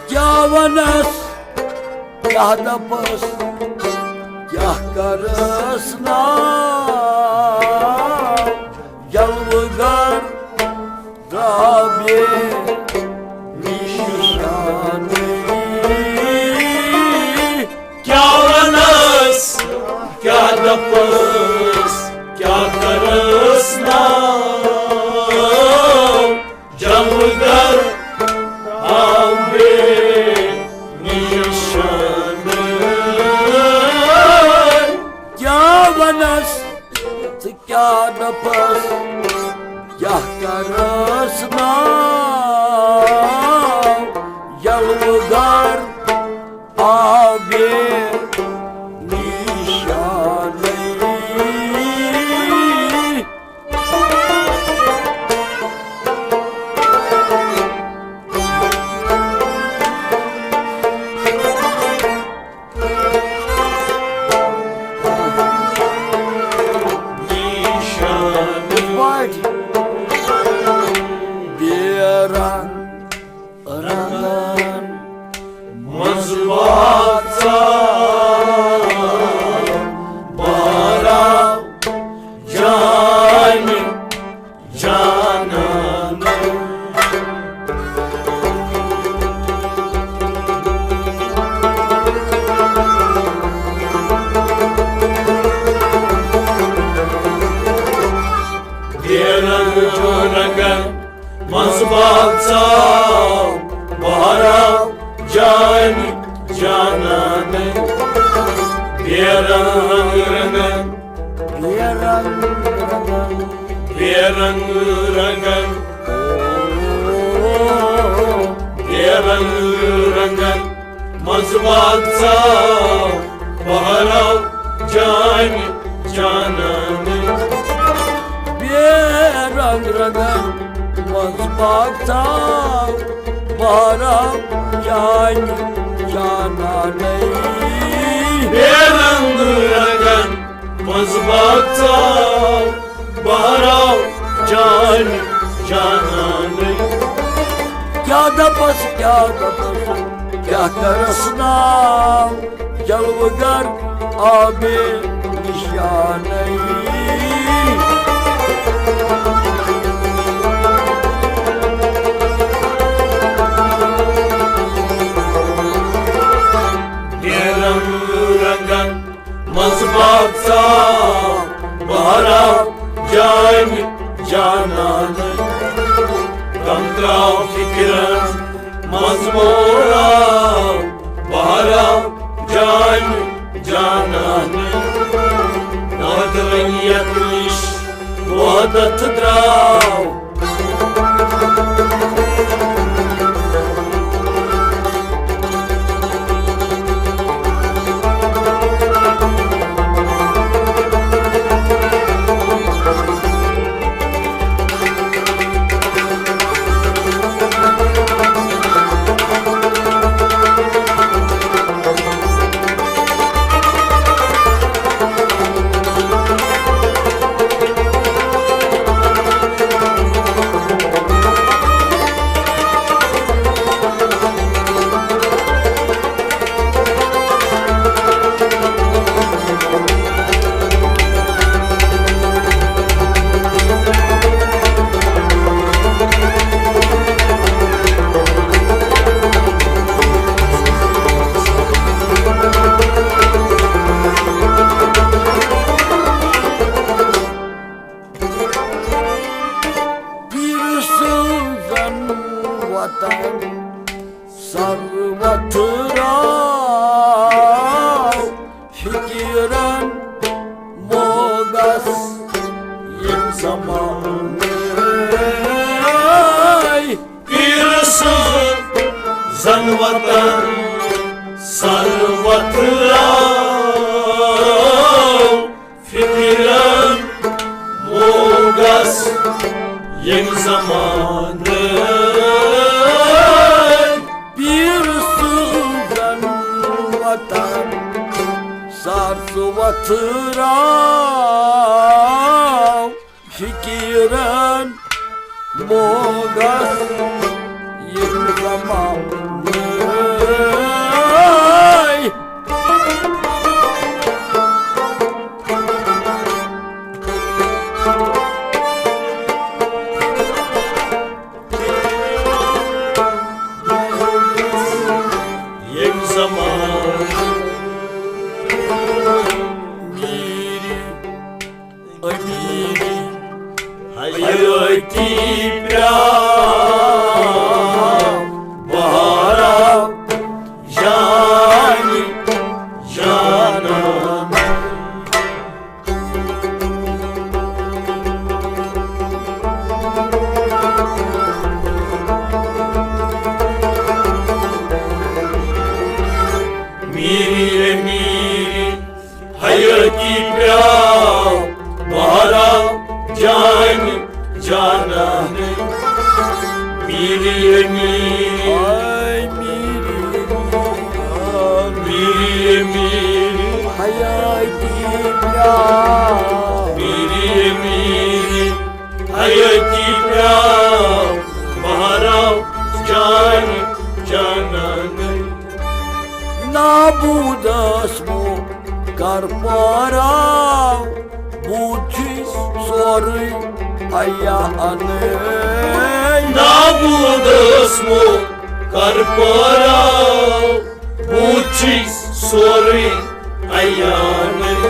کیٛاہ وَنَس، کیٛاہ دَپَس، کیٛاہ کَرَس ناو؟ جلوٕ گر درٛاو بے نِشانٕے۔ کیٛاہ وَنَس، کیٛاہ دَپَس، کیٛاہ کَرَس ناو؟ جلوٕ گر آو بے نِشانٕے۔ کیٛاہ وَنَس تہٕ کیٛاہ دَپَس، کیٛاہ کَرَس ناو؟ جلوٕ گر آو بے نِشانٕے۔ بیرن رنگن منٛز واژان بہراو جانہِ جانانَے۔ بے رنگ رنگن منٛز واژاو بہراو جانہِ جانانَے۔ بے رنگ رنگن، بے رنگ رنگن، بے رنگ رنگن، بے رنگ رنگن منٛز واژاو بہراو جانہِ جانانَے۔ بے رنگ رنگن منٛز واژاو بہراو جانہِ جانانَے۔ بے رنگ رنگن منٛز واژاو بہراو جانہِ جانانَے۔ کیٛاہ دَپَس، کیٛاہ دَپَس، کیٛاہ کَرَس ناو؟ جلوٕ گر آو بے نِشانَے۔ بے رنگ رنگن منٛز واژاو بہراو جانہِ جانانَے۔ غم ترٛاو فِکرَن مزمورا بہرا جان جانان، وحدانیت نش وحدت درٛاو۔ پیٖر سٕنٛزن وطن سر وتھراو، فقیرن موگس ییٚمہِ زمانہٕ۔ پیٖر سٕنٛزن وطن سر وتھراو، فقیرن موگس ییٚمہِ زمانہٕ۔ پیٖر سٕنٛزن وطن سر وتھراو، فقیرن موگس ییٚمہِ زمانہٕ۔ ییٚمہِ زمانہٕ میٖری امیٖری حیٲتی پرٛاو، بہرا جان جانان۔ میٖری امیٖری حیٲتی پرٛاو، بہرا جان جانان۔ میٖری امیٖری، میٖری امیٖری حیٲتی پرٛاو، میٖری امیٖری حیٲتی پرٛاو، بہرا جان جانان۔ نابود ٲسمو کر پٲراو، بوٗد چھُے سورُے عیانٕے۔ نابود ٲسمو کر پٲراو، بوٗد چھُے سورُے عیانٕے۔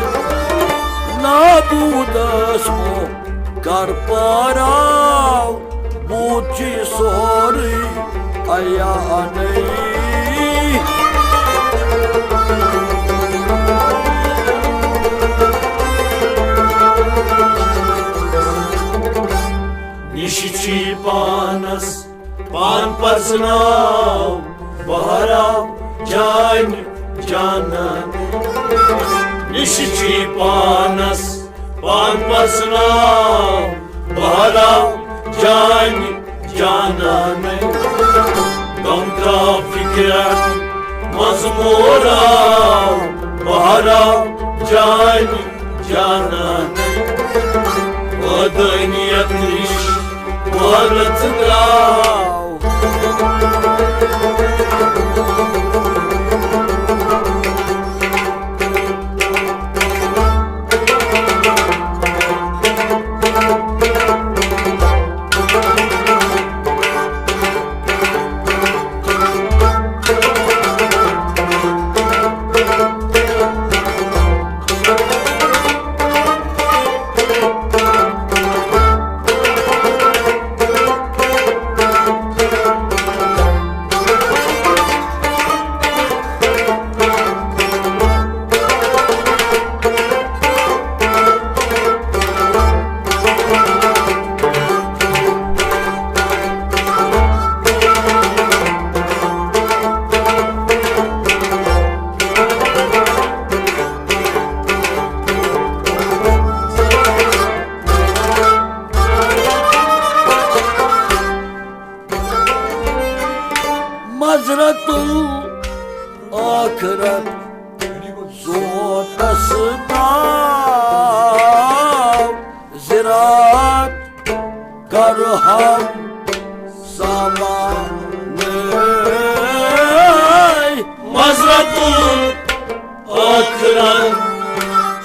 نابود ٲسمو کر پٲراو، بوٗد چھُے سورُے عیانٕے۔ نِشہِ چھُے پانس پان پرزناو، بہرا جان جانان۔ نِشہِ چھُے پانس پان پرزناو، بہرا جان جانان۔ غم ترٛاو فِکرن منٛز موراو، بہرا جان جانان۔ وحدانیت نِش وحدت درٛاو۔ حضرت الآخرت سوتس تاو، زراعت کرہم سامان۔ حضرت الآخرت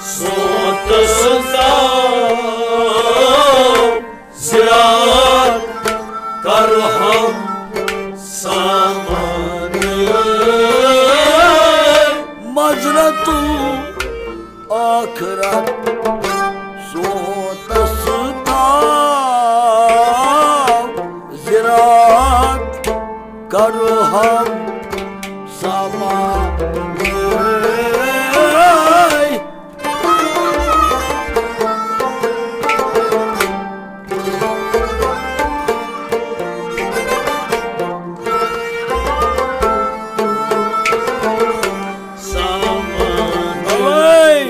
سوتس تاو، زراعت کرہم سامان۔ حضرت الآخرت سوتس تاو، زراعت کرہم سامان۔ سامان۔ اوے!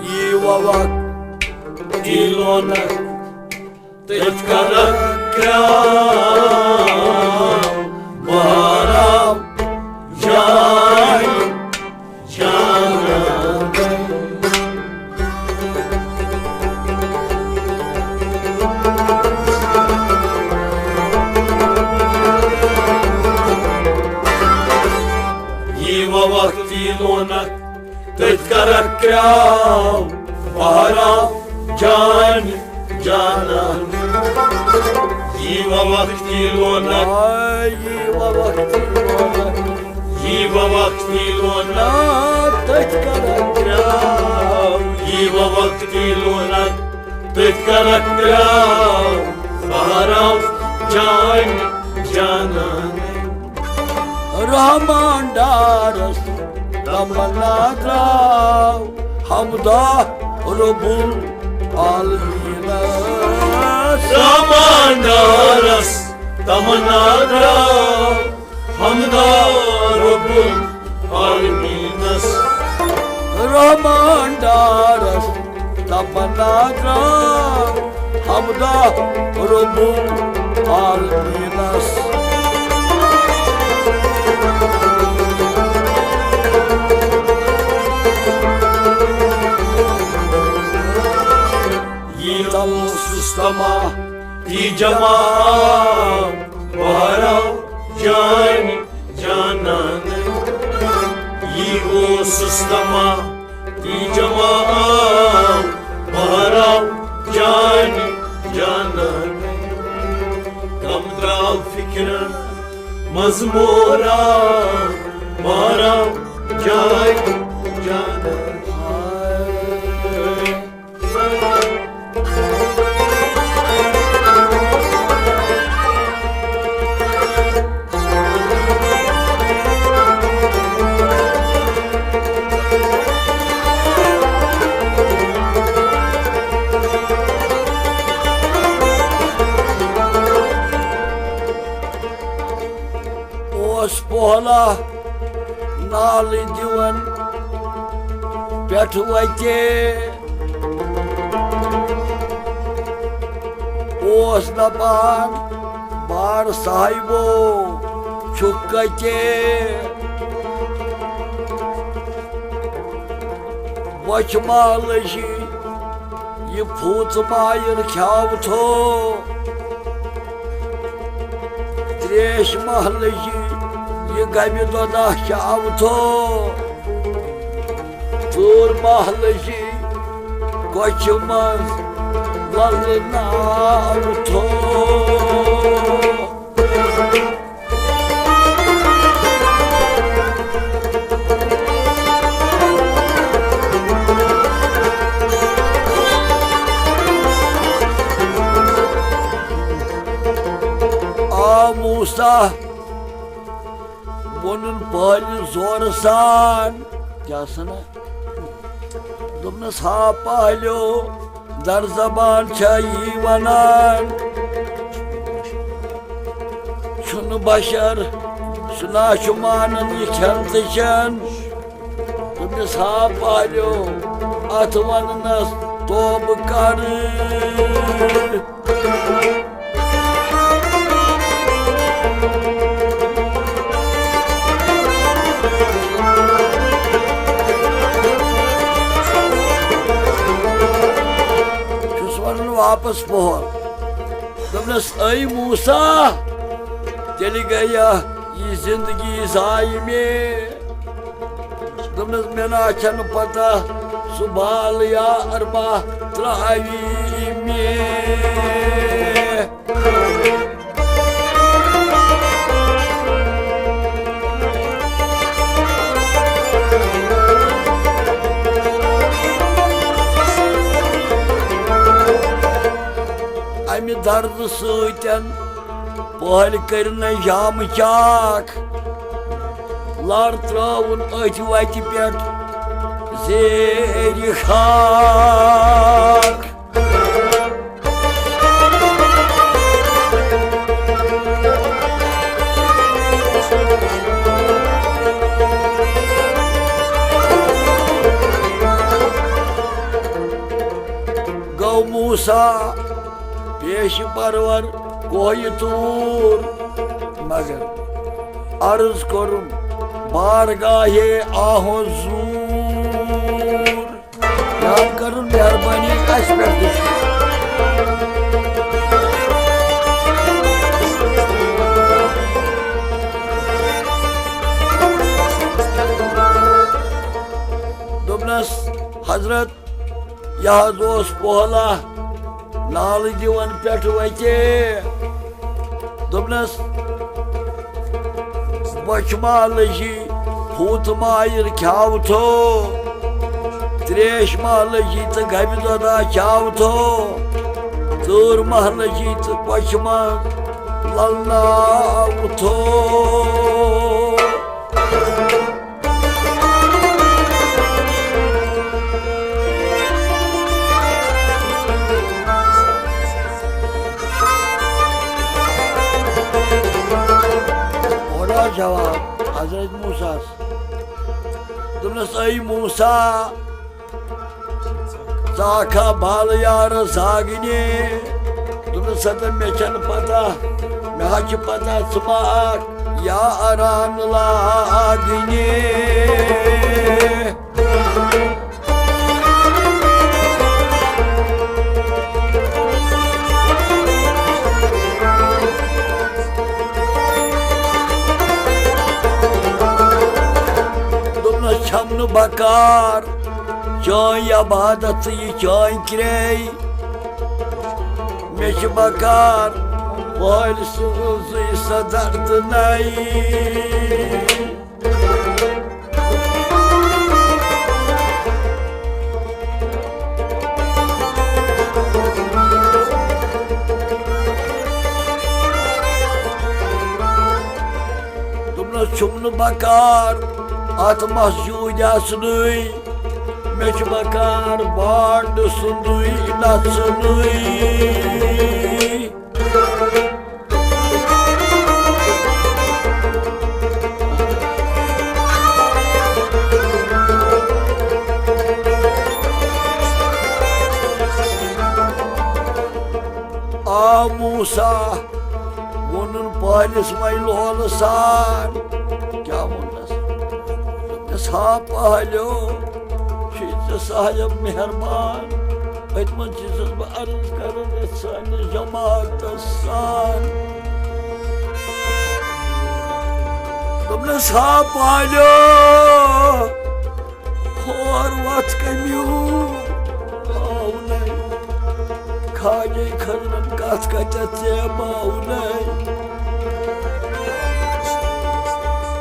یی ووکھ، یی لونکھ، تٔتھۍ کرکھ کرٛاو، بہراو جانہِ جانانٕے۔ یی ووکھ، یی لونکھ، تٔتھۍ کرکھ کرٛاو، بہراو جانہِ جانان۔ یی ووکھ، یی لونکھ۔ آے، یی ووکھ، یی لونکھ۔ یی ووکھ، یی لونکھ۔ تٔتھۍ کرکھ کرٛاو۔ یی ووکھ، یی لونکھ۔ تٔتھۍ کرکھ کرٛاو۔ بہراو جانہِ جانان۔ رحمان ڈارس تمنا تراو، حمدہ رب العالمینس۔ رحمان ڈارس تمنا تراو، حمدہ رب العالمینس۔ رحمان ڈارس تمنا تراو، حمدہ رب العالمینس۔ یی اوسُس طمع، یی جمع، بہراو جانہِ جانان۔ یی اوسُس طمع، یی جمع، بہراو جانہِ جانان۔ کم درٛاو فکرن منٛز مورا، بہراو جانہِ جانان۔ اوس پۄہلا نالہٕ دِوان پٮ۪ٹھٕ وَتہِ۔ اوس دَپان، بار صاحبو، چھُکھ کَتہِ؟ بۄچھِ ما لٔجی، یہِ پھوٗژ مایِر کھیاوتھو۔ تریش ما لٔجی، یہِ گَمہِ دۄدہ کھیاوتھو۔ ژوٗر ما لٔجی، کۄچھِ منٛز لَلہٕ ناوتھو۔ آ موسیٰ، ووٚنُن پٲلہِ زورٕ سان، کیٛاہ سنا؟ دوٚپنَس، ہا پہلیو، در زبان چھا یی ونان، چھُنہٕ بشر، سُہ نا چھُ مانان یہِ کھٮ۪ن تہٕ چٮ۪ن۔ دوٚپنَس، ہا پہلیو، اتھ وننس توبہٕ کر۔ واپس پۄہل۔ دوٚپنس، "اے موسیٰ، تیٚلہِ گٔیہ یہِ زندگی ضایع مےٚ۔" دوٚپنس، "مےٚ نا چھنہٕ پتہ سُہ بال یا اربا ترٛاوی مےٚ۔" امہِ دردٕ سۭتۍ پۄہلۍ کٔرۍ نہٕ جامہٕ چاک، لر ترٲوُن أتھۍ وتہِ پٮ۪ٹھ زیرِ خاک۔ گوٚو موسیٰ پیش پرور کوہِ طور، مگر عرض کوٚرُن بارگاہِ آ حضور۔ یاد کرُن مہربٲنی اَسہِ پٮ۪ٹھ تہِ۔ دوٚپنس، "حضرت، یہِ حظ اوس پۄہلا نالہٕ دِوان پٮ۪ٹھٕ وتہِ۔" دوٚپنس، "بۄچھِ ما لٔجی ہوٗت مایِر کھیٛاوتھو، ترٛیش ما لٔجی تہٕ گبہِ دۄدا چاوتھو، تۭر ما لٔجی تہٕ بۄچھِ ما للناوتھو؟" اورا جواب حضرت موسیٰ ہس۔ دوٚپنس، "اے موسیٰ، ژٕ آکھا بالہٕ یارٕ زاگنہِ؟" دوٚپنس، "ہتا مےٚ چھنہٕ پتہ، مےٚ ہا چھِ پتہ ژٕ ما آکھ یا اران لاگنہِ۔" دوٚپنس، "چھم نہٕ بکار چٲنۍ عبادت تہٕ یہِ چٲنۍ کرے۔ مےٚ چھِ بکار پٲلۍ سٕنٛزٕے سۄ دردٕ نَے۔" دوٚپنس، "چھُم نہٕ بکار اتھ مسجوٗدِ اژنُے، مےٚ چھُ بکار بانڈٕ سُنٛدُے نژنُے۔" آ موسیٰ، ووٚنُن پٲلِس وۄنۍ لولہٕ سان۔ کیٛاہ ووٚننس؟ دوٚپنس، ہا پٲلِو، چھُے ژےٚ صاحب مہربان، أتھۍ منٛز چھُسس بہٕ عرض کران یتھ سٲنِس جماعتس سان۔ دوٚپنس، ہا پٲلِو، ہور وتھ کمیو ہاونَے، خواجے خزرن کتھ کتٮ۪تھ ژےٚ باونَے۔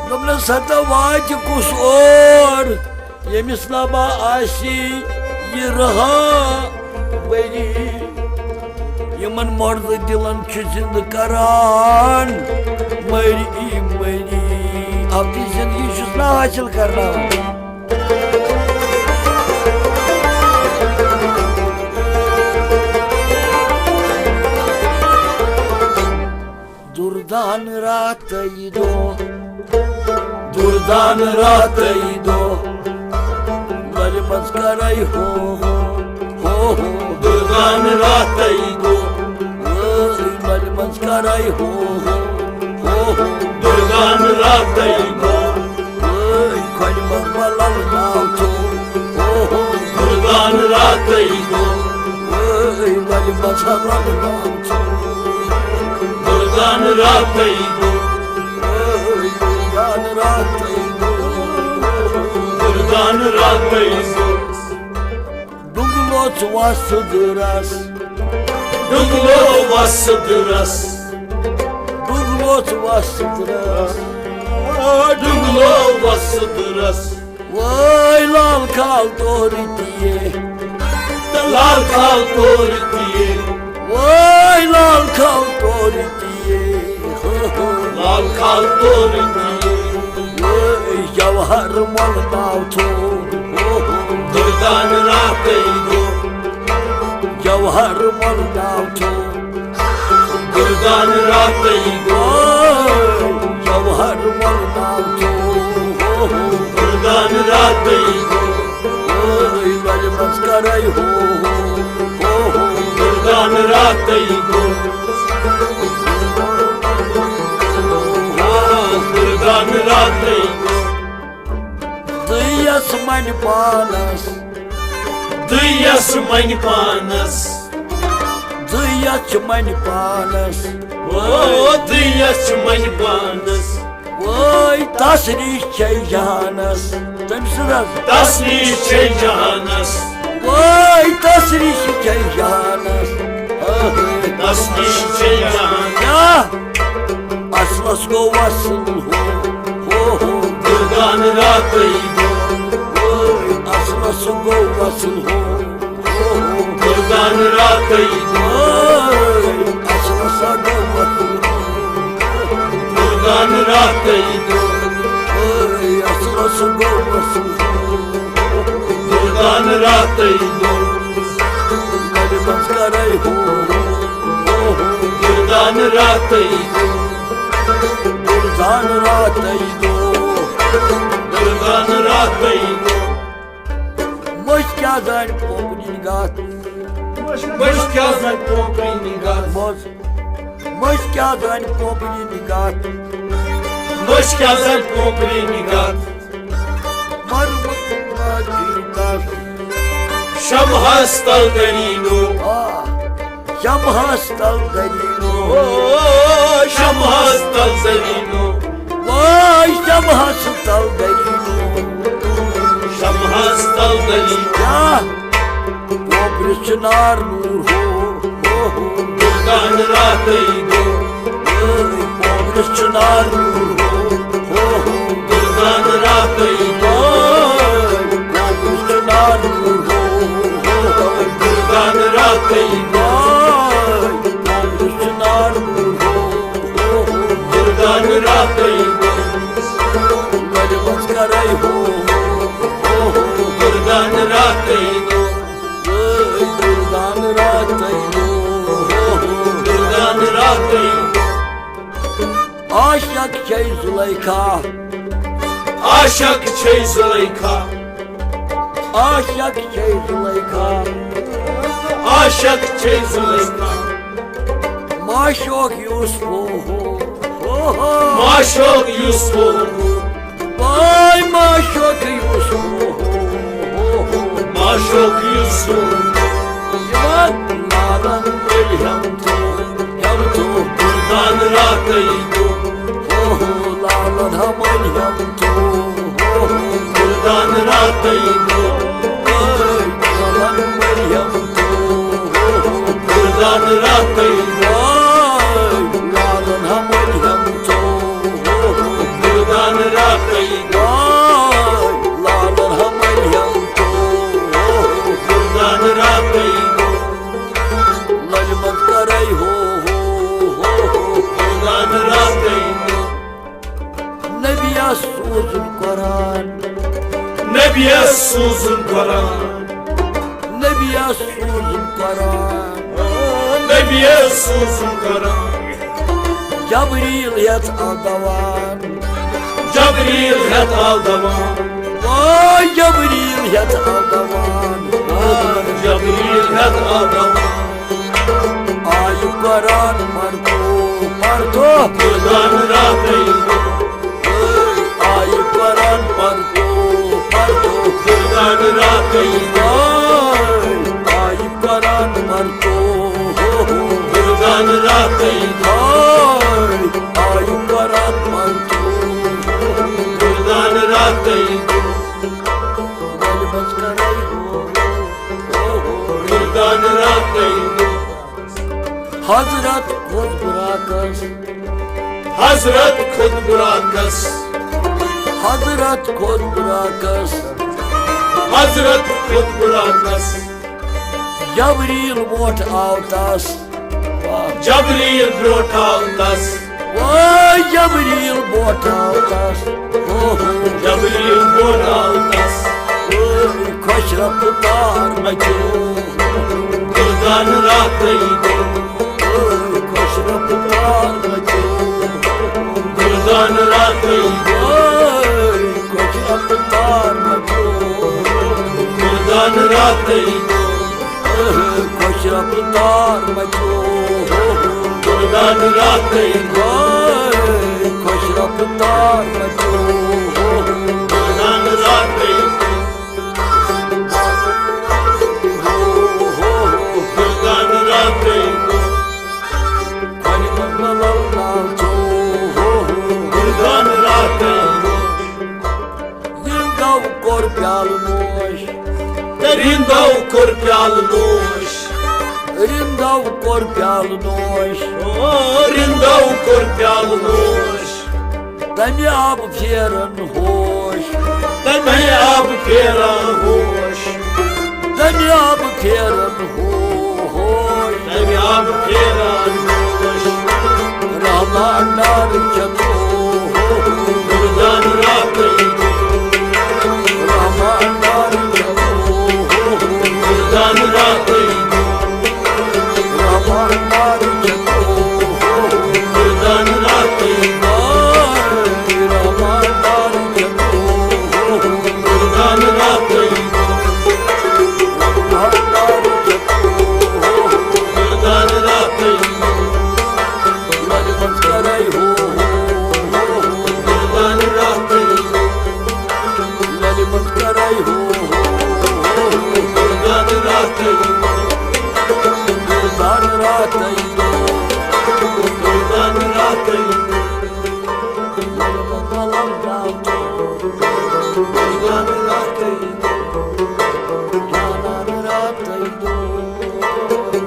دوٚپنس، ہتا واتہِ کُس اور، ییٚمِس لبا آسہِ یہِ رہا بری، یِمن مردٕ دِلن چھُ زِندٕ کران مٔری مٔری۔ اَوتی زِندگی چھُس نہٕ حٲصِل کرناوان۔ دُردان راتَے دۄہ، دُردان راتَے دۄہ، لَلہِ منٛز کَرَے ہو ہو، ہو ہو۔ دُردان راتَے دۄہ، ٲے لَلہِ منٛز کَرَے ہو ہو، ہو ہو۔ دُردان راتَے دۄہ، ٲے کھۄلہِ منٛز مَلَل ناو تھو، ہو ہو۔ دُردان راتَے دۄہ، ٲے اے ولہِ مذہب لگناو ژٕ۔ دُردان راتَے دۄہ۔ اے دُردان راتَے دۄہ۔ دُردان راتَے دۄہ۔ ڈُنگلوژ وَس دُرس۔ ڈُنگلو وَس دُرس۔ ڈُنگلوژ وَس دُرس۔ ڈُنگلو وَس دُرس۔ وٲے لال کال تورِ تیے۔ تہٕ لال کال تورِ تیے۔ وٲے لال کال تورِ تیے۔ لال کال تورِ تیے۔ وٲے جوہر مۄلناو ژھو۔ دُردان راتَے دۄہ۔ جوہر مۄلناو ژھو۔ دُردان راتَے دۄہ۔ جوہر مۄلناو ژھو۔ دُردان راتَے دۄہ۔ اے ولہِ منٛز کرے ہو ہو، ہو ہو۔ دُردان راتَے دۄہ۔ دُردان راتَے دۄہ۔ دٕیَس منہِ پانس۔ دٕیَس منہِ پانس۔ دٕیَس چھِ منہِ پانس۔ او، دٕیَس چھِ منہِ پانس۔ وٲے تسریٖح چھے جہانس۔ تٔمۍ سٕنٛز حظ۔ تسریٖح چھے جہانس۔ وٲے تسریٖح چھے جہانس۔ تسریٖح چھے جہانس۔ کیٛاہ؟ اصلس گوٚو وصل ہو، ہو ہو۔ دُردان راتَے دۄہ۔ اصلس گوٚو وصل ہو، ہو ہو۔ دُردان راتَے دۄہ۔ اصلس گوٚو وصل ہو۔ دُردان راتَے دۄہ۔ اصلس گوٚو وصل ہو۔ دُردان راتَے دۄہ۔ گرِ منٛز کرے ہو ہو، ہو ہو۔ دُردان راتَے دۄہ۔ دُردان راتَے دۄہ۔ دُردان راتَے دۄہ۔ مٔشۍ کیٛاہ زانہِ پوپرِنۍ گتھ۔ مٔشۍ کیٛاہ زانہِ پوپرِنۍ گتھ۔ مٔشۍ، مٔشۍ کیٛاہ زانہِ پوپرِنۍ گتھ۔ مٔشۍ کیٛاہ زانہِ پوپرِنۍ گتھ۔ مرمت ماجی تس۔ شمہس تل دٔلیٖنو۔ آ، شمہس تل دٔلیٖنو۔ او، شمہس تل دٔلیٖنو۔ واے شمہس تل دٔلیٖنو۔ شمہس تل دٔلیٖنو۔ کیٛاہ؟ پوپرِس چھُ نار نوٗر ہو، ہو ہو۔ دُردان راتَے دۄہ۔ اے پوپرِس چھُ نار نوٗر ہو، ہو ہو۔ دُردان راتَے دۄہ۔ اے پوپرِس چھُ نار نوٗر ہو، ہو ہو۔ دُردان راتَے دۄہ۔ اے پوپرِس چھُ نار نوٗر ہو، ہو ہو۔ دُردان راتَے دۄہ۔ لَرِ منٛز کَرَے ہو، ہو ہو۔ دُردان راتَے دۄہ۔ اے دُردان راتَے دۄہ۔ دُردان راتَے دۄہ۔ عاشق چھے زلیخا۔ عاشق چھے زلیخا۔ عاشق چھے زلیخا۔ عاشق چھے زلیخا۔ معشوق یوسف ہو ہو۔ ہو ہو۔ معشوق یوسف ہو ہو۔ واے معشوق یوسف ہو ہو۔ معشوق یوسف۔ یِمن لالن مٔلۍ ہٮ۪متو، ہٮ۪متو۔ دُردان راتَے دۄہ۔ ہو ہو، لالن ہا مٔلۍ ہٮ۪متو۔ ہو ہو، دُردان راتَے دۄہ۔ اے لالن مٔلۍ ہٮ۪متو۔ ہو ہو، دُردان راتَے دۄہ۔ اے لالن ہا مٔلۍ ہٮ۪متو۔ ہو ہو، دُردان راتَے دۄہ۔ اے لالن ہا مٔلۍ ہٮ۪متو۔ ہو ہو، دُردان راتَے دۄہ۔ لَرِ منٛز کَرَے ہو ہو، ہو ہو۔ دُردان راتَے دۄہ۔ نبیَس سوٗزُن قرآن۔ نبیَس سوٗزُن قرآن۔ نبیَس سوٗزُن قرآن۔ نبیَس سوٗزُن قرآن۔ جبریٖل ہٮ۪تھ آو دوان۔ جبریٖل ہٮ۪تھ آو دوان۔ واے جبریٖل ہٮ۪تھ آو دوان۔ واے جبریٖل ہٮ۪تھ آو دوان۔ آیہِ قرآن پرتو، پرتو۔ دُردان راتَے دۄہ۔ آیہِ قرآن پرتو، پرتو۔ دُردان راتَے دۄہ۔ آیہِ قرآن پرتو، حضرت کھوٚت براقس۔ حضرت کھوٚت براقس۔ حضرت کھوٚت براقس۔ جبریل برونٛٹھ آو تس۔ جبریل برونٛٹھ آو تس۔ او جبریل برونٛٹھ آو تس۔ او جبریل برونٛٹھ آو تس۔ او خۄش رفتار مچو۔ دُردان راتٕے گوٚو۔ او خۄش رفتار مچو۔ دُردان راتٕے گوٚو۔ او خۄش رفتار مچو۔ دُردان راتٕے گوٚو۔ خۄش رفتار مچو۔ دُردان راتٕے گوٚو۔ خۄش رفتار مچو۔ دُردان راتٕے گوٚو۔ دُردان راتٕے گوٚو۔ خۄش رفتار مچو۔ دُردان راتٕے گوٚو۔ رِندو کوٚر پیالہٕ نوش۔ تہٕ رِندو کوٚر پیالہٕ نوش۔ رِندو کوٚر پیالہٕ نوش۔ او، رِندو کوٚر پیالہٕ نوش۔ تَمہِ آبہٕ پھیرن ہوش۔ تَمہِ آبہٕ پھیرن ہوش۔ تَمہِ آبہٕ پھیرن ہوش۔ تَمہِ آبہٕ پھیرن ہوش۔ رحمان ڈار چلو۔ دُردان راتٕے۔ رحمان ڈار چلو۔ دُردان راتٕے۔ رحمان ڈار چلو۔ دُردان راتٕے۔ رحمان ڈار چلو۔ دُردان راتٕے۔ رحمان ڈار چلو۔ دُردان راتٕے۔ لَرِ منٛز کَرَے ہو، ہو، ہو، ہو۔ دُردان راتٕے۔ لَرِ منٛز کَرَے ہو، ہو، ہو، ہو۔ دُردان راتٕے۔ دُردان راتٕے۔ دُردان راتٕے۔ دُردان راتٕے۔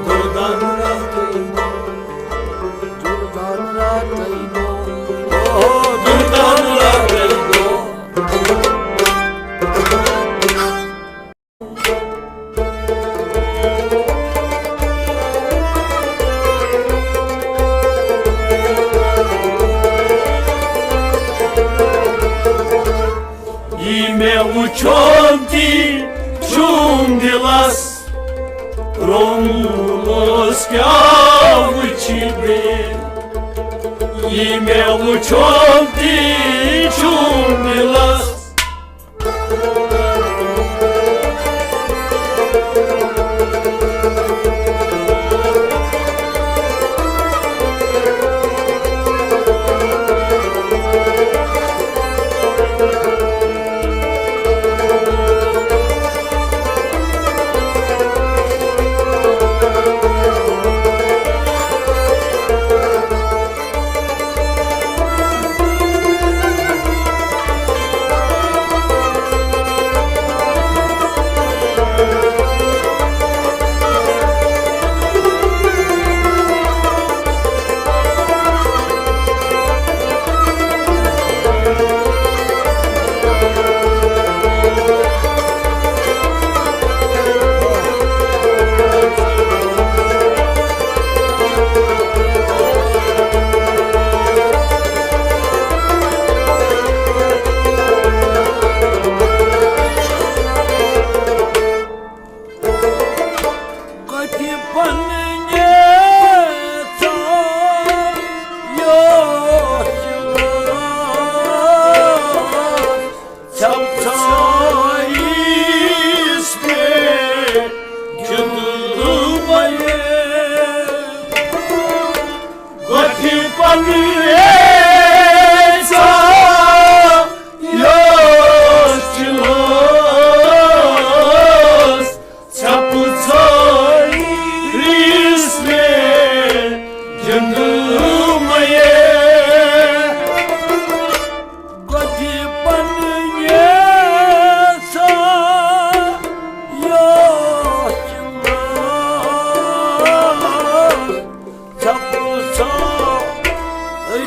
دُردان راتٕے۔ دُردان راتٕے۔ او، دُردان راتٕے۔ یہِ مےٚ وُچھُن تہِ چھُم دِلس، روٚمُل اوس کیٛاہ وُچھِ بیٚیہِ۔ یہِ مےٚ وُچھُن تہِ چھُم دِلس۔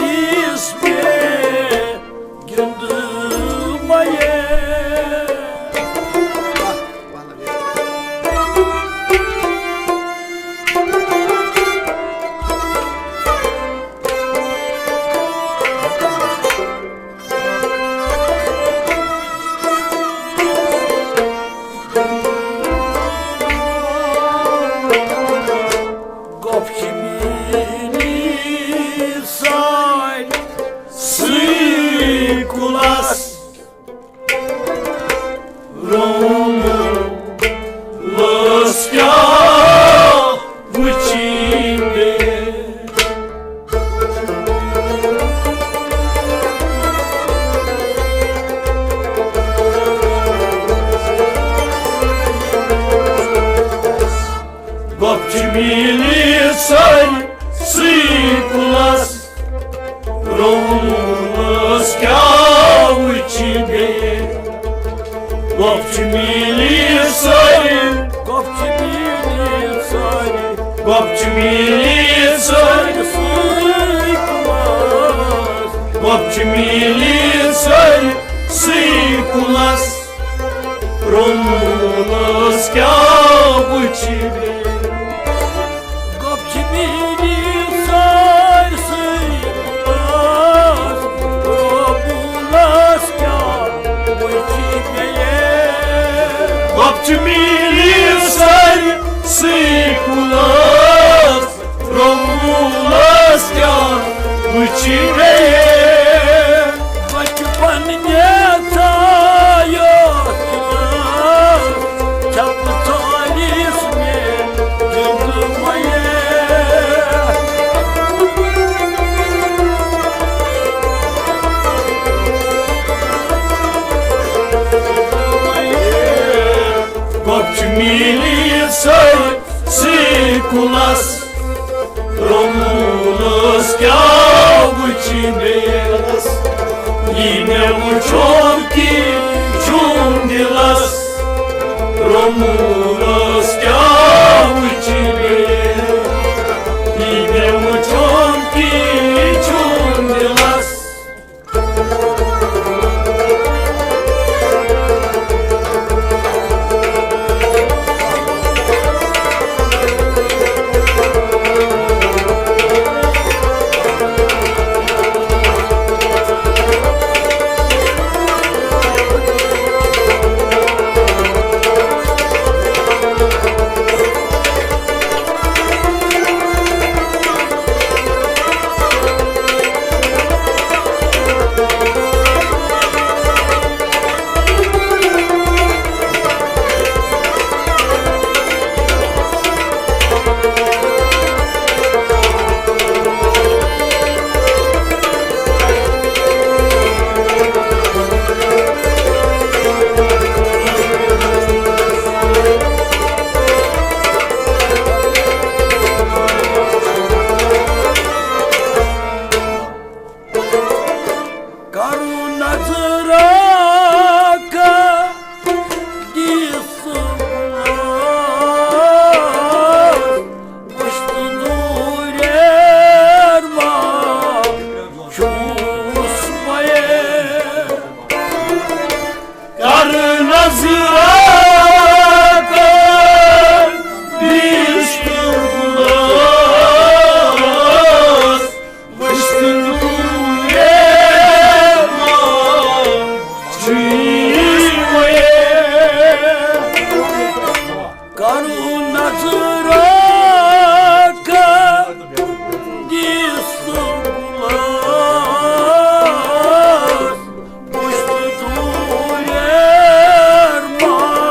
یُس مےٚ گِنٛدمَے۔ گۄپھ چھِ میٛٲنی سارِ سٕے کُلَس۔ رومُل ٲس کیٛاہ وٕچھی مےٚ۔ گۄپھ چھِ میٛٲنی سارِ سٕے کُلَس۔ رومُل ٲس کیٛاہ وٕچھِ بیٚیہِ۔ گۄپھ چھِ میٛٲنی سارِ۔ گۄپھ چھِ میٛٲنی سارِ۔ گۄپھ چھِ میٛٲنی سارِ۔ سٕے کُلَس۔ گۄپھ چھِ میٛٲنی سارِ۔ سٕے کُلَس۔ رومُل ٲس کیٛاہ وٕچھِ بیٚیہِ۔ گۄپھ چھِ میٛٲنی سارِ سٕے کُلَس۔ رومُل ٲس کیٛاہ وٕچھِ بیٚیہِ۔ گۄپھ چھِ میٛٲنی سارِ سٕے کُلَس۔ رومُل ٲس کیٛاہ وٕچھِ مےٚ۔ بچپن نیژھا یۄس چھپہٕ ژٲلِس مےٚ گِنٛدمَے۔ گۄپھ چھِ میٛٲنی سارِ سٕے کُلَس۔ رومُل ٲس کیٛاہ وٕچھِ بیٚیِس۔ یہِ مےٚ وٕچھُن کہِ چھُم دِلَس۔ رومُل ٲس کیٛاہ وٕچھِ بیٚیِس۔ یہِ مےٚ وٕچھُن کہِ چھُم دِلَس۔ کرو نظر آقا دی صبحس، وُچھ تہٕ دوٗریر ما چھُس بہٕ۔ کر نظر آقا دی صبحس، وُچھتہٕ دوٗریر ما چھُس بہٕ۔ کرو نظر آقا دی صبحس، وُچھتہٕ دوٗریر ما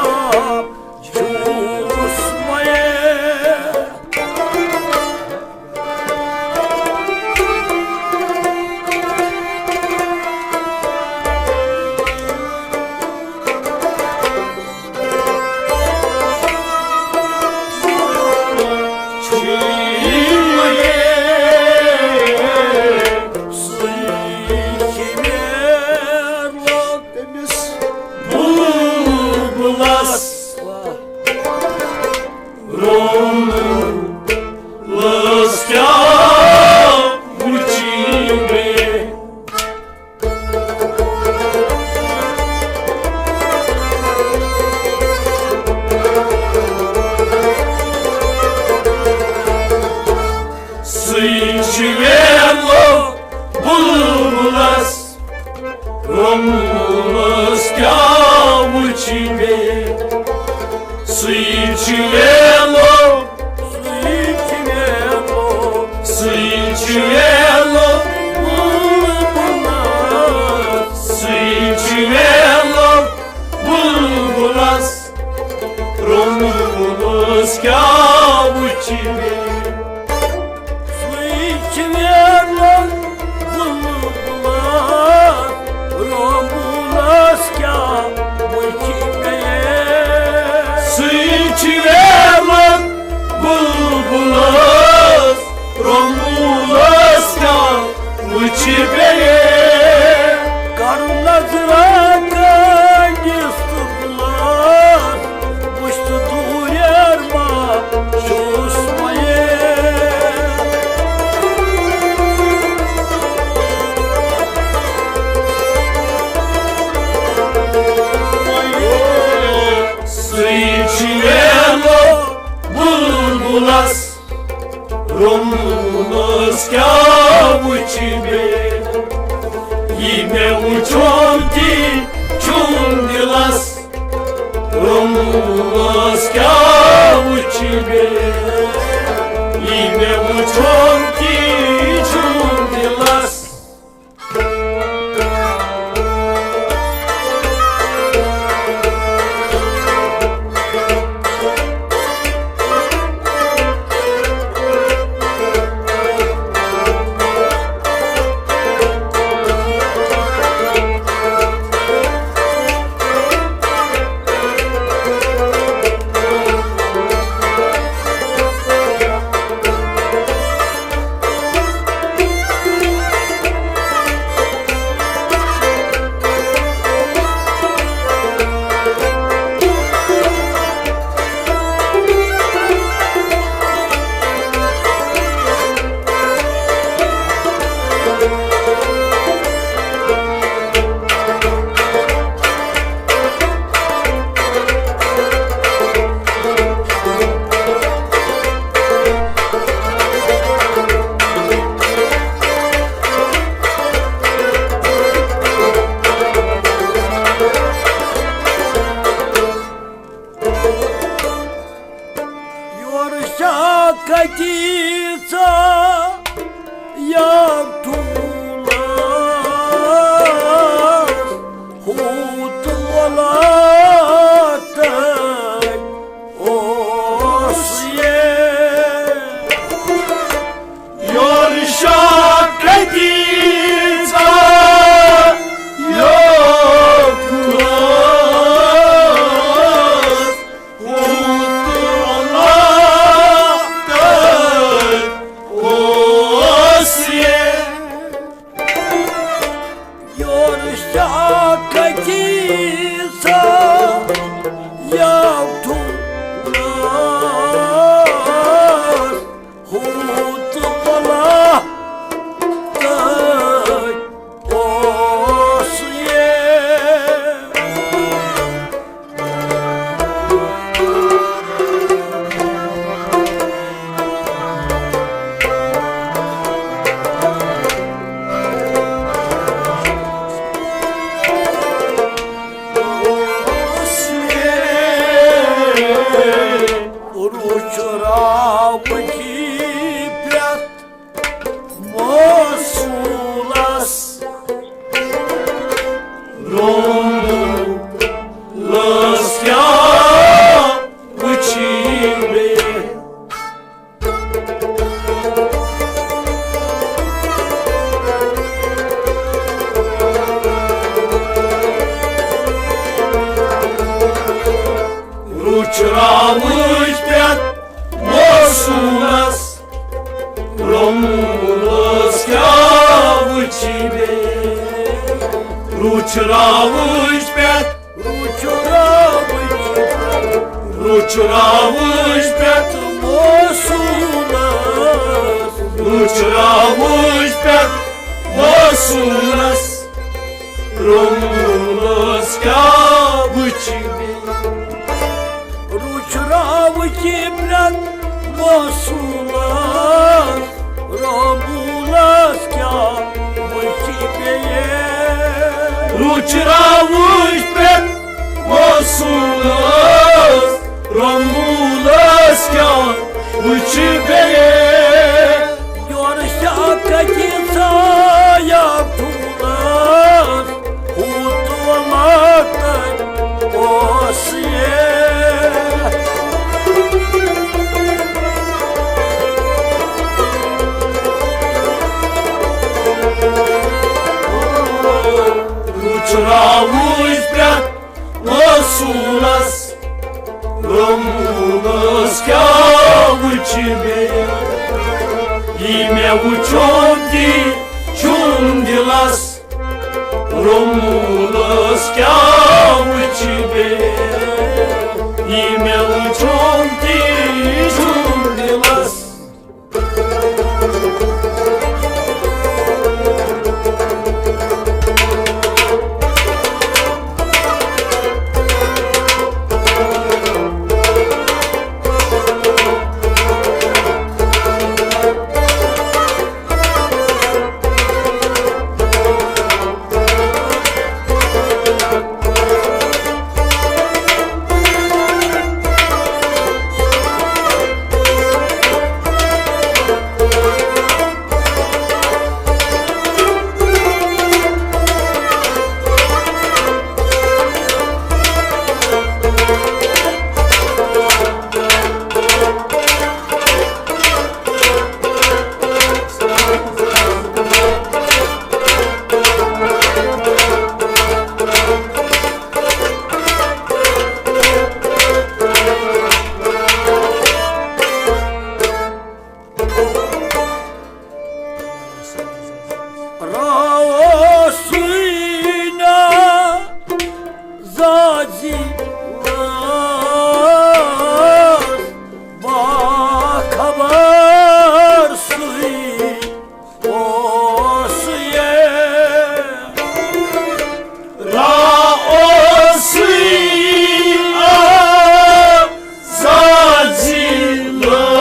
موٗلَس کیٛاہ وٕچھِ بیٚیہِ؟ سُے چھُ ویلو، سُے چھُ ویلو، سُے چھُ ویلو، سُے چھُ ویلو بُلبُلَس۔ روٚمبُلَس کیٛاہ وٕچھِ بیٚیہِ؟ سُے چھُ ویلو بُلبُلَس، روٚمبُلَس کیٛاہ وٕچھِ بیٚیہِ؟ سُے چھُ ویلو بُلبُلَس، روٚمبُلَس کیٛاہ وٕچھِ بیٚیہِ؟ کَر نظرا کٲنِس تُلَس، وٕچھ تہٕ دوٗریر ما چھُس مَیہِ۔ سُے چھُ ویلو بُلبُلَس، روٚمبُلَس کیٛاہ وٕچھِ بیٚیہِ؟ یہِ مےٚ وٕچھُن تہِ چھُم دِلَس۔ روٚمبُلَس کیٛاہ وٕچھِ بیٚیہِ؟ یہِ مےٚ وٕچھُن تہِ چھُم دِلَس۔ یورٕ چھا کتیٖژا یا ٹھوٗلس، ہوٗت وۄلاتَے اوس یہِ۔ یورٕ چھا کتیٖژا یا ٹھوٗلس، ہوٗت وۄلاتَے اوس یہِ۔ یورٕ چھا کتیٖژا یا ٹھوٗلس، ہوٗت وۄلاتَے اوس یہِ۔ روٚچھ راوٕچی پرٛٮ۪تھ محصوٗلس، روٚمبُلس کیٛاہ وٕچھی بیٚیہِ؟ روٚچھ راوٕچ پرٛٮ۪تھ محصوٗلس، روٚمبُلس کیٛاہ وٕچھی بیٚیہِ؟ روٚچھ راوٕچ پرٛٮ۪تھ، روٚچھ راوٕچ پرٛٮ۪تھ، روٚچھ راوٕچ پرٛٮ۪تھ محصوٗلس، روٚچھ راوٕچ پرٛٮ۪تھ محصوٗلس، روٚمبُلس کیٛاہ وٕچھی بیٚیہِ؟ روٚچھ راوٕچی پرٛٮ۪تھ محصوٗلس، روٚمبُلس کیٛاہ وٕچھی بیٚیہِ؟ رُچراوٕچ پرٛٮ۪تھ موصوٗلس، رموٗلس کیٛاہ وٕچھِ بیٚیہِ؟ یورٕ شاہ کتہِ ژایہ ٹھوٗلس، ہوٗت وماتن اوس یہِ۔ رُچراوٕچ پرٛٮ۪تھ وصوٗلس، رموٗلس کیٛاہ وٕچھِ بیٚیہِ؟ یہِ مےٚ وٕچھُن تہِ چھُم دِلس، رموٗلس کیٛاہ وٕچھِ بیٚیہِ؟ یہِ مےٚ وٕچھُن تہِ چھُم دِلس۔ راوسینا زازی لاس باخبر سُے اوس یہِ۔ راوسینا زازی لاس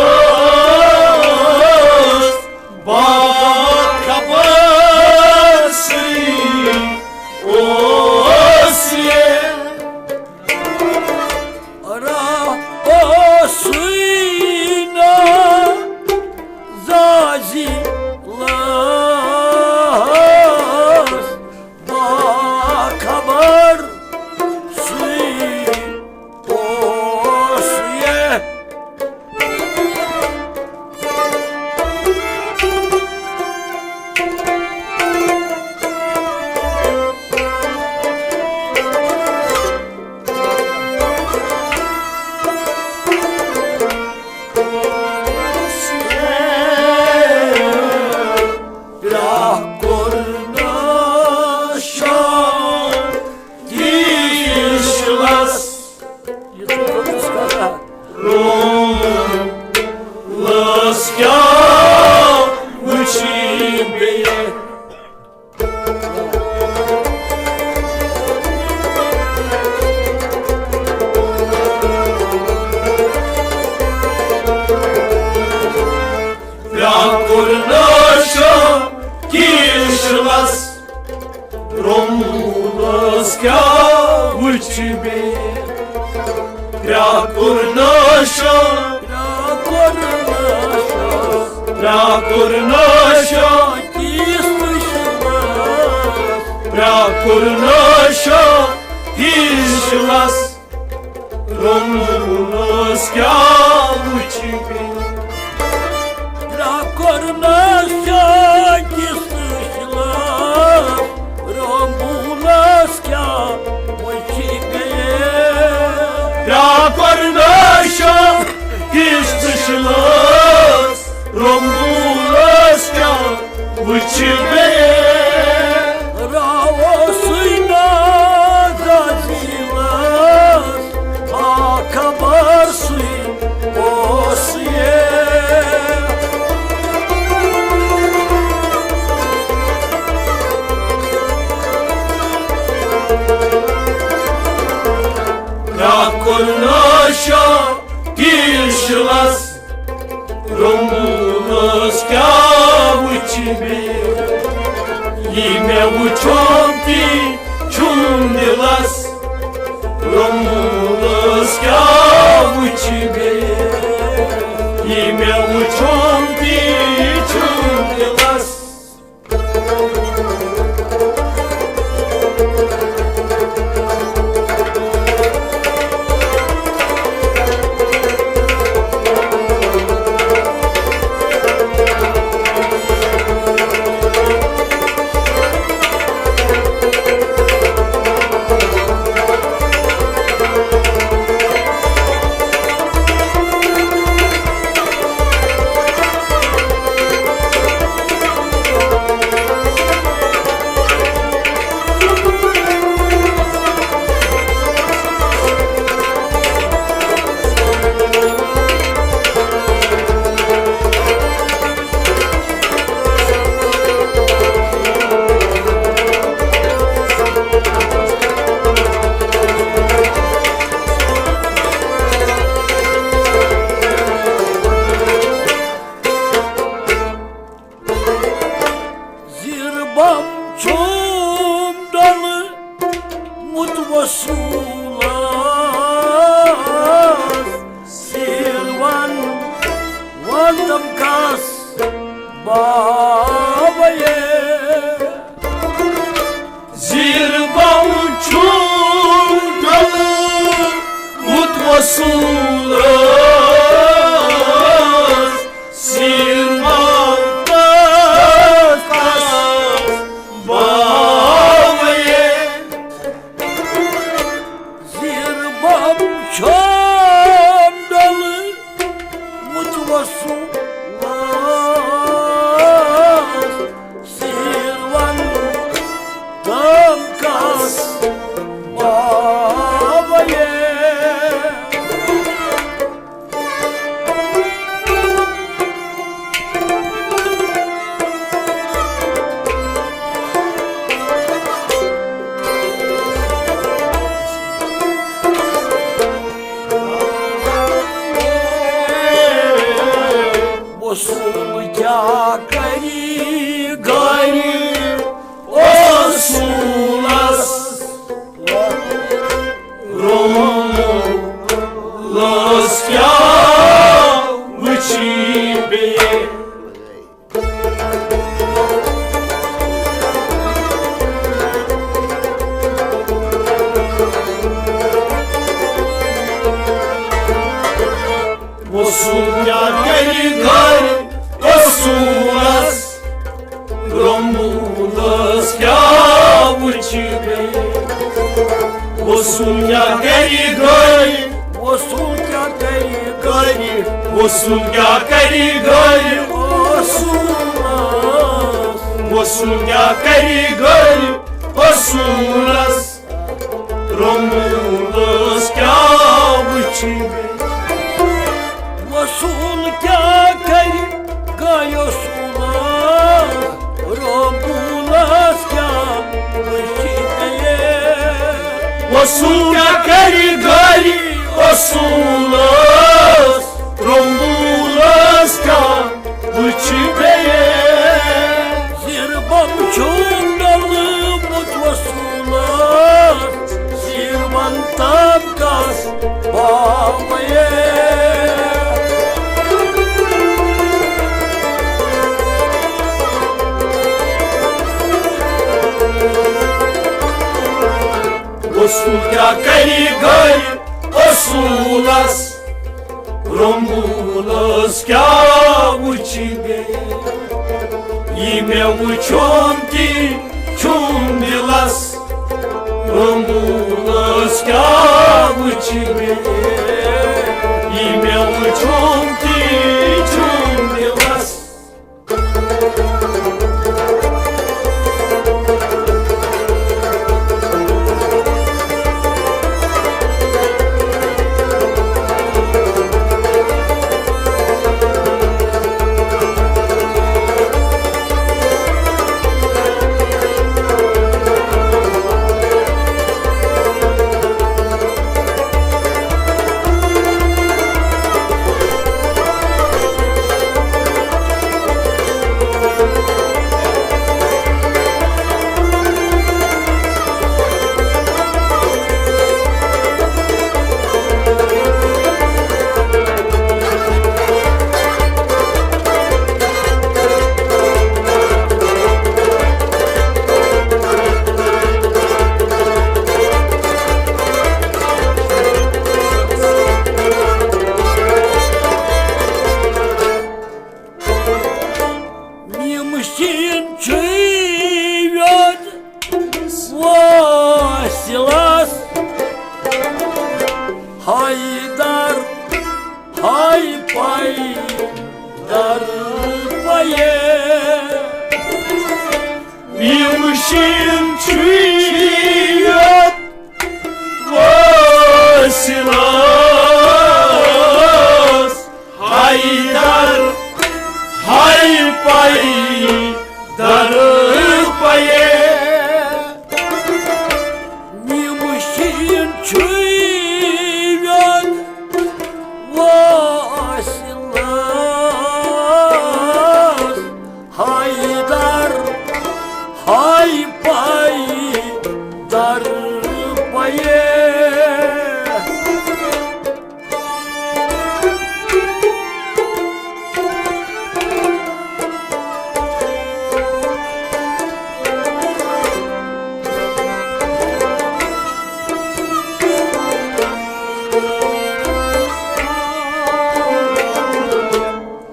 باخبر سُے اوس یہِ۔ راوسینا زازی لاس باخبر سُے اوس یہِ۔ کیٛاہ کوٚر نہٕ شاہ کِس لس؟ یہِ ژٕ کوٚرُس کران۔ روم لس کیٛاہ وٕچھی بیٚیہِ؟ پرٛاکُر نشہ کِس لس، روموٗلس کیٛاہ وٕچھِ بیٚیہِ؟ پرٛاکُر نشہ، پرٛاکُر نشہ، پرٛاکُر نشہ کِس لس، پرٛاکُر نشہ کِس لس۔ روموٗلس کیٛاہ وٕچھِ بیٚیہِ؟ پرٛاکُر نشہ کِس لس، روموٗلس کیٛاہ وٕچھِ بیٚیہِ؟ پرٛاکُر نشہ کِس لس، روموٗلس کیٛاہ وٕچھِ بیٚیہِ؟ راوسینا زازی لاس باخبر سُے اوس یہِ۔ پرٛاکُر نشہ کِس لس، روموٗلس کیٛاہ وٕچھِ بیٚیہِ؟ یہِ مےٚ وٕچھُن تی دِلس روٚمُلس کیٛاہ وٕچھِ بیٚیہِ؟ یہِ مےٚ وٕچھُن تی چھُم دِلس۔ زیٖر بم چھوم ڈلہٕ مُت وصوٗلس، زیٖر ون وندم کس باویے۔ زیٖر بم چھوم ڈلہٕ مُت وصوٗلس، زیٖر ون کس باویے۔ زیٖر بم چھوم ڈلہٕ مُت وصوٗلس، زیٖر ون تم کس باویے۔ وصوٗل کیٛاہ کری گرِ اصوٗلس، روٚمُلس کیٛاہ وٕچھی بیٚیہِ؟ وصوٗل کیٛاہ کَرِ گَرِ اصوٗلس، روٚمُلس کیٛاہ وٕچھِ بیٚیہِ؟ وصوٗل کیٛاہ کَرِ گَرِ؟ وصوٗل کیٛاہ کَرِ گَرِ؟ وصوٗل کیٛاہ کَرِ گَرِ؟ اصوٗلس۔ وصوٗل کیٛاہ کَرِ گَرِ؟ اصوٗلس۔ روٚمُلس کیٛاہ وٕچھِ بیٚیہِ؟ وصوٗل کیٛاہ کَرِ گَرِ اصوٗلس؟ روٚمُلس کیٛاہ وٕچھِ بیٚیہِ؟ وصوٗل کیٛاہ کَرِ گَرِ اصوٗلس؟ روٚمُلس کیٛاہ وٕچھِ بیٚیہِ؟ زیٖر بم چھُم ڈلمُت وصوٗلس، زیٖر ون تام کس باویے۔ وصوٗل کیٛاہ کَرِ گَرِ اصوٗلس؟ روٚمُلس کیٛاہ وٕچھِ بیٚیہِ؟ یہِ مےٚ وٕچھُن تی چھُم دِلس۔ روٚمُلس کیٛاہ وٕچھِ بیٚیہِ؟ یہِ مےٚ وٕچھُن تی چھُم دِلس۔ چین چھُے یوت وٲصِلَس حیدر، ہاے پَے در پَیے۔ مےٚ مُشکِل چھُے یوت وٲصِلَس حیدر، ہاے پَے در پَیے۔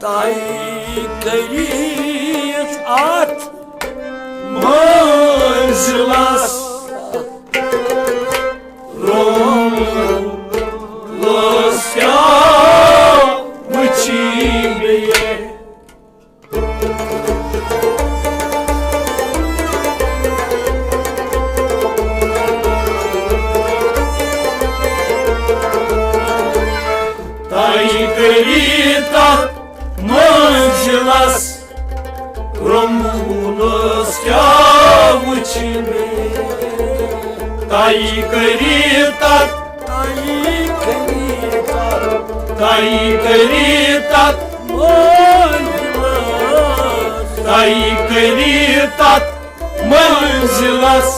طے کٔرِتھ اَتھ منزلَس، رومُلَس کیٛاہ وٕچھی بیٚیہِ؟ طے کٔرِتھ اَتھ منزلَس، رومُلَس کیٛاہ وٕچھِ مےٚ؟ طے کٔرِتھ اَتھ، طے کٔرِتھ اَتھ، طے کٔرِتھ اَتھ منزلَس، طے کٔرِتھ اَتھ منزلَس،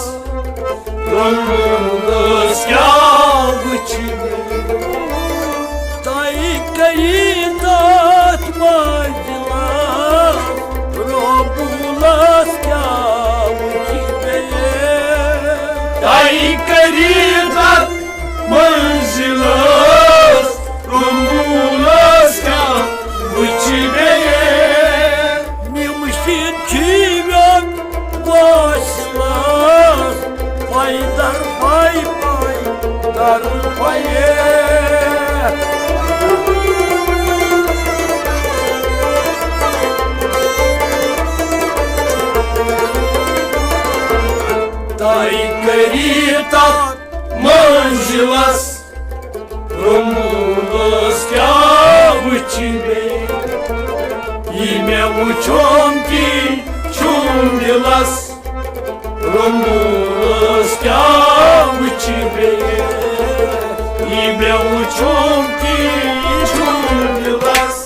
رومُلَس کیٛاہ وٕچھِ مےٚ؟ طے کٔرِتھ اَتھ منزلَس، رومُلَس کیٛاہ وٕچھِ مےٚ؟ طے کٔرِتھ اَتھ منزلَس، رومُلَس کیٛاہ وٕچھِ مےٚ؟ مےٚ مُشکِل چھِ یوت وٲصِلَس، پَے در پَے، پَے در پَیے۔ طے کٔرِتھ اَتھ منزلَس، رومُلَس کیٛاہ وٕچھِ بیٚیہِ؟ یہِ مےٚ وٕچھُن تی چھُم دِلَس، رومُلَس کیٛاہ وٕچھِ بیٚیہِ؟ یہِ مےٚ وٕچھُن تی چھُم دِلَس۔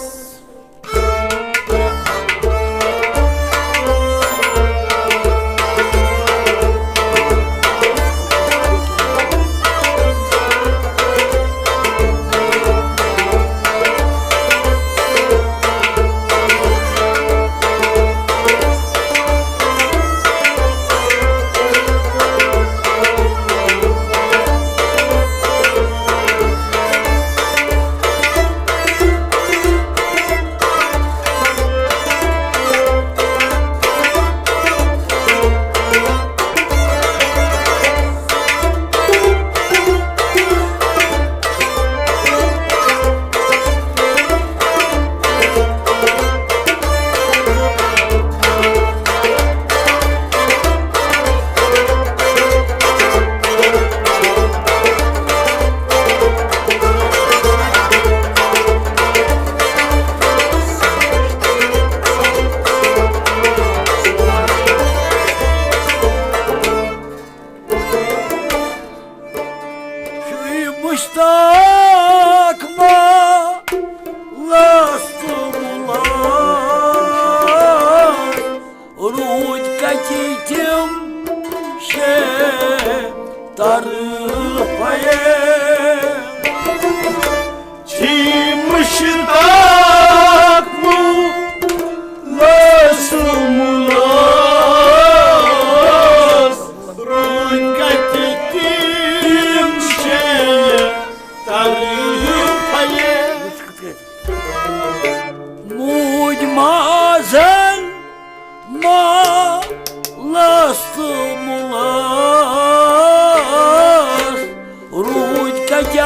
شُے مشتاق ما لست مُلَس، روٗدۍ کَتہِ تِم شے طرفے۔ چھی مشتاق مُلَس مُلَس، روٗدۍ کَتہِ تِم شے طرفے۔ موٗدۍ مازَن ما لست مُلَس، روٗدۍ کَتہِ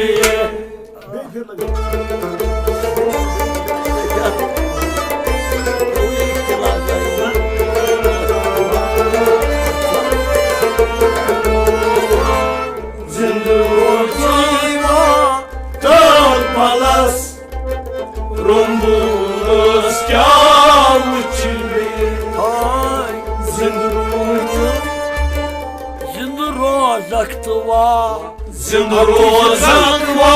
زندٕ روزی ما تہٕ پلس، رمبولس کیٛاہ وٕچھِ مےٚ؟ ہاے۔ زندٕ روزٕ۔ زندٕ روزکھ ژٕ وا۔ زندٕ روزکھ وا۔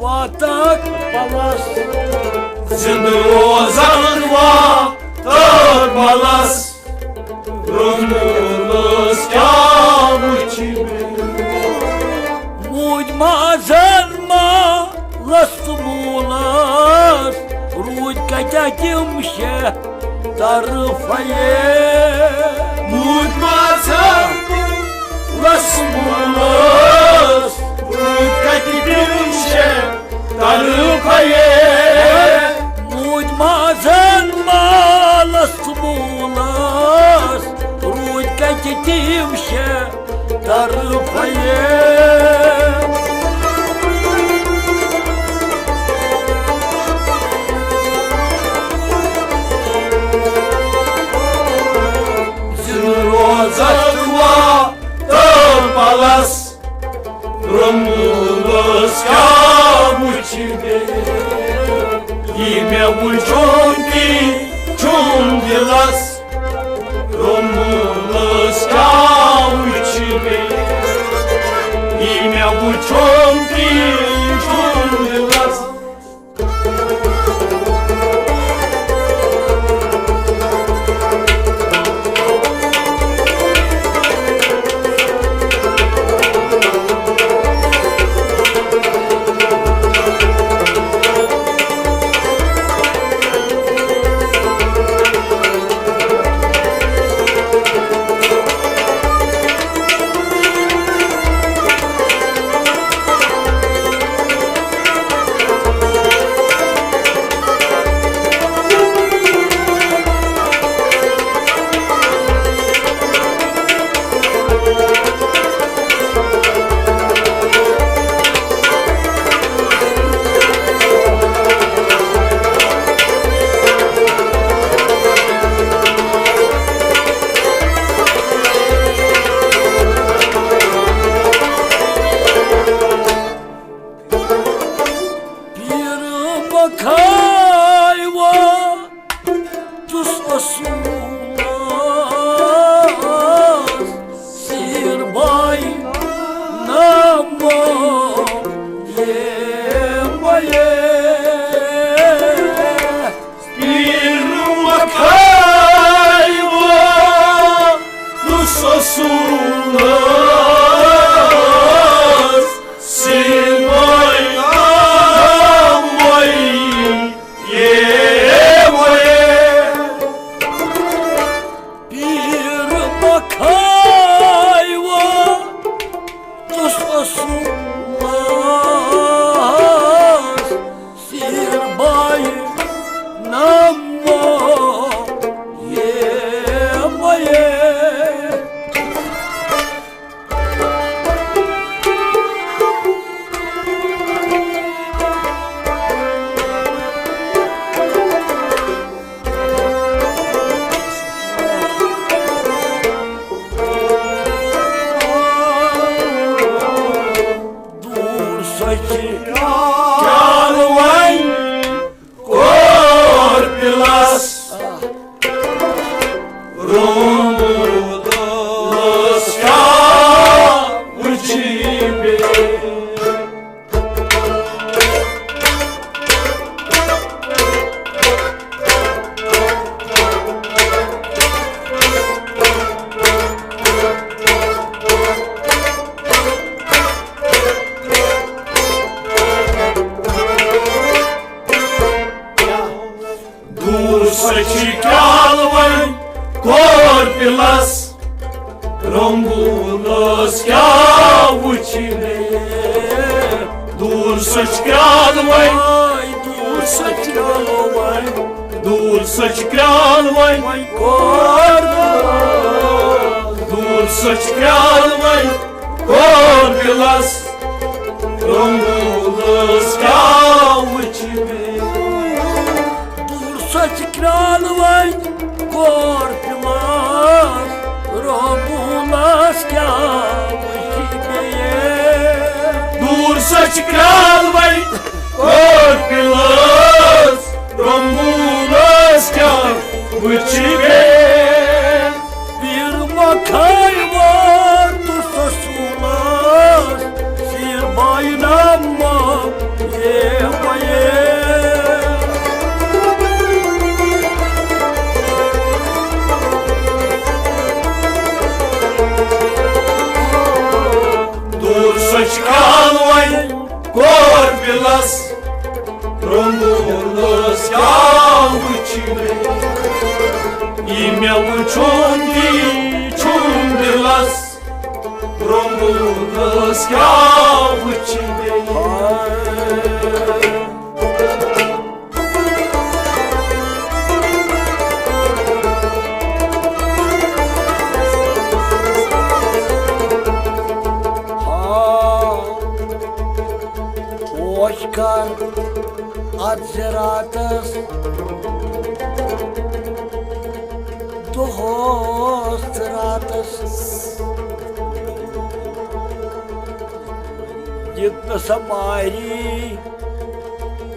واتکھ پلس۔ زندٕ روزکھ وا تہٕ پلس، رمبولس کیٛاہ وٕچھِ مےٚ؟ موٗدۍ مازن ما لس تہٕ موٗلس، روٗدۍ کتہِ تِم شےٚ طرفے؟ موٗدۍ مازن لس موٗلس، روٗدۍ کتہِ تِم شےٚ طرفے؟ موٗدۍ مازن ما لس موٗلس، روٗدۍ کتہِ تِم شےٚ طرفے؟ زندٕ روزکھ وا تہٕ پلس، رمبولس کیٛاہ وٕچھِ مےٚ؟ یہِ مےٚ وٕچھُن تہِ چھُم دِلس۔ رمبولس کیٛاہ وٕچھِ مےٚ؟ یہِ مےٚ وٕچھُن تہِ چھُم دِلس۔ پیٖر بخاے وا تُس اصوٗلس سیٖر باے نامو یے مۄیے۔ پیٖر بخاے وا تُس اصوٗلس سیٖر باے نامو یے مۄیے۔ پیٖر بخاے وا تُس اصوٗلس سیٖر باے نامو یے مۄیے۔ دوٗر سۄچہِ کیٛاہ وۄنۍ کور پِلس۔ رومبولس کیٛاہ وٕچھی بیٚیہِ؟ دوٗر سۄچہِ کیٛاہ وۄنۍ کور پِلس۔ رمبولس کیٛاہ وٕچھِ مےٚ؟ دوٗر سۄچہِ کیٛاہ وۄنۍ؟ دوٗر سۄچہِ کیٛاہ وۄنۍ؟ دوٗر سۄچہِ کیٛاہ وۄنۍ؟ وۄنۍ کور؟ دوٗر سۄچہِ کیٛاہ وۄنۍ؟ کور پِلس۔ رنگولس کیٛاہ وٕچھِ مےٚ؟ دوٗر سۄچہِ کرٛال وۄنۍ کور پِلاس، رنگولس کیٛاہ وٕچھِ مےٚ؟ دوٗر سۄچہِ کرٛال وۄنۍ کور پِلاس، رنگولس کیٛاہ وٕچھِ مےٚ؟ ویر مکھاے واتُس سسولس، سیر باینامہ یہ ویر۔ دوٗر سۄچہِ کرٛال وۄنۍ کور پِلس، رنگولس کیٛاہ وٕچھِ مےٚ؟ یہِ مےٚ وٕچھُن تہِ چھُم دِلس، رنگولس کیٛاہ وٕچھِ مےٚ؟ ہا، پوش کر اتھ زِراتس دۄہس تہٕ راتس۔ ییٚتہِ نہٕ سۄ ماری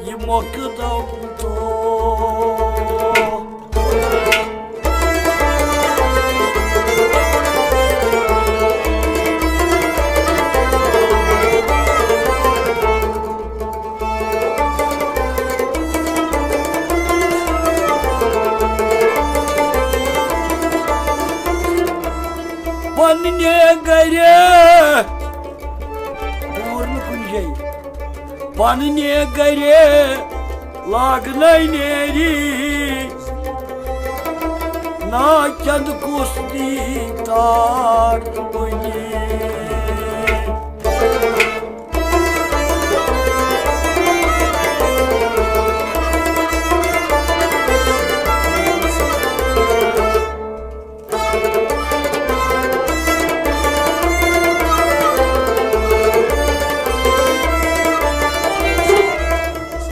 یہِ مۄقدم تو۔ پننہِ گرِ، دوٗر نہٕ کُنہِ جایہِ، پننہِ گرِ لاگنے نیری، نا چند کُس دی تار کُنی۔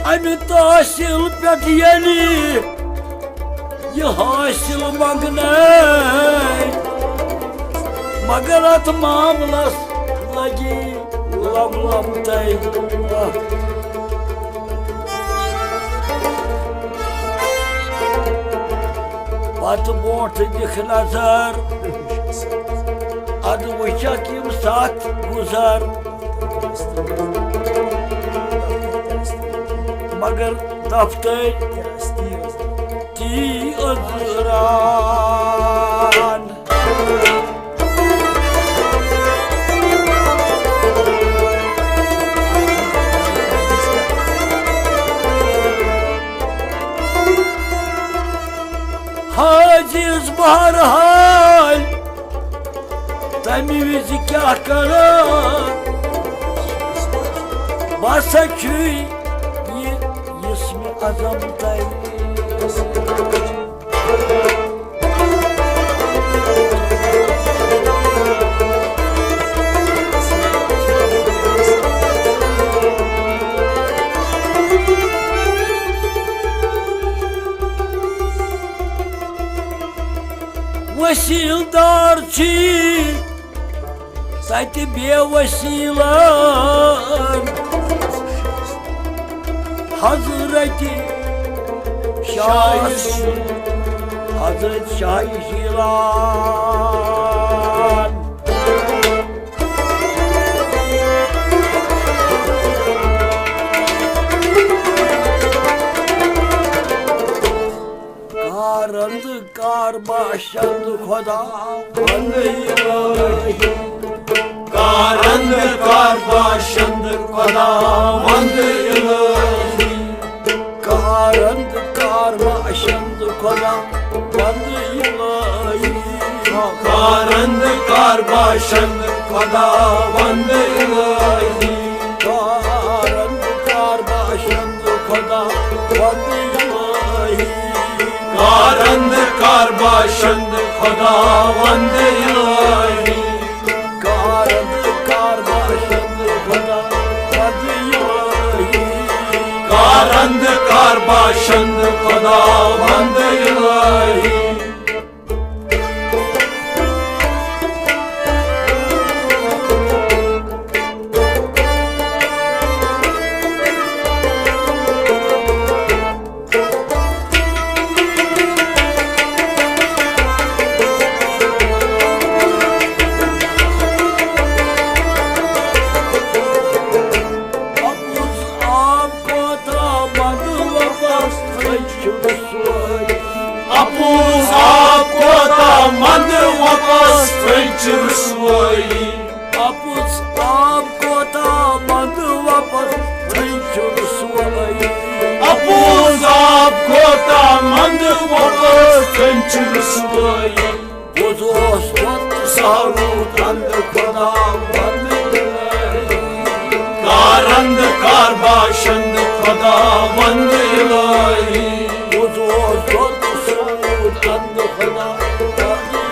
امہِ تحصیل پٮ۪ٹھ ییٚلہِ یہِ حٲصِل منٛگنے، مگر اتھ معاملس لگی لم لم تَے۔ پتہٕ برونٛٹھ دِکھ نظر، ادٕ وٕچھکھ یِم ستھ گُزر۔ مگر دفتر تی أزران۔ حاجی بہرحال، تمہِ وِزِ کیٛاہ کرٕ؟ بہٕ ہسا چھُے یہِ، یُس مےٚ عزم تۄہہِ۔ وسیلہٕ دار چھی تتہِ بے وسیلن، حضرت شاہ سُنٛد، حضرت شاہ شیلان۔ کارند کار باشند خدا وند الہی۔ کارند کار باشند خدا وند الہی۔ کارند کار باشند خدا وند الہی۔ کارند کار باشند خدا وند الہی۔ کارند کار باشند خدا وند الہی۔ کارند کار باشند خدا وند الہی۔ کارند کار باشند خدا وند کارند کار باشند خداوند الہی۔ اپُز آب کوتاہ منٛد وۄپس تھٔج چھِ رسوٲیی۔ اپُز آب کوتاہ منٛد وۄپس تھٔج چھِ رسوٲیی۔ اپُز آب کوتاہ منٛد وۄپس تھٔج چھِ رسوٲیی۔ اپُز آب کوتاہ منٛد وۄپس تھٔج چھِ رسوٲیی۔ پوٚز اوس توٚت سہروٗد اندٕ خداوند الہی۔ کارند کار باشند خداوند الہی۔ پوٚز اوس توٚت سہروٗد اندٕ خداوند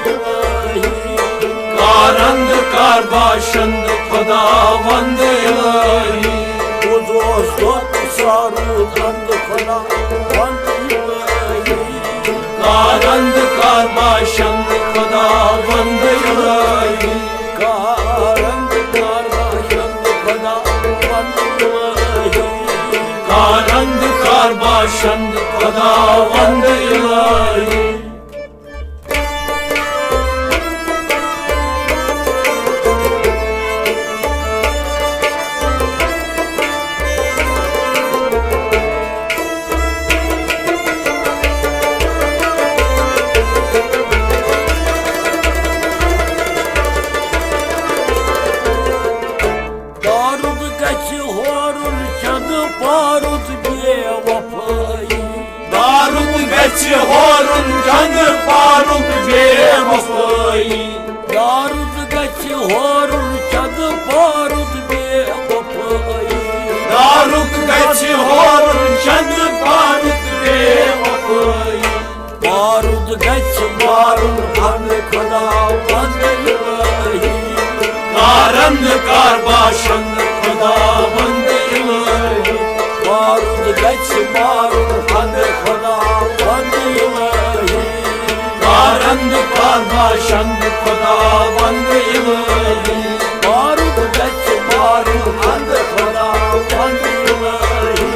الہی۔ کارند کار باشند خداوند الہی۔ پوٚز اوس توٚت سہروٗد اندٕ خداوند الہی۔ کارند کار باشند خداوند الہی۔ کارند کار باشند خداوند الہی۔ کارند کار باشند خداوند الہی۔ دارُد گژھِ ہورُن چندٕ پارُد بے وفٲیی۔ دارُد گژھِ ہورُن چندٕ پارُد بے وفٲیی۔ دارُد گژھِ ہورُن چندٕ پارُد بے وفٲیی۔ دارُد گژھِ ہورُن چندٕ پارُد بے وفٲیی۔ بارُد گژھِ مارُن پنہٕ خداوند الہی۔ کارند کار باشند خداوند الہی۔ بارُد گژھِ مارُن پنہٕ خداوند الہی۔ کارند کار باشند خداوند الہی۔ بارُد گژھِ مارُن پنہٕ خداوند الہی۔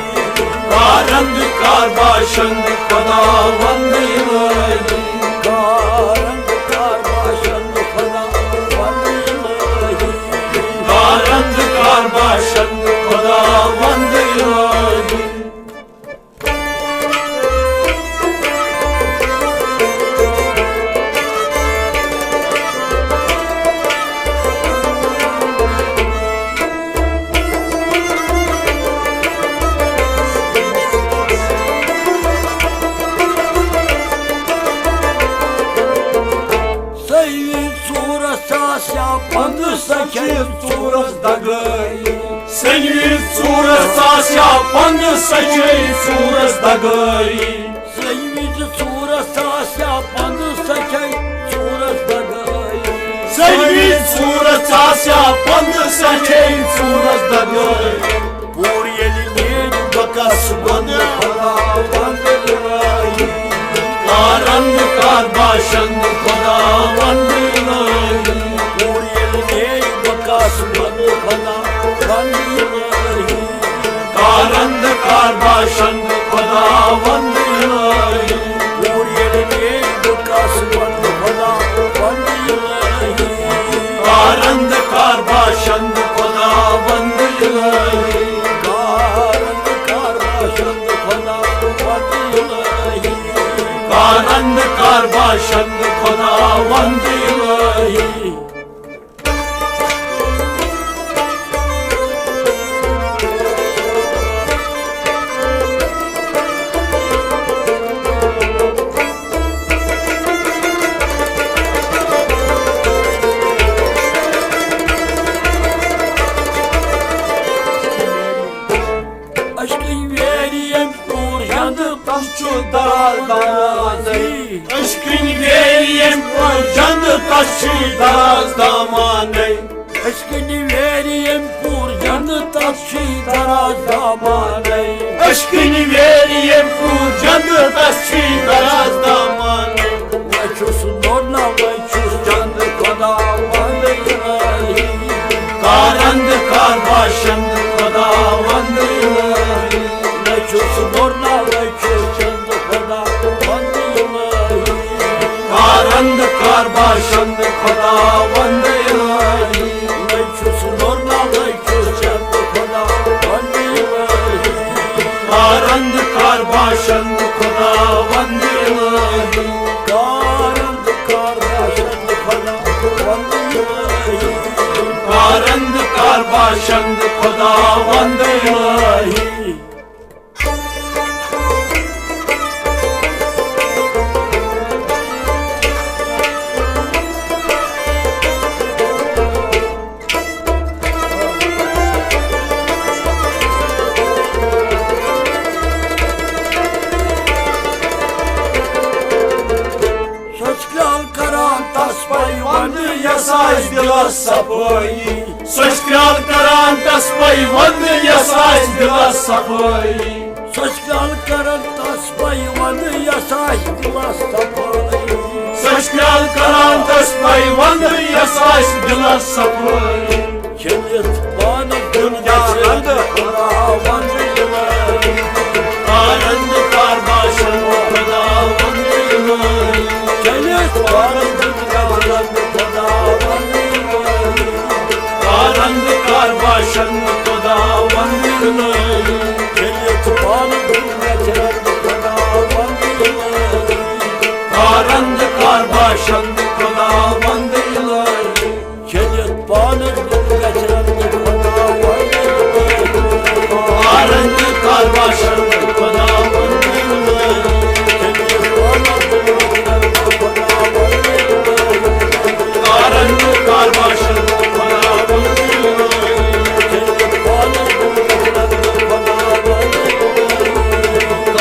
کارند کار باشند خداوند الہی۔ کارند کار باشند خداوند الہی۔ کارند کار باشند خداوند الہی۔ سوٚوِ ژوٗرس آسیا پنٛدٕ سۄ چھے ژوٗرس دگٲیی۔ سوٚوِ ژوٗرس آسیا پنٛدٕ سۄ چھے ژوٗرس دگٲیی۔ سوٚوِ ژوٗرس آسیا پنٛدٕ سۄ چھے ژوٗرس دگٲیی۔ سوٚوِ ژوٗرس آسیا پنٛدٕ سۄ چھے ژوٗرس دگٲیی۔ پوٗرٕ ییٚلہِ میٛٲنۍ بکس بنٛد خداوند الہی۔ کارند کار باشند خداوند الہی۔ پوٗرٕ ییٚلہِ میٛٲنۍ بکس بنٛد خداوند الہی۔ کارند کار باشند خداوند الہی۔ پوٗرٕ ییٚلہِ میٛٲنۍ بکس بنٛد خداوند الہی۔ کارند کار باشند خداوند الہی۔ کارند کار باشند خداوند الہی۔ کارند کار باشند خداوند الہی۔ عشقٕے ویری ییٚمۍ کوٗر جنٛدٕ تس چھُ دراز دامانٕے۔ عشقٕے ویری ییٚمۍ کوٗر جنٛدٕ تس چھُ دراز دامانٕے۔ عشقٕنۍ ویرِ ییٚمۍ پوٗر جنتس چھی دراز دامانَے۔ عشقٕنۍ ویرِ ییٚمۍ پوٗر جنتس چھی دراز دامانَے۔ وۄنۍ چھُس نوٚنہ، وۄنۍ چھُس چندٕ خۄدا وندٕ الہی۔ کارند کار باشند خۄدا وندٕ الہی۔ وۄنۍ چھُس نوٚنہ، وۄنۍ چھُس چندٕ خۄدا وندٕ الہی۔ کارند کار باشند خۄدا وندٕ الہی۔ وۄنۍ چھُس نوٚنہ، وۄنۍ چھُس چندٕ خۄدا وندٕ الہی۔ کارند کار باشند خۄدا وندٕ الہی۔ کارند کار باشند خۄدا وندٕ الہی۔ کارند کار باشند خۄدا وندٕ الہی۔ سۄ چھِ کرٛال کران تس پَے وندٕ یس آسہِ دِلس صفٲیی۔ سۄ چھِ کرٛال کران تس پَے وندٕ یس آسہِ دِلس صفٲیی۔ سۄ چھِ کرٛال کران تس پَے وندٕ یس آسہِ دِلس صفٲیی۔ سۄ چھِ کرٛال کران تس پَے وندٕ یس آسہِ دِلس صفٲیی۔ کھٔلِتھ پانہٕ دیُن گژھِ رنٛگ خۄدا وندٕ الہی۔ آنند کار باشند خۄدا وندٕ الہی۔ کھٔلِتھ پانہٕ دیُن گژھِ رنٛگ خۄدا وندٕ الہی۔ آنند کار باشند خۄدا وندٕ الہی۔ کھٔلِتھ پانہٕ دیُن گژھِ رنٛگ خۄدا وندٕ الہی۔ آنند کار باشند خۄدا وندٕ الہی۔ کھٔلِتھ پانہٕ دیُن گژھِ رنٛگ خۄدا وندٕ الہی۔ آنند کار باشند خۄدا وندٕ الہی۔ کھٔلِتھ پانہٕ دیُن گژھِ رنٛگ خۄدا وندٕ الہی۔ آنند کار باشند خۄدا وندٕ الہی۔ کھٔلِتھ پانہٕ دیُن گژھِ رنٛگ خۄدا وندٕ الہی۔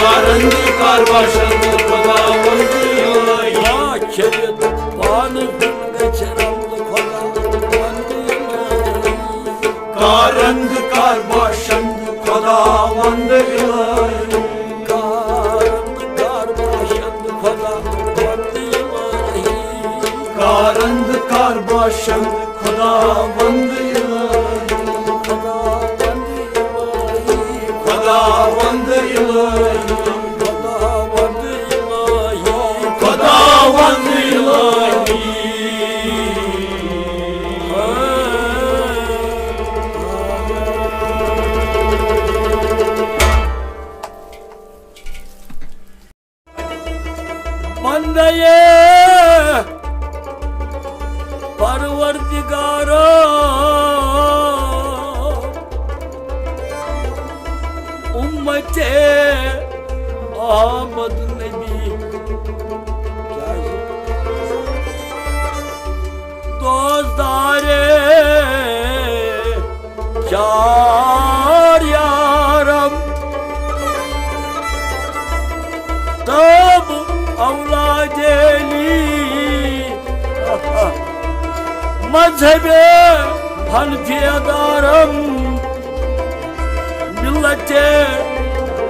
آنند کار باشند خۄدا وندٕ الہی۔ آ، کھٔلِتھ پانہٕ دیُن گژھِ رنٛگ خۄدا وندٕ الہی۔ کارند کار باشند خۄدا وندٕ الہی۔ کارند کار باشند خۄدا وندٕ الہی۔ کارند کار باشند خۄدا وندٕ الہی۔ خۄدا وندٕ الہی۔ خۄدا وندٕ الہی۔ خۄدا وندٕ الہی۔ خۄدا وندٕ الہی۔ بندے پروردگارا، امت احمد نبی، کیازِ؟ دوستدارے چار یارم، تب اولاد علی، مذہب حنفی دارم، ملت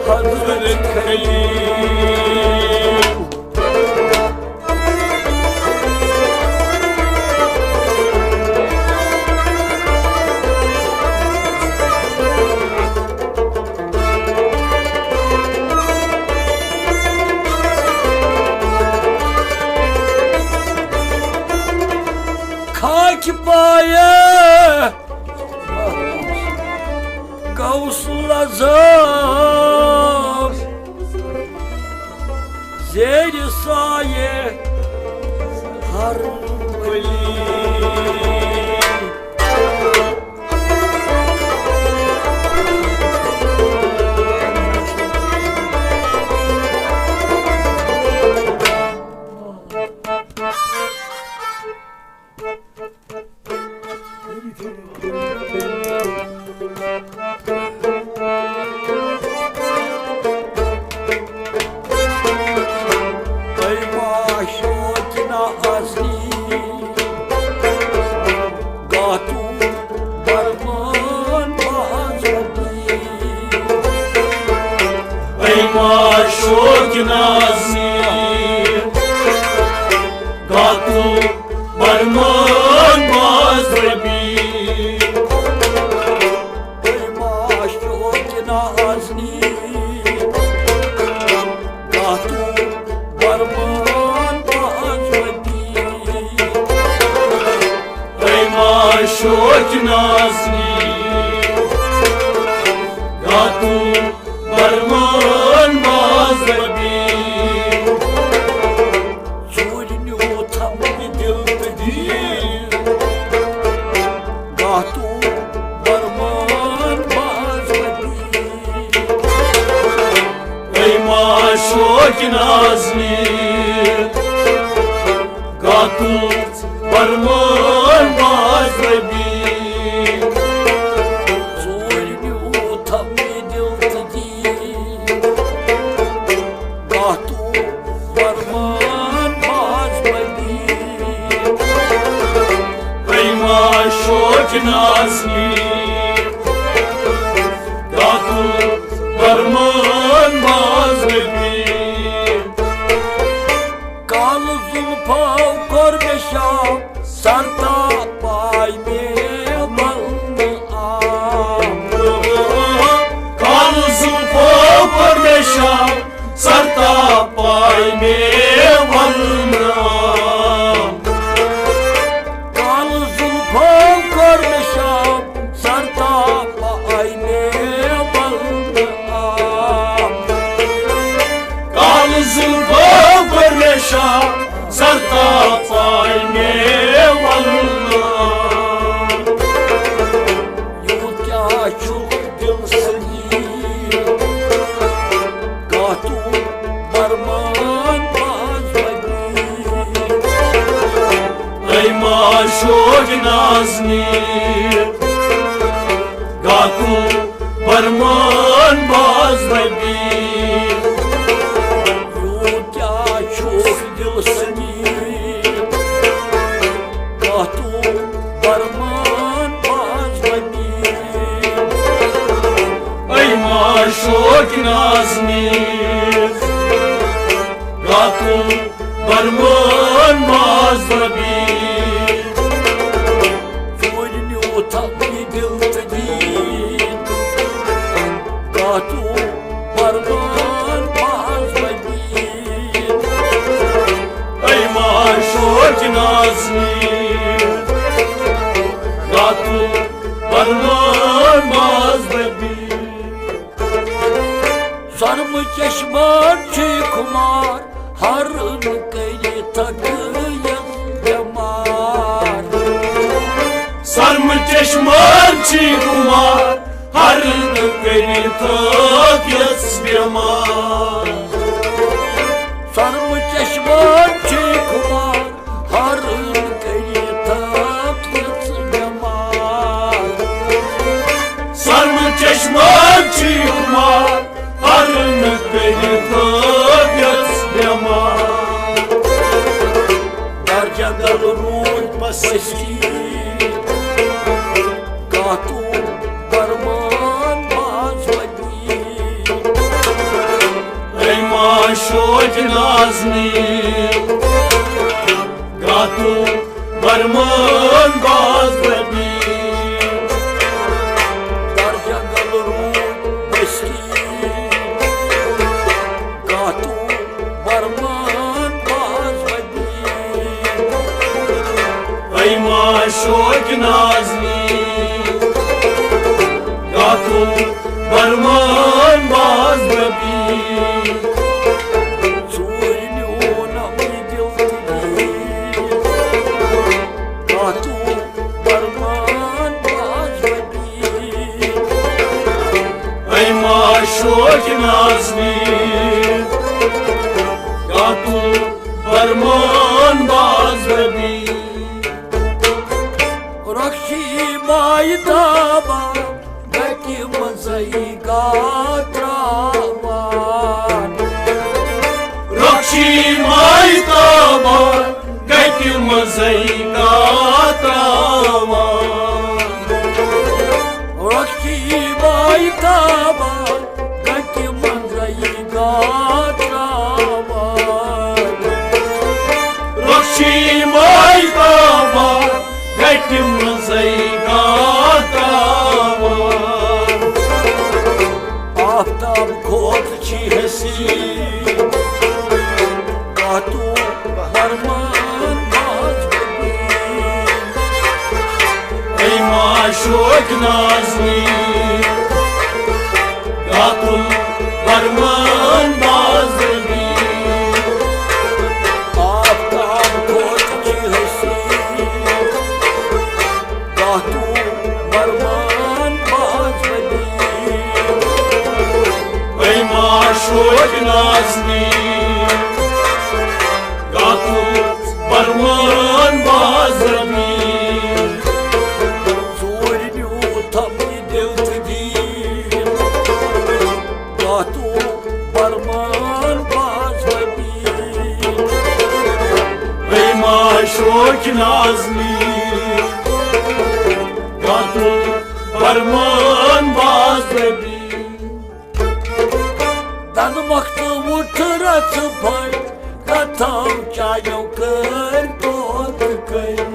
حضرت خلیل۔ خاکہِ پایہِ غوث العظم، زیر سایہ ہر ولی۔ تۄہہِ ما چھُو کِنہٕ اصلی شوق نازنی، گاتو برمان باز ربی۔ اے ما شوق نازنی، گاتو برمان باز ربی۔ اے ما شوق نازنی، گاتو برمان باز ربی۔ ژوٗرِ نیوٗ تھم یہِ دِل تہٕ دیٖن، گاتو برمان باز ربی۔ اے ما شوق نازنی، گاتو برمان باز ربی۔ ژوٗرِ نیوٗ تھم یہِ دِل تہٕ دیٖن، گاتو برمان باز ربی۔ اے ما شوق نازنی، گاتو برمان باز ربی۔ کالہٕ زُلفو کوٚر مےٚ شام، سر تاپاے مےٚ ولنہٕ آو۔ کالہٕ زُلفو کوٚر مےٚ شام، سر تاپاے مےٚ ولنہٕ آو۔ کالہٕ زُلفو کوٚر مےٚ شام، سر تاپاے مےٚ ولنہٕ آو۔ کالہٕ زُلفو کوٚر مےٚ شام، سر تاپاے مےٚ ولنہٕ آو۔ یوٗت کیٛاہ چھُکھ دِل سنگیٖن، گاتو برمان باز ربی۔ اے ما شوق نازنی، گاتو برمان باز ربی۔ یوٗت کیٛاہ چھُکھ دِل سنگیٖن، گاتو برمان باز ربی۔ اے ما شوق نازنی، گاتو برمان باز ربی۔ ژوٗرِ نیوٗ تھم یہِ دِل تہٕ دیٖن، گاتو برمان باز ربی۔ اے ما شوق نازنی، گاتو برمان باز ربی۔ سرمہٕ چشمان چھُے خُمار، ہرن کٔرِتھ یَس بٮ۪مار۔ سرمہٕ چشمان چھُے خُمار، ہرن کٔرِتھ یَس بٮ۪مار۔ سرمہٕ چشمان چھُے خُمار، ہرن کٔرِتھ یَس بٮ۪مار۔ سرمہٕ چشمان چھُے خُمار، ہرن کٔرِتھ یَس بٮ۪مار۔ در جنگل روٗدۍ پستی، گاتو برمان باز ربی۔ اے ما شوق نازنی، گاتو برمان باز ربی۔ در جنگل روٗدۍ پستی، گاتو برمان باز ربی۔ اے ما شوق نازنی، گاتو برمان باز ربی۔ ژوٗرِ نیوٗنم یہِ دِل تہٕ دیٖن، گاتو برمان باز ربی۔ اے ما شوق نازنی، گاتو برمان باز ربی۔ رخشی ماے تابان، گَتہِ منٛزَے گاتراوان۔ رخشی ماے تابان، گَتہِ منٛزَے گاتراوان۔ رخشی ماے تابان، گَتہِ منٛزَے گاتراوان۔ تِم زَے گاتاوان۔ آفتاب کھۄتہٕ چھِ حسین، کاتوٗ برمان باز بدیٖن۔ اے معشوق نازنیٖن، کاتوٗ برمان باز بدیٖن۔ آفتاب کھۄتہٕ چھِ حسین، کاتوٗ برمان باز بدیٖن۔ اے معشوق نازنیٖن، کاتوٗ برمان باز بدیٖن۔ ژوٗرِ نیوٗ تھم یہِ دِل تہٕ دیٖن، کاتوٗ برمان باز بدیٖن۔ اے معشوق نازنیٖن، کاتوٗ برمان باز بدیٖن۔ دَنہٕ مۄختہٕ وُٹھ رَژٕ پھٔلۍ، کَتھو چانیو کٔرۍ دود کٔرۍ۔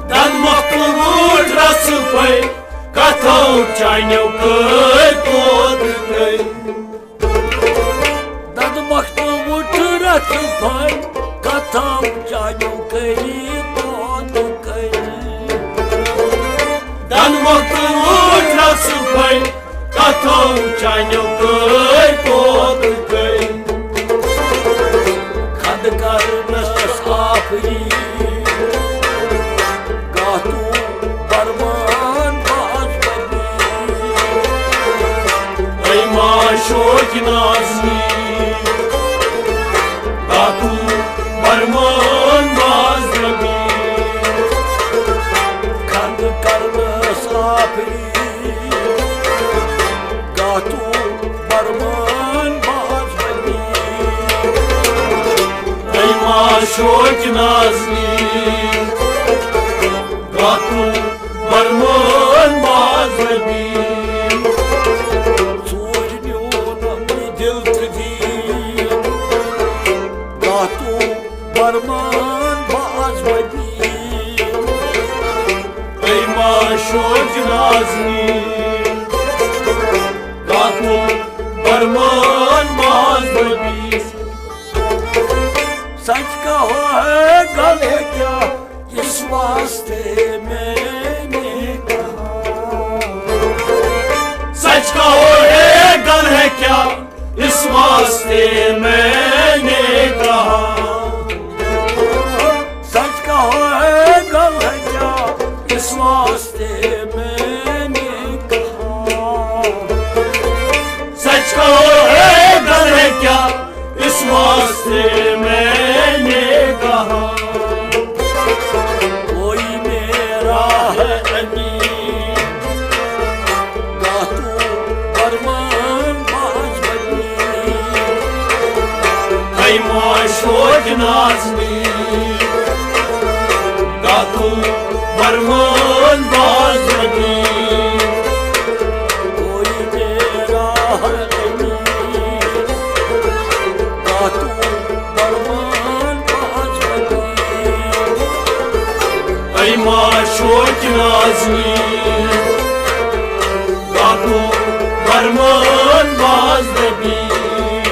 دَنہٕ مۄختہٕ وُٹھ رَژٕ پھٔلۍ، کَتھو چانیو کٔرۍ دود کٔرۍ۔ دَنہٕ مۄختہٕ وُٹھ رَژٕ پھٔلۍ، کَتھو چانیو کٔرۍ دود کٔرۍ۔ دَنہٕ مۄختہٕ وُٹھ رَژٕ پھٔلۍ، کَتھو چانیو کٔرۍ دود کٔرۍ۔ کھنٛدٕ کرنس آفری، کاتوٗ برمان باز بدیٖن۔ اے معشوق نازنیٖن، کاتوٗ برمان باز بدیٖن۔ کھنٛدٕ کرنس آفری، کاتوٗ برمان باز بدیٖن۔ اے معشوق نازنیٖن، کاتوٗ برمان باز بدیٖن۔ ژوٗرِ نیوٗنم یہِ دِل تہٕ دیٖن، کاتوٗ برمان باز بدیٖن۔ اے معشوق نازنیٖن، کاتوٗ برمان باز بدیٖن۔ سچ کہو ہے گل ہے کیا، اس واسطے میں نے کہا۔ سچ کہو ہے گل ہے کیا، اس واسطے میں نے کہا۔ سچ کہو ہے گل ہے کیا، اس واسطے میں نے کہا۔ سچ کہو ہے گل ہے کیا، اس واسطے میں نے کہا۔ کوئی میرا ہے امین، کاتوٗ برمان باز بدیٖن۔ اے معشوق نازنیٖن، کاتوٗ برمان باز بدیٖن۔ کوئی میرا ہے امین، کاتوٗ برمان باز بدیٖن۔ اے معشوق نازنیٖن، کاتوٗ برمان باز بدیٖن۔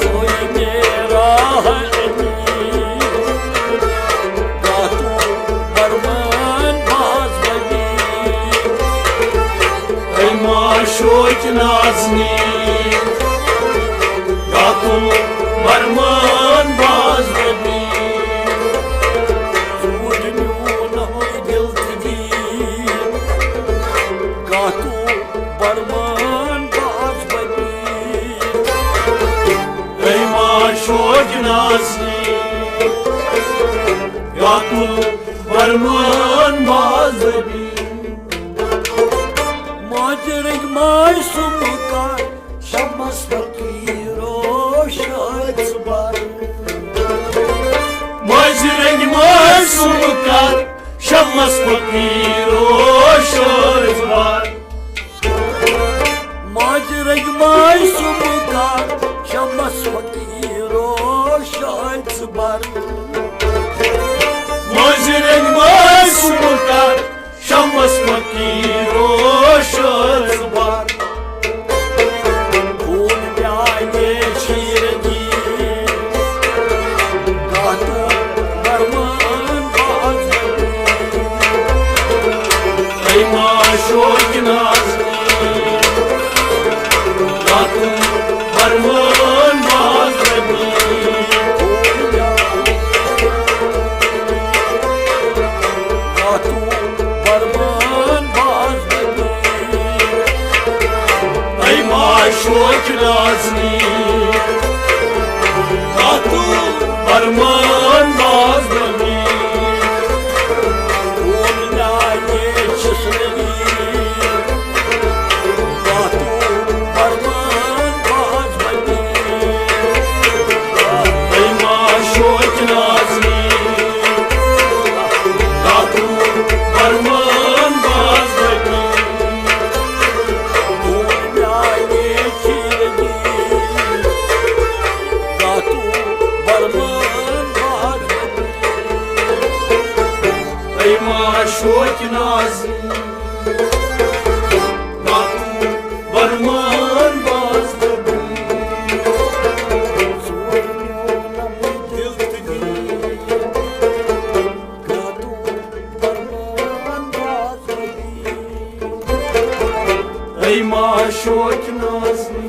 کوئی میرا ہے امین، کاتوٗ برمان باز بدیٖن۔ اے معشوق نازنیٖن، کاتوٗ برمان باز بدیٖن۔ ژوٗرِ میون دِل تہٕ دیٖن، کاتوٗ برمان باز بدیٖن۔ اے معشوق نازنیٖن، کاتوٗ برمان باز بدیٖن۔ ماجہِ رنگۍ ماے سُم کر، شمس فقیٖرو شٲژ بر۔ ماجہِ رنگۍ ماے سُم کر، شمس فقیٖرو شٲژ بر۔ ماجہِ رنگۍ ماے سُم کر، شمس فقیٖرو شٲژ بر۔ ماجہِ رنگماز سُمبل کر، شمس فقیٖر روشن بر۔ خوٗن میانہِ شیٖرگی، گاتو برمان باز۔ اے ما شوقی نازنی، گاتو برمان باز۔ گاتو برمان باز۔ اے ما شوقی نازنی، گاتو برمان باز۔ اے ما شوقی نازنی، گاتو برمان باز۔ اے ما شوقی نازنی،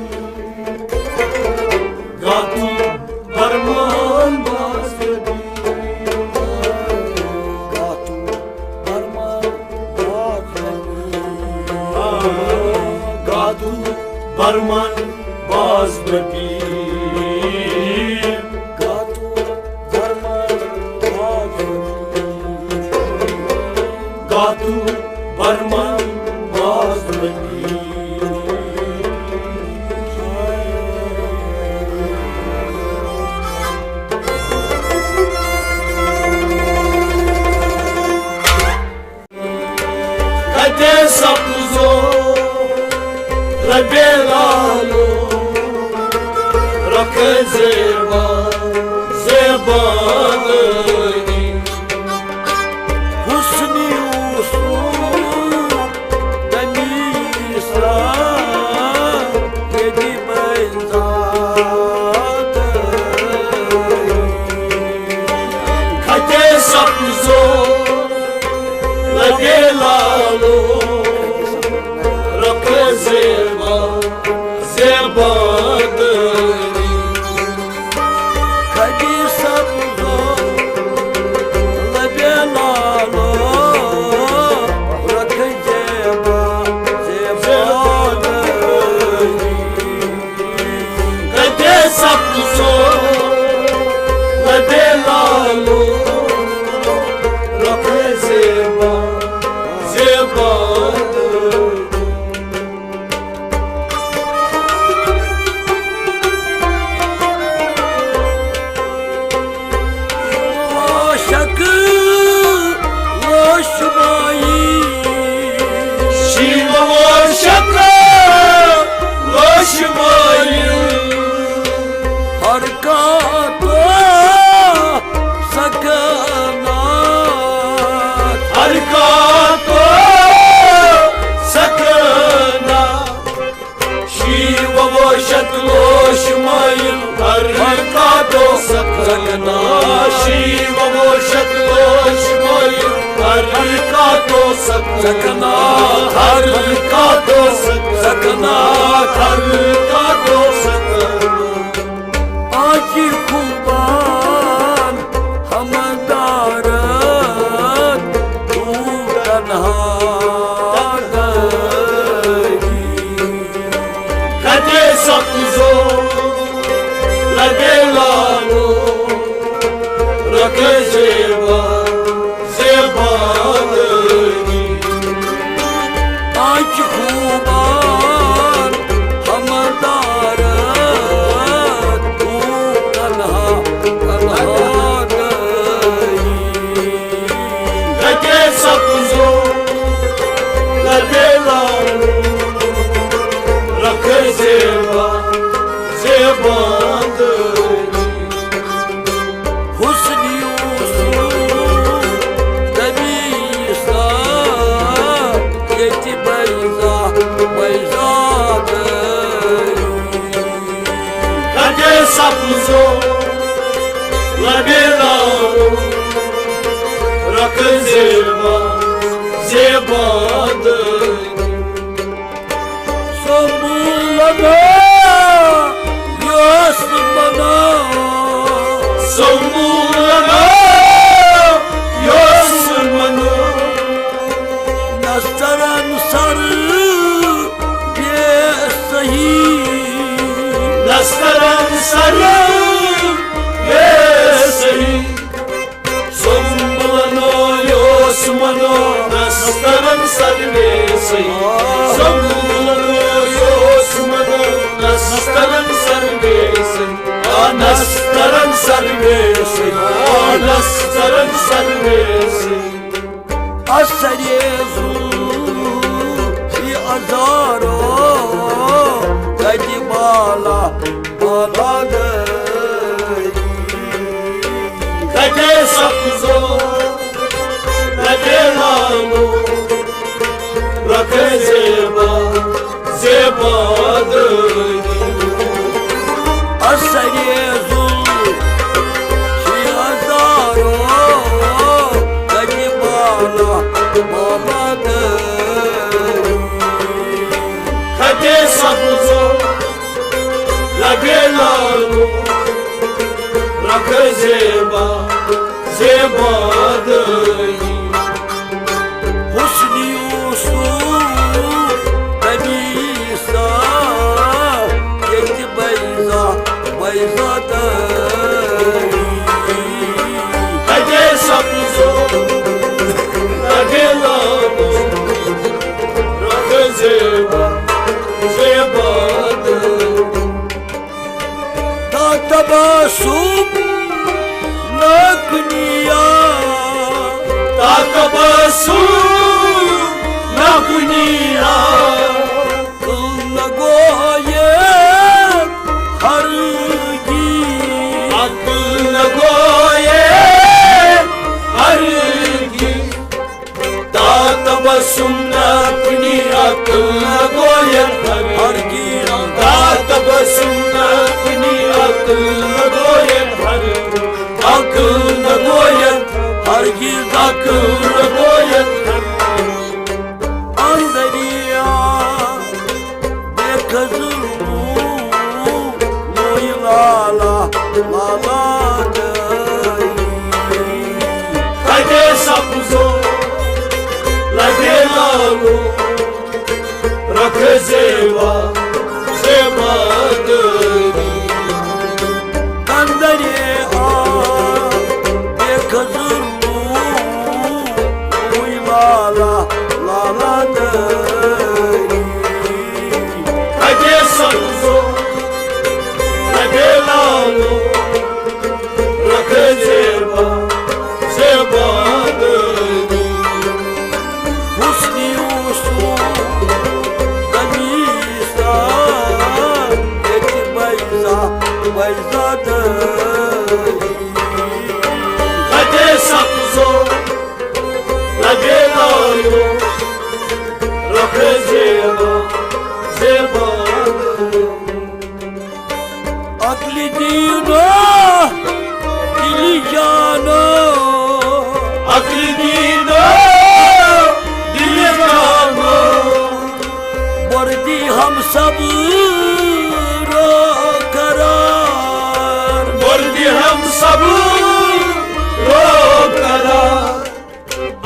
گاتو برمان باز۔ گاتو برمان باز۔ گاتو برمان باز۔ گاتو برمان باز۔ گاتو برمان باز۔ کتے سپزو ربے لالو، رکھ زیبا، زیبا لگی۔ حسن یوسف تمیسا یدی بنزا۔ کھتے سپزو لگے لالو، رکھ زیبا، زیبا دری۔ کھتی سپزو لگے لالو، رکھ زیبا، زیبا دری۔ کتے سپزو لدے لالو، رکھ زیبا، زیبا۔ عاشق لوش مائی، شیو عاشق لوش مائی، ہر کا تو سکنا، ہر کا تو سکنا۔ شیو ووشت لوش مایل ہر کا تو سکنا۔ شیو ووشت لوش مایل ہر کا تو سکنا۔ ہر کا تو سکنا۔ ہر کا تو سکنا۔ آنکھیں خوبان ہمدارت تو تنہا داری۔ کھتے سپزو لدے لالو، رکھ زیبا، زیبا داری۔ آنکھیں خوبان ہمدارت تو تنہا، تنہا داری۔ کھتے سپزو لدے لالو، رکھ زیبا، زیبا داری۔ حسن یوسف زو لبے لالو، رکھ زیبا، زیبا دٲری۔ سنبھولنا یوس منا، سنبھولنا یوس منا۔ نسترن سر بے صحیح، نسترن سر بے صحیح۔ سنبھلنو یوس منو نسترن سرویسے۔ سنبھلنو یوس منو نسترن سرویسے۔ آ نسترن سرویسے۔ آ نسترن سرویسے۔ اثرے زو فی ازارو، کتہِ بالا بالا گئی۔ کتے سبزو، کتے لالو، رکھ زیبا، زیبا دٲری۔ اثرے زو فی ازارو، کتہِ بالا بالا گئی۔ کتے سبزو، لبے لالو، رکھ زیبا، زیبا دٲری۔ حسن یوسف تمیسا، ییٚتہِ بیضا، بیضا دٲری۔ کتے سبزو، لبے لالو، رکھ زیبا، زیبا دٲری۔ تا تبسم نکنیا، تا تبسم نکنیا۔ عقل نگویه هرگی، عقل نگویه هرگی۔ تا تبسم نکنی عقل نگوید هرگی۔ تا تبسم نکنی عقل نگوید هرگی۔ عقل نگوید هرگی، عقل نگوید هرگی۔ اندریا بے کزو موی لالا، لالا گئی۔ کتے سبزو، لبے لالو، رکھ زیبا، زیبا دٲری۔ اندرے آ بے کزو موی لالا، لالا دٲری۔ کتے سبزو، کتے لالو، رکھ زیبا، زیبا دٲری۔ حسن یوسف تمیسا، ییٚتہِ بیضا، بیضا دٲری۔ کتے سبزو، لبے لالو، رکھ زیبا، زیبا۔ عقل دینو، دل جانو۔ عقل دینو، دل جانو۔ بردی ہم سب رو قرار۔ بردی ہم سب رو قرار۔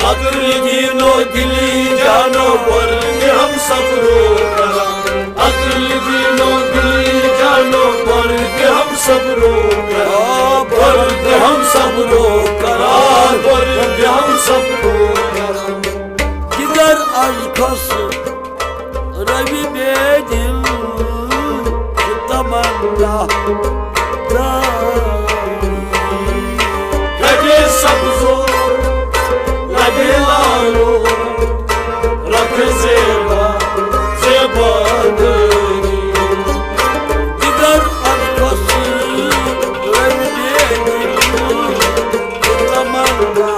عقل دینو دلی جانو، بردی ہم سب رو قرار۔ عقل دینو دلی جانو، بردی ہم سب رو قرار۔ بردی ہم سب رو قرار۔ بردی ہم سب رو قرار۔ دیگر از کس روی بے دل تمنا داری۔ لبے سبزو، لبے لالو، رکھ زیبا، زیبا دٲری۔ دیگر از کس روی بے دل تمنا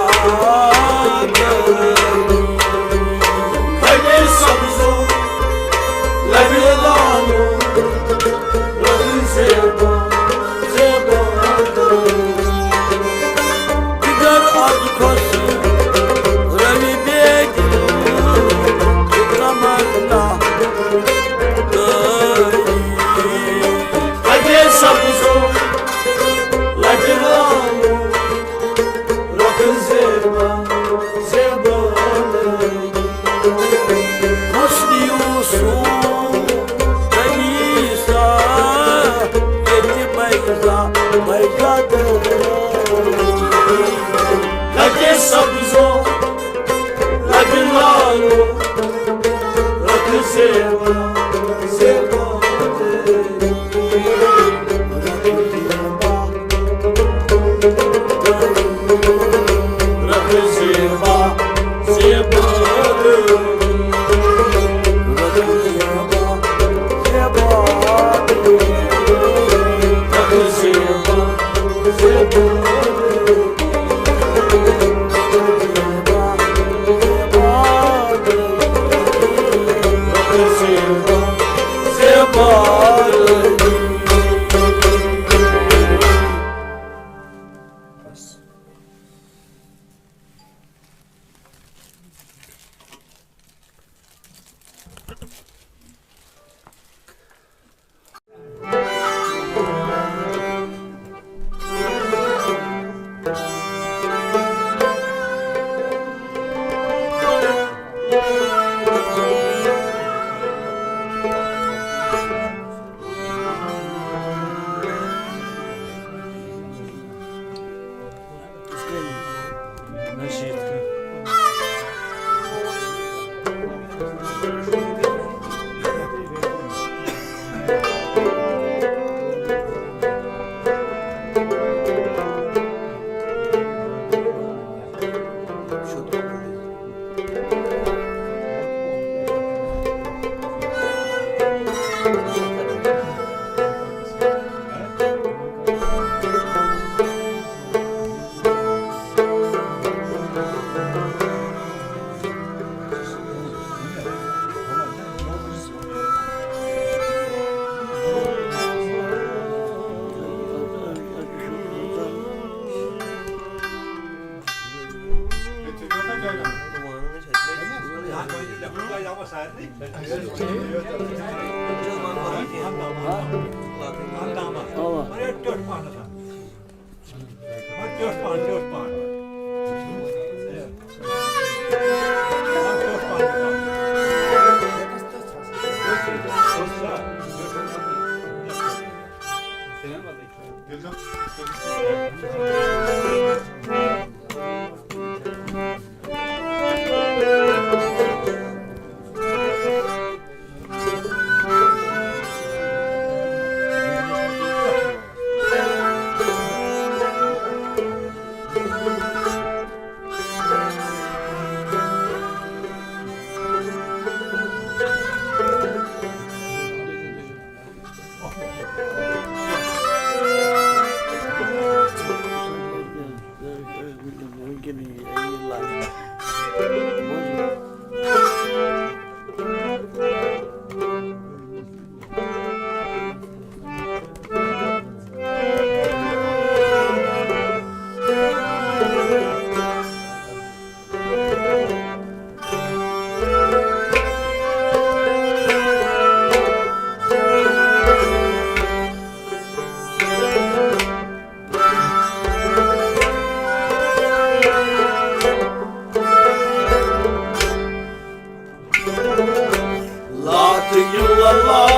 لاتہٕ الا اللہ،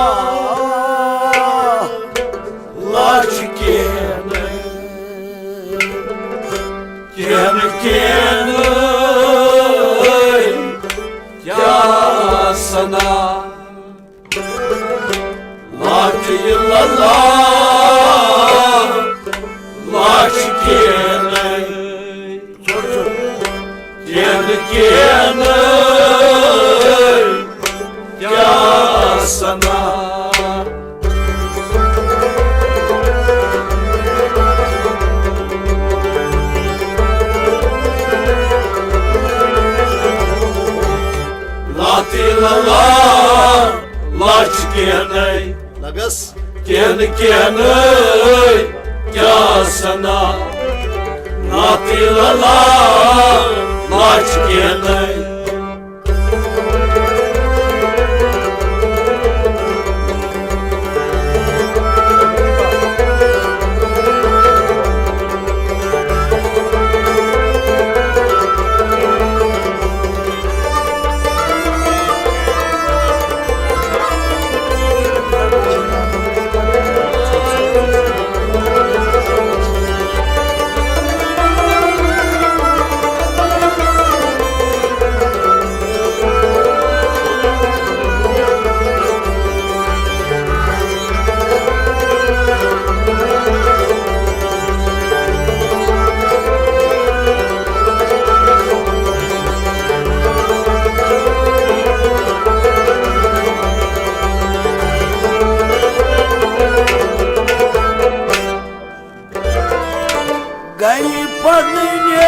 لاتہٕ چھِ کینٛہہ نہٕ، کینٛہہ نہٕ، کینٛہہ نہٕ، کیٛاہ سنا۔ لاتہٕ الا اللہ، لاتہٕ چھِ کینٛہہ نہٕ، کینٛہہ نہٕ، کینٛہہ نہٕ، کیٛاہ سنا۔ لاتہٕ الا اللہ، لاتہٕ چھِ کینٛہہ نہٕ۔ لگس۔ کینٛہہ نہٕ، کینٛہہ نہٕ، کیٛاہ سنا۔ لاتہٕ الا اللہ، لاتہٕ چھِ کینٛہہ نہٕ۔ گٔے پننہِ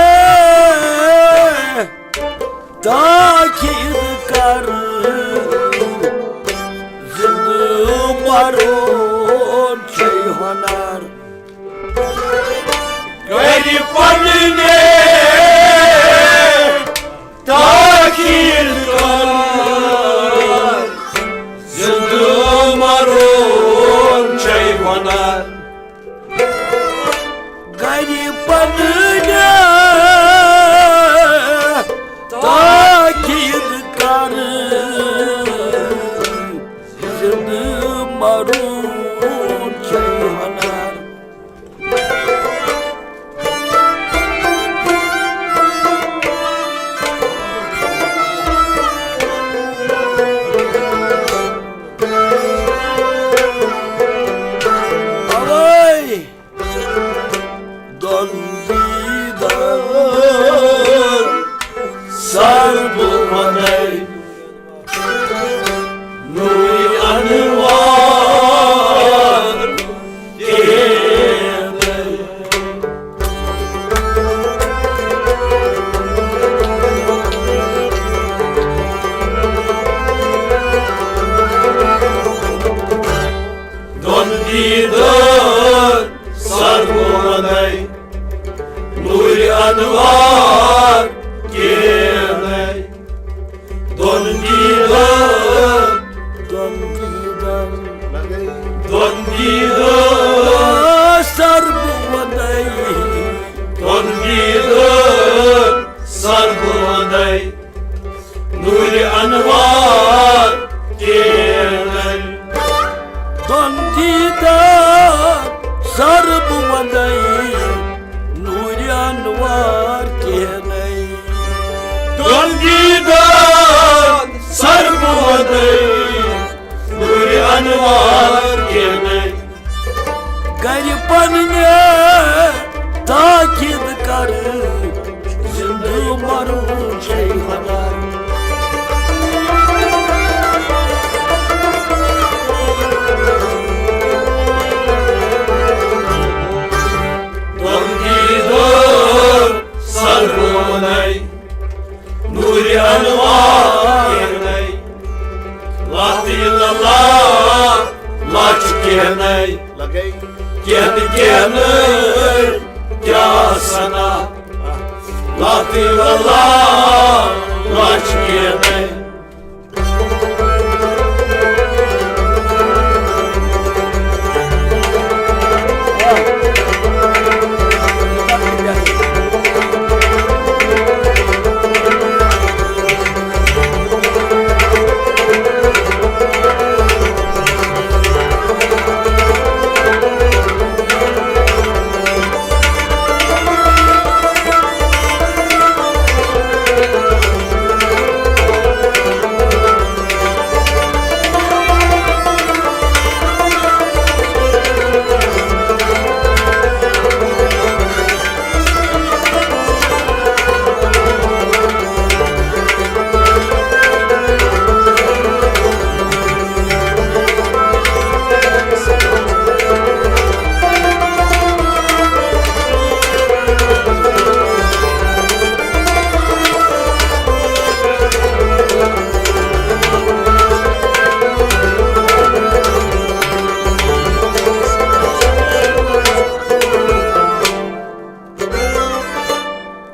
تاکید کر، زندٕ مرون چھے ہنر۔ کرِ پننے تاخیر کر، زندہ مرون چھے ہنر۔ کرِ پننے تاخیر کر، زندہ مرون چھے ہنر۔ اوے! دۄن دیٖدن سر بہٕ وَنے، نوٗرِ انوار کینے۔ دۄن دیٖدن سر بہٕ وَنے، نوٗرِ انوار کینے۔ دۄن دیٖدن، دۄن دیٖدن، دۄن دیٖدن سر بہٕ وَنے۔ دۄن دیٖدن سر بہٕ وَنے، نوٗرِ انوار کینے۔ دۄن دیٖدن سر بہٕ وَنے، نوٗرِ انوار کینے۔ دۄن دیٖدن سر بہٕ وَنے، نوٗرِ انوار کینے۔ گرِ پننہِ تاکید کر، زندٕ مرُن چھے ہنر۔ دۄن دیٖدن سر بہٕ وَنے، نوٗرِ انوار کینے۔ لا تیل اللہ، لا چھُ کینے۔ لگے۔ کینے، کینے، کیا سنا۔ لا تیل اللہ، لا چھُ کینے۔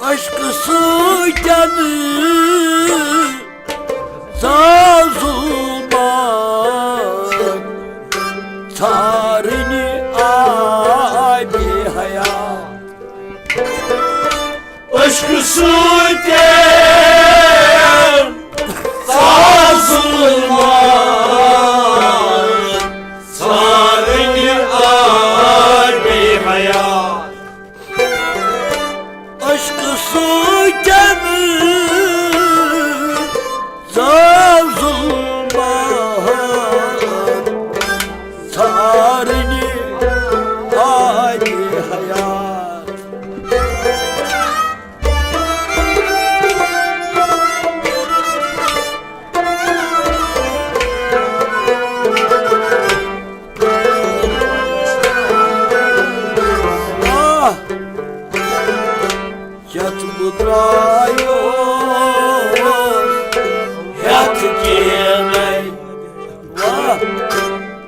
عشقہٕ سۭتۍ زاو ظُلمان، ژھارٕنۍ آبِ حیات۔ عشقہٕ سۭتۍ زاو ظُلمان، ژھارٕنۍ آبِ حیات۔ عشقہٕ سۭتۍ زاو ظُلمان، ژھارٕنۍ آبِ حیات۔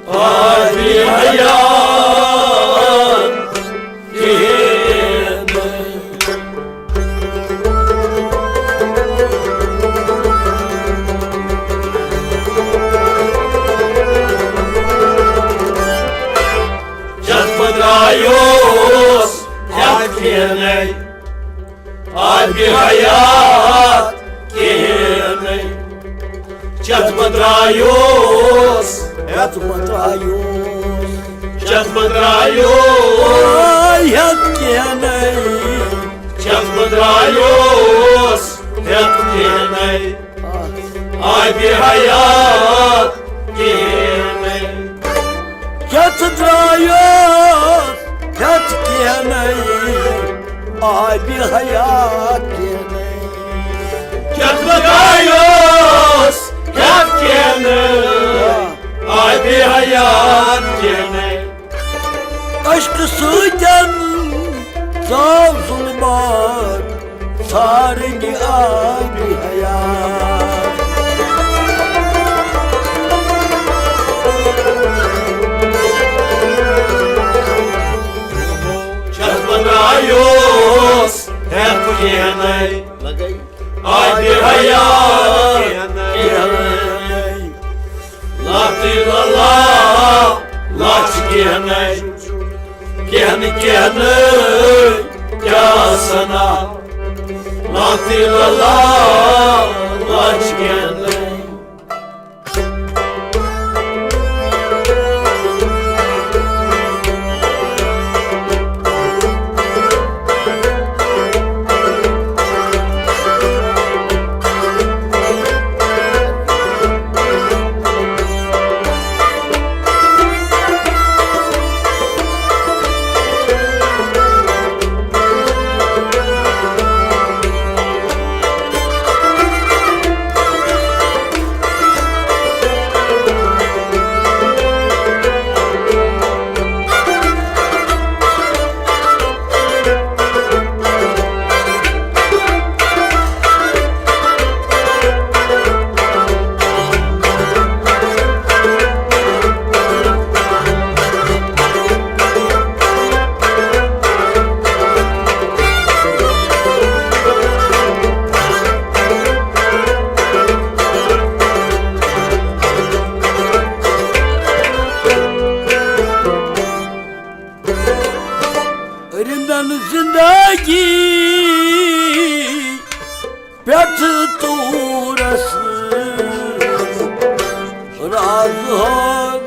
آبِ حیات کِہیٖنۍ۔ چتھ بہٕ درٛایوس ہٮ۪تھ کِہیٖنۍ۔ آبِ حیات کِہیٖنۍ۔ چتھ بہٕ درٛایوس، ہٮ۪تھ بہٕ درٛایوس۔ چتھ بہٕ درٛایوس، آے ہٮ۪تھ کِہیٖنۍ۔ چتھ بہٕ درٛایوس، ہٮ۪تھ کِہیٖنۍ۔ آبِ حیات کِہیٖنۍ۔ چتھ درٛایوس، ہٮ۪تھ کِہیٖنۍ۔ آبِ حیات کِہیٖنۍ۔ چتھ بہٕ درٛایوس، ہٮ۪تھ کِہیٖنۍ۔ آبِ حیات کِہیٖنۍ۔ اشکہٕ سۭتۍ ژاو ظلمات، ژھارٕنۍ آبِ حیات۔ چتھ بہٕ درٛایوس ہٮ۪تھ کِہیٖنۍ۔ آبِ حیات کِہیٖنۍ۔ لا تیلا لا، لا چھِ کِہیٖنۍ۔ کِہیٖنۍ، کِہیٖنۍ، کیٛاہ سنا۔ لا تیلا لا، لا چھِ کِہیٖنۍ۔ رندن زندگی پٮ۪ٹھ طورس، راز ہٲن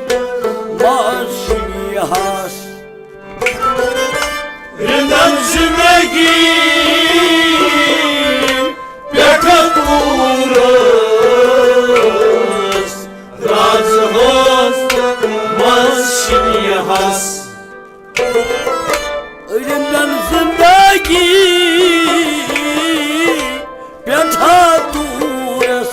ماس شِنیہس۔ رندن زندگی پٮ۪ٹھ طورس، راز ہٲن ماس شِنیہس۔ رندن زندگی پٮ۪ٹھا طورس،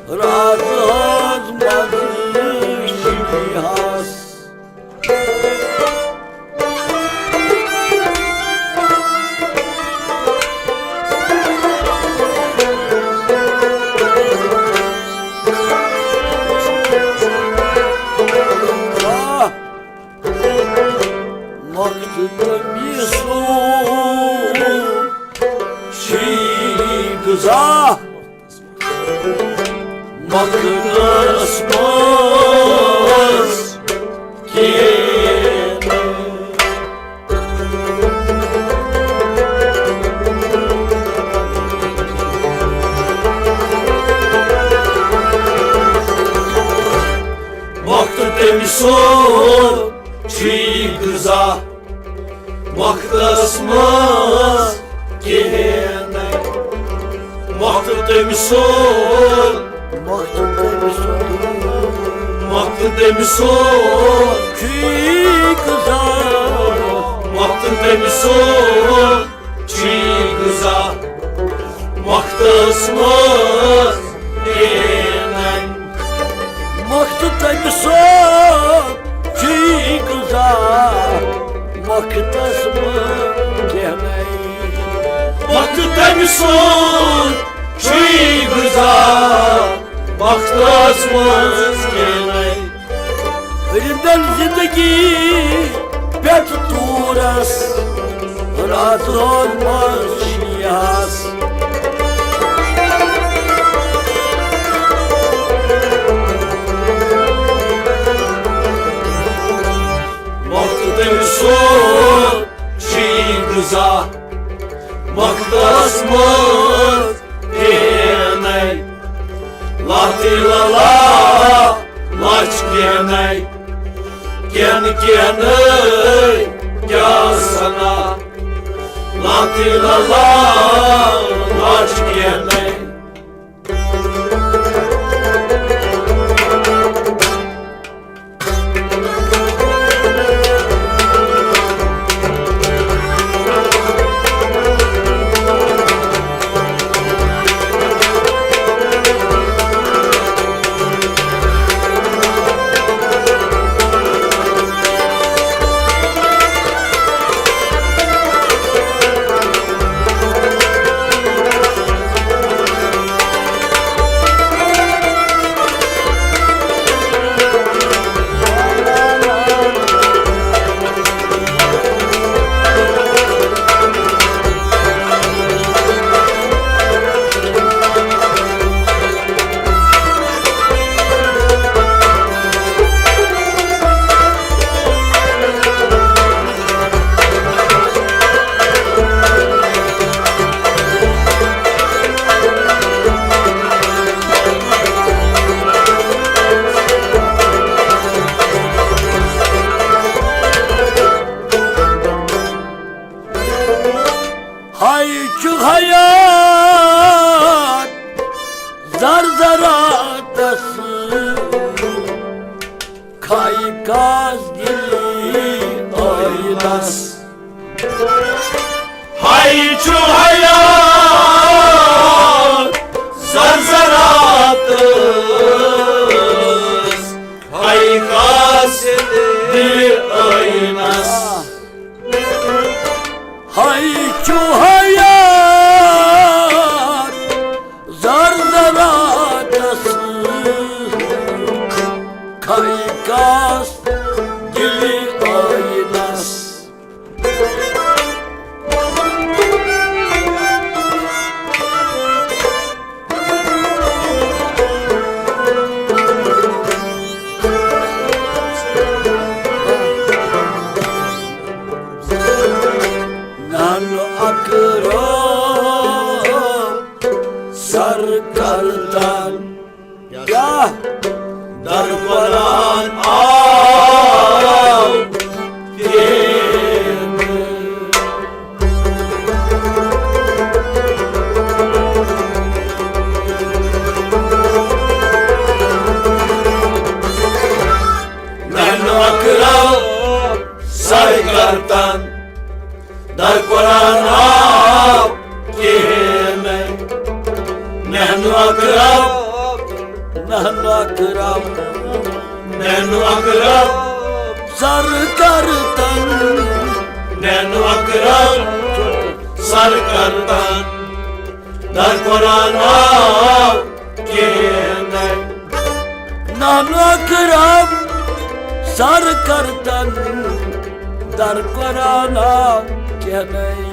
راز ہٲن ماس شِنیہس۔ وقت تٔمۍ سُنٛد چھُے غذا، وقتس منٛز کینٛہہ۔ وقت تٔمۍ سُنٛد چھُے غذا، وقتس منٛز کِہیٖنۍ۔ وقت تٔمۍ سُنٛد، وقت تٔمۍ سُنٛد، وقت تٔمۍ سُنٛد چھُے غذا۔ وقت تٔمۍ سُنٛد چھُے غذا، وقتس منٛز کِہیٖنۍ۔ وقت تٔمۍ سُنٛد چھُے غذا، وقتس منٛز کِہیٖنۍ۔ وقت تٔمۍ سُنٛد چھُے غذا، وقتس منٛز زندگی پٮ۪ٹھ دوٗرس، راتہٕ روز منٛز شیٖہس۔ وقت تٔمۍ سُنٛد چھُ غذا، وقتس منٛز کینٛہہ نَے، لاتہِ للا لچھ کینٛہہ نَے، کینٛہہ نہٕ کینٛہہ نَے، کیٛاہ سنا، لاتہِ للا لچھ کینٛہہ نَے۔ ہاے چھُ حیات زرزراتس، کھاے کاس دِلی ٲیٖنس۔ ہاے چھُ حیات زرزراتس، کھاے کاس دِلی ٲیٖنس۔ ہاے چھُ حیات زرزراتس، کھاے کاس دِلی ٲیٖنس۔ نحن اکرم سر کردن، کیا؟ در قرآن آو کہ نحن اکرم سر کردن، در قرآن آو کینٛہہ نہٕ۔ نحن اکرم، نحن اکرم، نحن اکرم سر کردن، نحن اکرم سر کردن، در قرآن آو کینٛہہ نہٕ۔ نحن اکرم سر کردن، در قرآن آو کینٛہہ نہٕ۔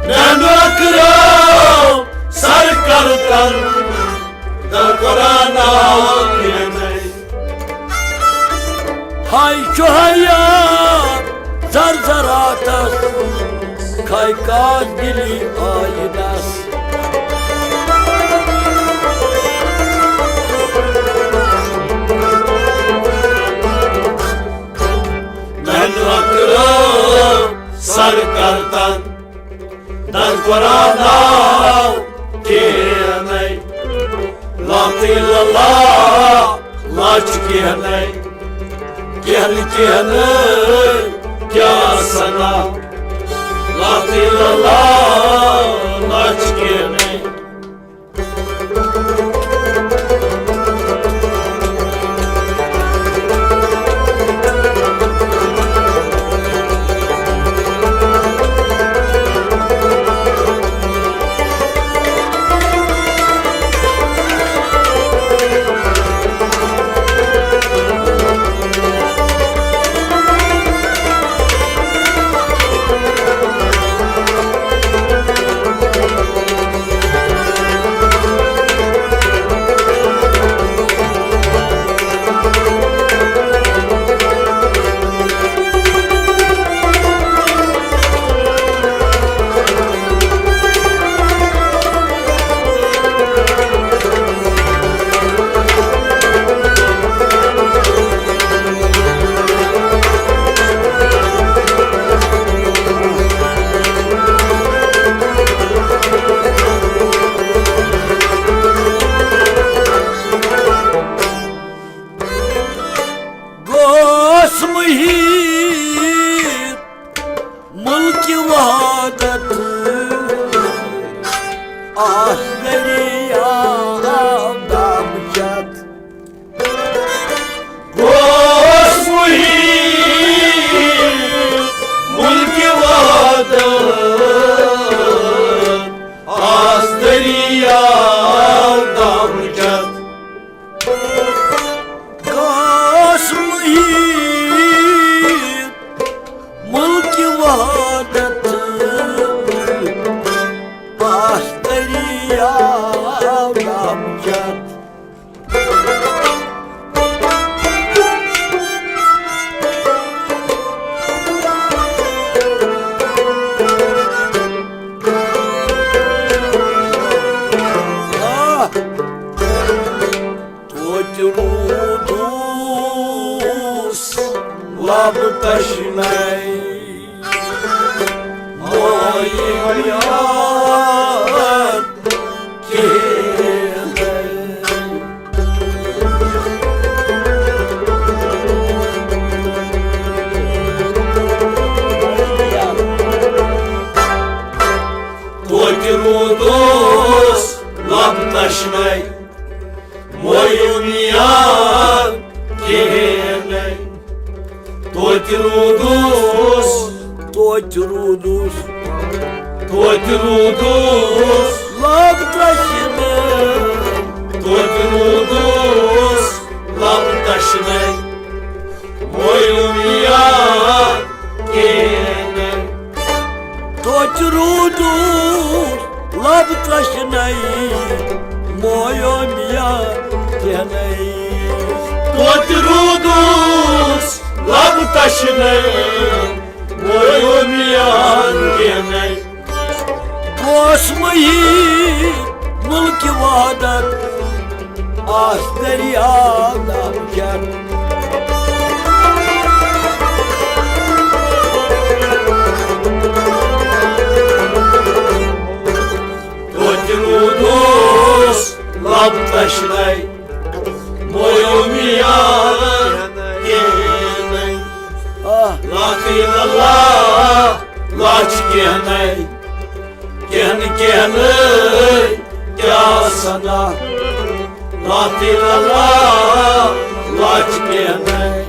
نحن اکرم سر کردن، در قرآن آو کینٛہہ نہٕ۔ ہاے چھُ حیات زرزراتس، کھاے کاس دِلی ٲیٖنس۔ نحن اکرم سر کردن، در قرآن آو کینٛہہ نہٕ۔ لاتہِ للا لچھ کینٛہہ نہٕ، کینٛہہ نہٕ کینٛہہ نہٕ، کیٛاہ سنا، لاتہِ للا لچھ کینٛہہ نہٕ۔ دوٗس لب تشنَے، مٲیِم یار کِہیٖنۍ۔ توتہِ روٗدُس لب تشنَے، مٲیِم یار کِہیٖنۍ۔ توتہِ روٗدُس، توتہِ روٗدُس، توتہِ روٗدُس لب تشنَے، توتہِ روٗدُس لب تشنَے، مٲیِم یار کِہیٖنۍ۔ توتہِ روٗدُس لب تشنَے، مٲیِم یار کِہیٖنۍ۔ توتہِ روٗدُس لب تشنَے، مٲیِم یار کِہیٖنۍ۔ اوس مٔہی مُلکہِ وحدت، آس دریا دام جن۔ توتہِ روٗدُس لب تشنَے، مٲیِم یار کِہیٖنۍ۔ آہ۔ لا تیل لا، لا چھِ کِہیٖنۍ۔ کِہیٖنۍ، کِہیٖنۍ، کیٛاہ سنا؟ لا تیل لا، لا چھِ کِہیٖنۍ۔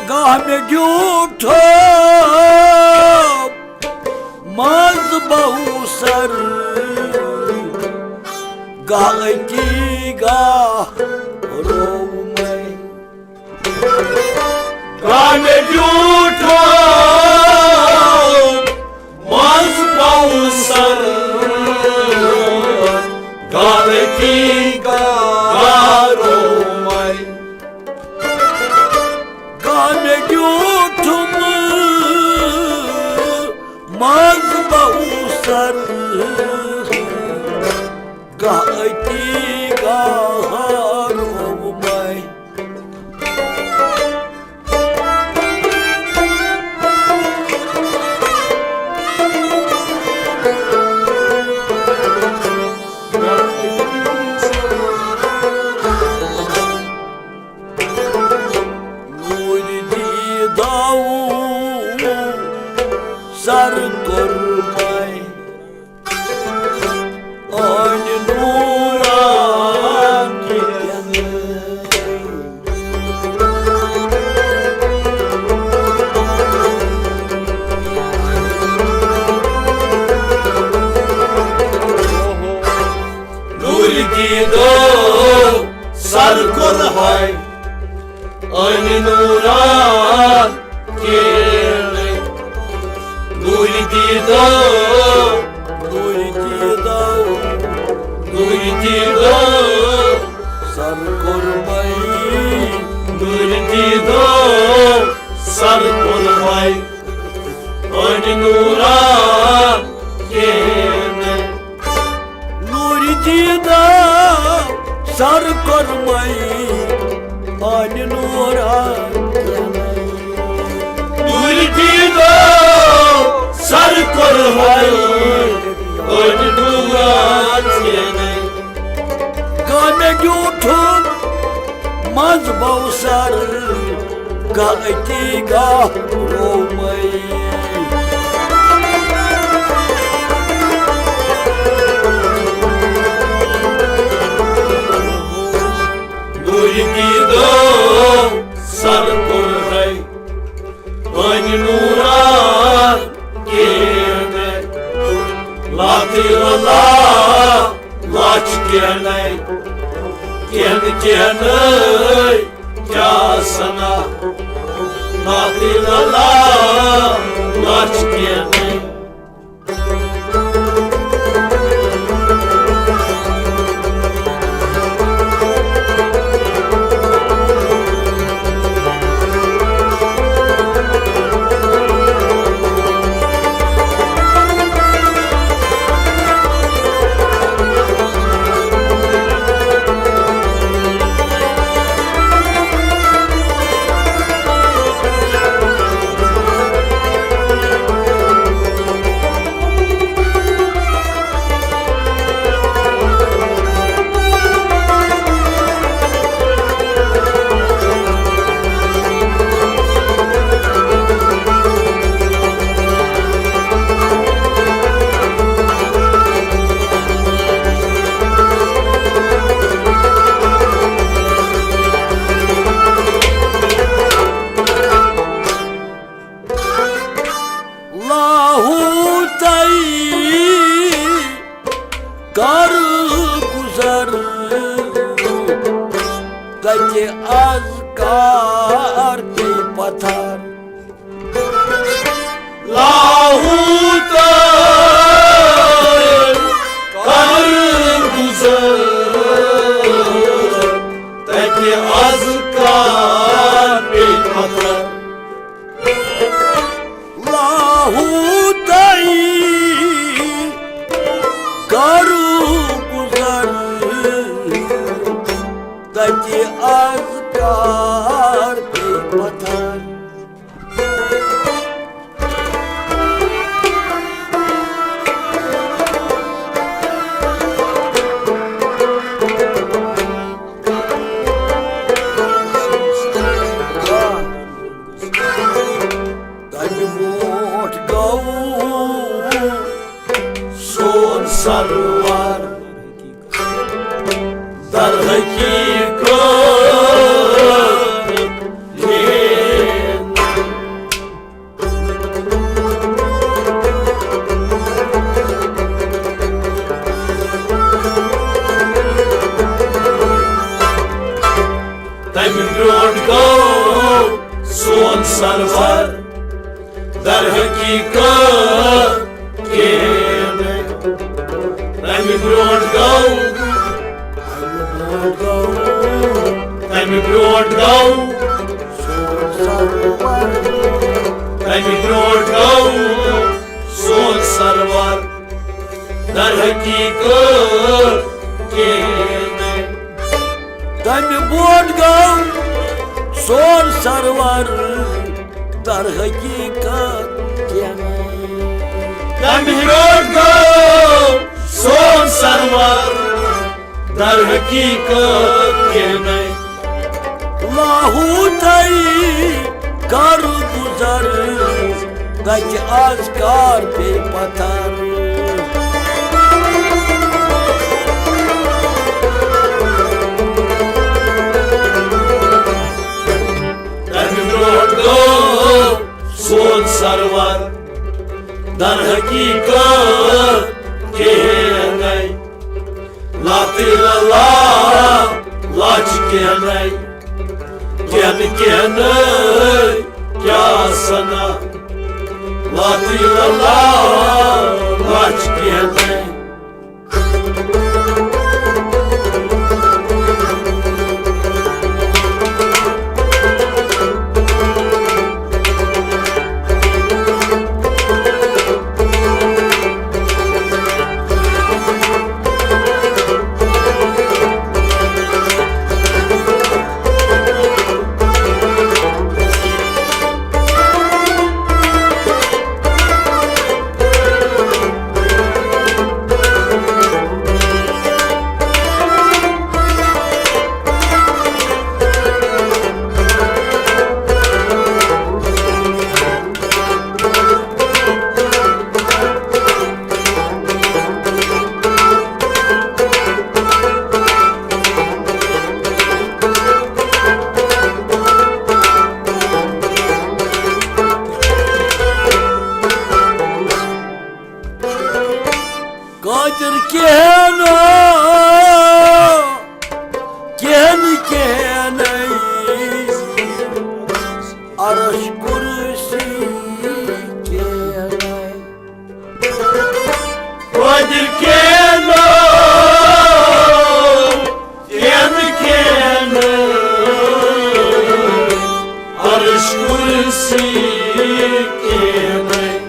گاہ مےٚ گیوٗٹھ منٛز بہٕ سر، گاہ أتی گاہ رومے۔ گاہ مےٚ گیوٗٹھ منٛز بہٕ سر، گاہ أتی گاہ رومے۔ گاہ مےٚ گیوٗٹھ منٛز بہٕ سر، گاہ أتی گاہ رومے۔ نوٗرِ دیٖدو سر کوٚرمَے۔ آنہِ نوٗرا کِہیٖنۍ۔ نوٗرِ دیٖدو سر کوٚر ہاے۔ آنہِ نوٗرا کِہیٖنۍ۔ نوٗرِ دیٖدو، نوٗرِ دیٖدو، نوٗرِ دیٖدو سر کوٚرمَے۔ نوٗرِ دیٖدو سر کوٚرمَے۔ آنہِ نوٗرا کِہیٖنۍ۔ نوٗرِ دیٖدو سر کوٚرمَے۔ آنہِ نوٗرا۔ نوٗرِ دیٖدو سر کوٚرمَے۔ کامہِ ڈیوٗٹھُم منٛز بوسر، گاہ أتی گاہ رومے۔ نوٗرِ دیٖدو سر کوٚر ہے، وۄنۍ نوٗران کینٛہہ نَے۔ لاتہِ للا لچھ کینٛہہ نَے، کینٛہہ نہٕ کینٛہہ نَے، کیٛاہ سنا۔ لاتہِ للا لچھ کینٛہہ نَے۔ لاہوٗ تَے کَر گُزر، تَتہِ اَز کار پیٚیہِ پَتھر۔ لاہوٗ تَے کَر گُزر، تَتہِ اَز کار پیٚیہِ پَتھر۔ لاہوٗ تَے کَر گُزر، تَتہِ اَز کار پیٚیہِ پَتھر۔ تَمہِ برونٛٹھ گوٚو سون سرور در حقیقت۔ تَمہِ برونٛٹھ گوٚو سون سرور در حقیقت کینٛہہ نَے۔ تَمہِ برونٛٹھ گوٚو، تَمہِ برونٛٹھ گوٚو، تَمہِ برونٛٹھ گوٚو سون سرور در حقیقت کینٛہہ نَے۔ تَمہِ برونٛٹھ گوٚو سون سرور در حقیقت کینٛہہ نَے۔ تَمہِ برونٛٹھ گوٚو سون سرور در حقیقت کینٛہہ نَے۔ لاہوٗ تَے کَر گُزر، تَتہِ اَز کار پیٚیہِ پَتھر۔ تَمہِ برونٛٹھ گوٚو سون سرور در حقیقت کینٛہہ نَے۔ لاتہِ للا لچھ کینٛہہ نَے، کینٛہہ نہٕ کینٛہہ نَے، کیٛاہ سنا۔ لاتہِ للا لچھ کینٛہہ نَے۔ قادر کینٛہہ نہٕ، کینٛہہ نہٕ، کینٛہہ نہٕ۔ عرش کرسی کینٛہہ نہٕ۔ قادر کینٛہہ نہٕ، کینٛہہ نہٕ، کینٛہہ نہٕ۔ عرش کرسی کینٛہہ نہٕ۔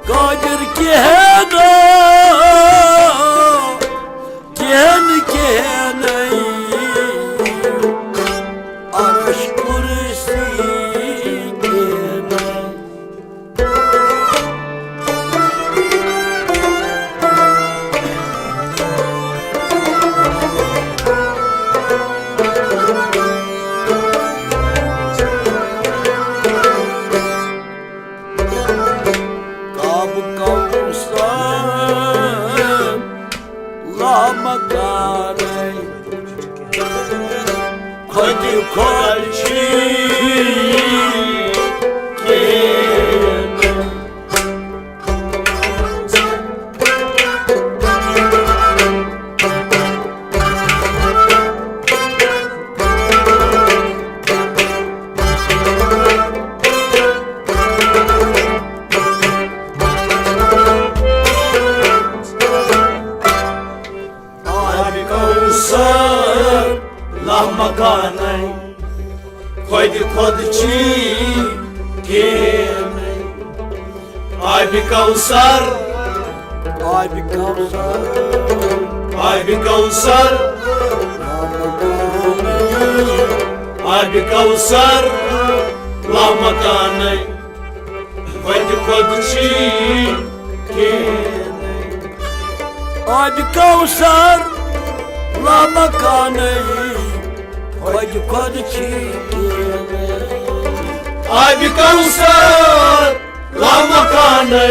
قادر کینٛہہ نہٕ، کینٛہہ نہٕ، کینٛہہ نہٕ۔ عرش کرسی کینٛہہ نہٕ۔ کعبہٕ کوثر لامکانَے، خۄدِ خۄد چھِ کینٛہہ۔ آبِ کوثر لامکانَے، خۄدِ خۄد چھِ کینٛہہ۔ آبِ کوثر، آبِ کوثر، آبِ کوثر، آبِ کوثر لامکانَے، خۄدِ خۄد چھِ کینٛہہ۔ آبِ کوثر لامکانَے، خۄدِ خۄد چھِ کینٛہہ۔ آبِ کوثر لامکانَے،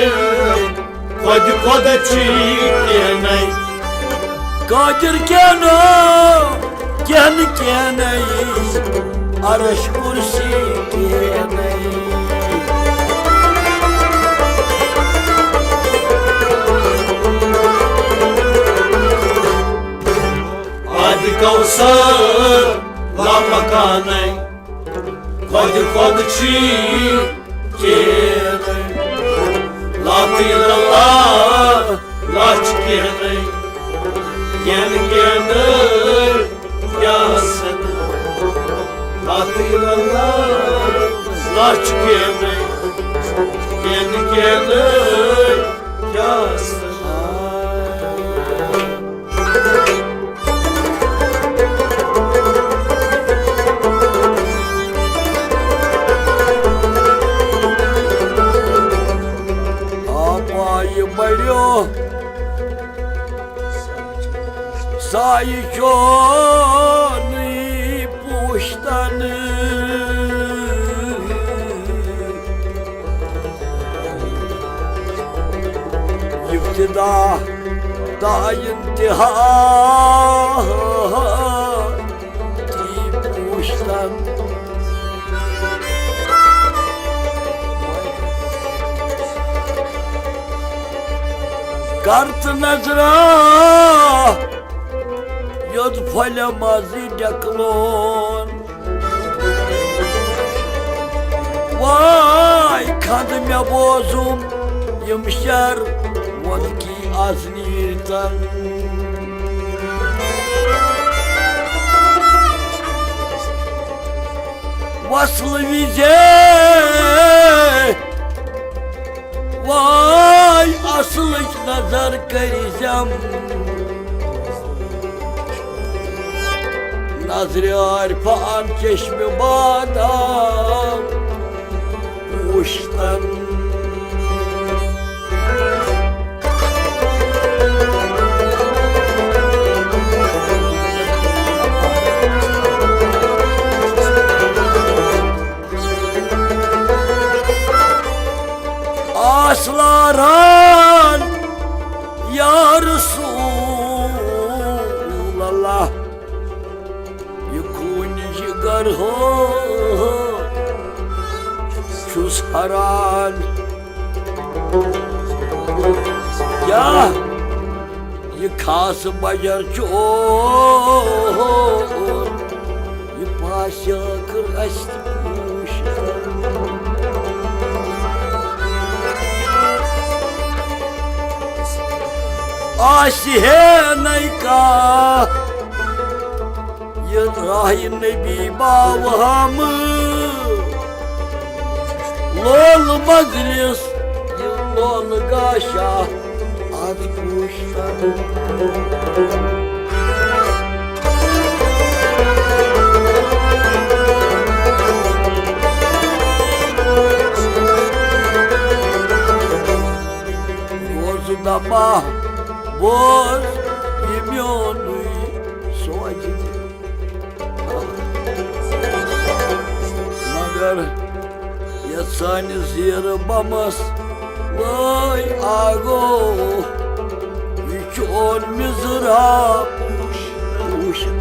خۄدِ خۄد چھِ کینٛہہ۔ قادر کینٛہہ نہٕ، کینٛہہ نہٕ، کینٛہہ نہٕ۔ عرش کرسی کینٛہہ نہٕ۔ آبِ کوثر لامکانَے، خۄدِ خۄد چھِ کینٛہہ۔ لا تیل اللہ، لا چھِ کینٛہہ۔ کینٛہہ، کینٛہہ۔ کیٛاہ سنا؟ لا تیل اللہ، لا چھِ کینٛہہ۔ کینٛہہ، کینٛہہ۔ کیٛاہ سنا؟ آپا یہِ بڑیو سایہِ چونٕے پوشتن۔ ابتدا تا انتہا تی پوشتن۔ کر تہٕ نظرا یوٚت پھۄلہِ منٛزٕے ڈٮ۪کہٕ لون۔ واے خنٛد مےٚ بوزُم یِم شعر وۄنکی از نیٖرتن۔ وصلہٕ وِزے واے اصلٕچ نظر کٔرِزٮ۪م۔ نظرِ عارفان چشمِ بادام وُشتن۔ آس لاران یا رسول اللہ، یہِ خوٗنہِ جِگر ہو چھُس حران آہ! یہِ خاص بجر چون، یہِ پاسہِ ٲخٕر اَسہِ تہِ پوٗشِتھ۔ آسہِ ہے نَے کانٛہہ یہِ راہِ نبی باوہمہٕ، لولہٕ مجلس، یہِ لولہٕ گاشا از پوشتن۔ روزٕ دپا بوز یہِ میونُے سوچہِ۔ مگر یتھ سانہِ زیرٕ بمس وٲے آگو، یہِ چون مِزرا پوٗشِتن۔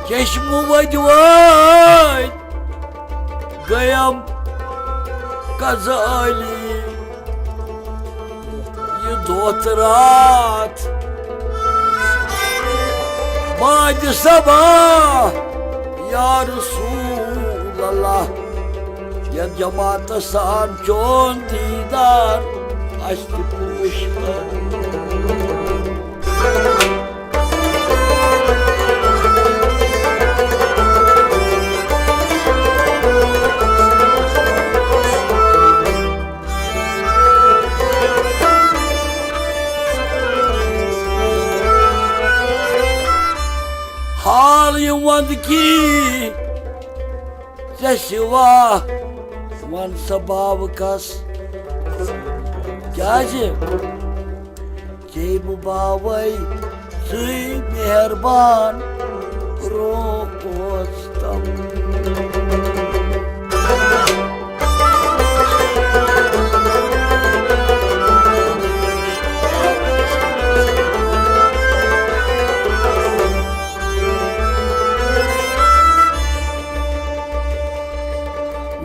چشمہٕ وَدِ وٲتۍ گٔیم قضٲلی۔ یہِ دۄہ تہٕ راتھ بادِ صبا، یا رسول اللہ، یتھ جماعتس سان چون دیدار اَسہِ تہِ پوٗشِتن۔ حال یہِ وندٕ کی ژےٚ سوا، وَن سا باوٕ کَس؟ کیٛازِ؟ ژے بہٕ باوَے ژٕے مہربان روزتم۔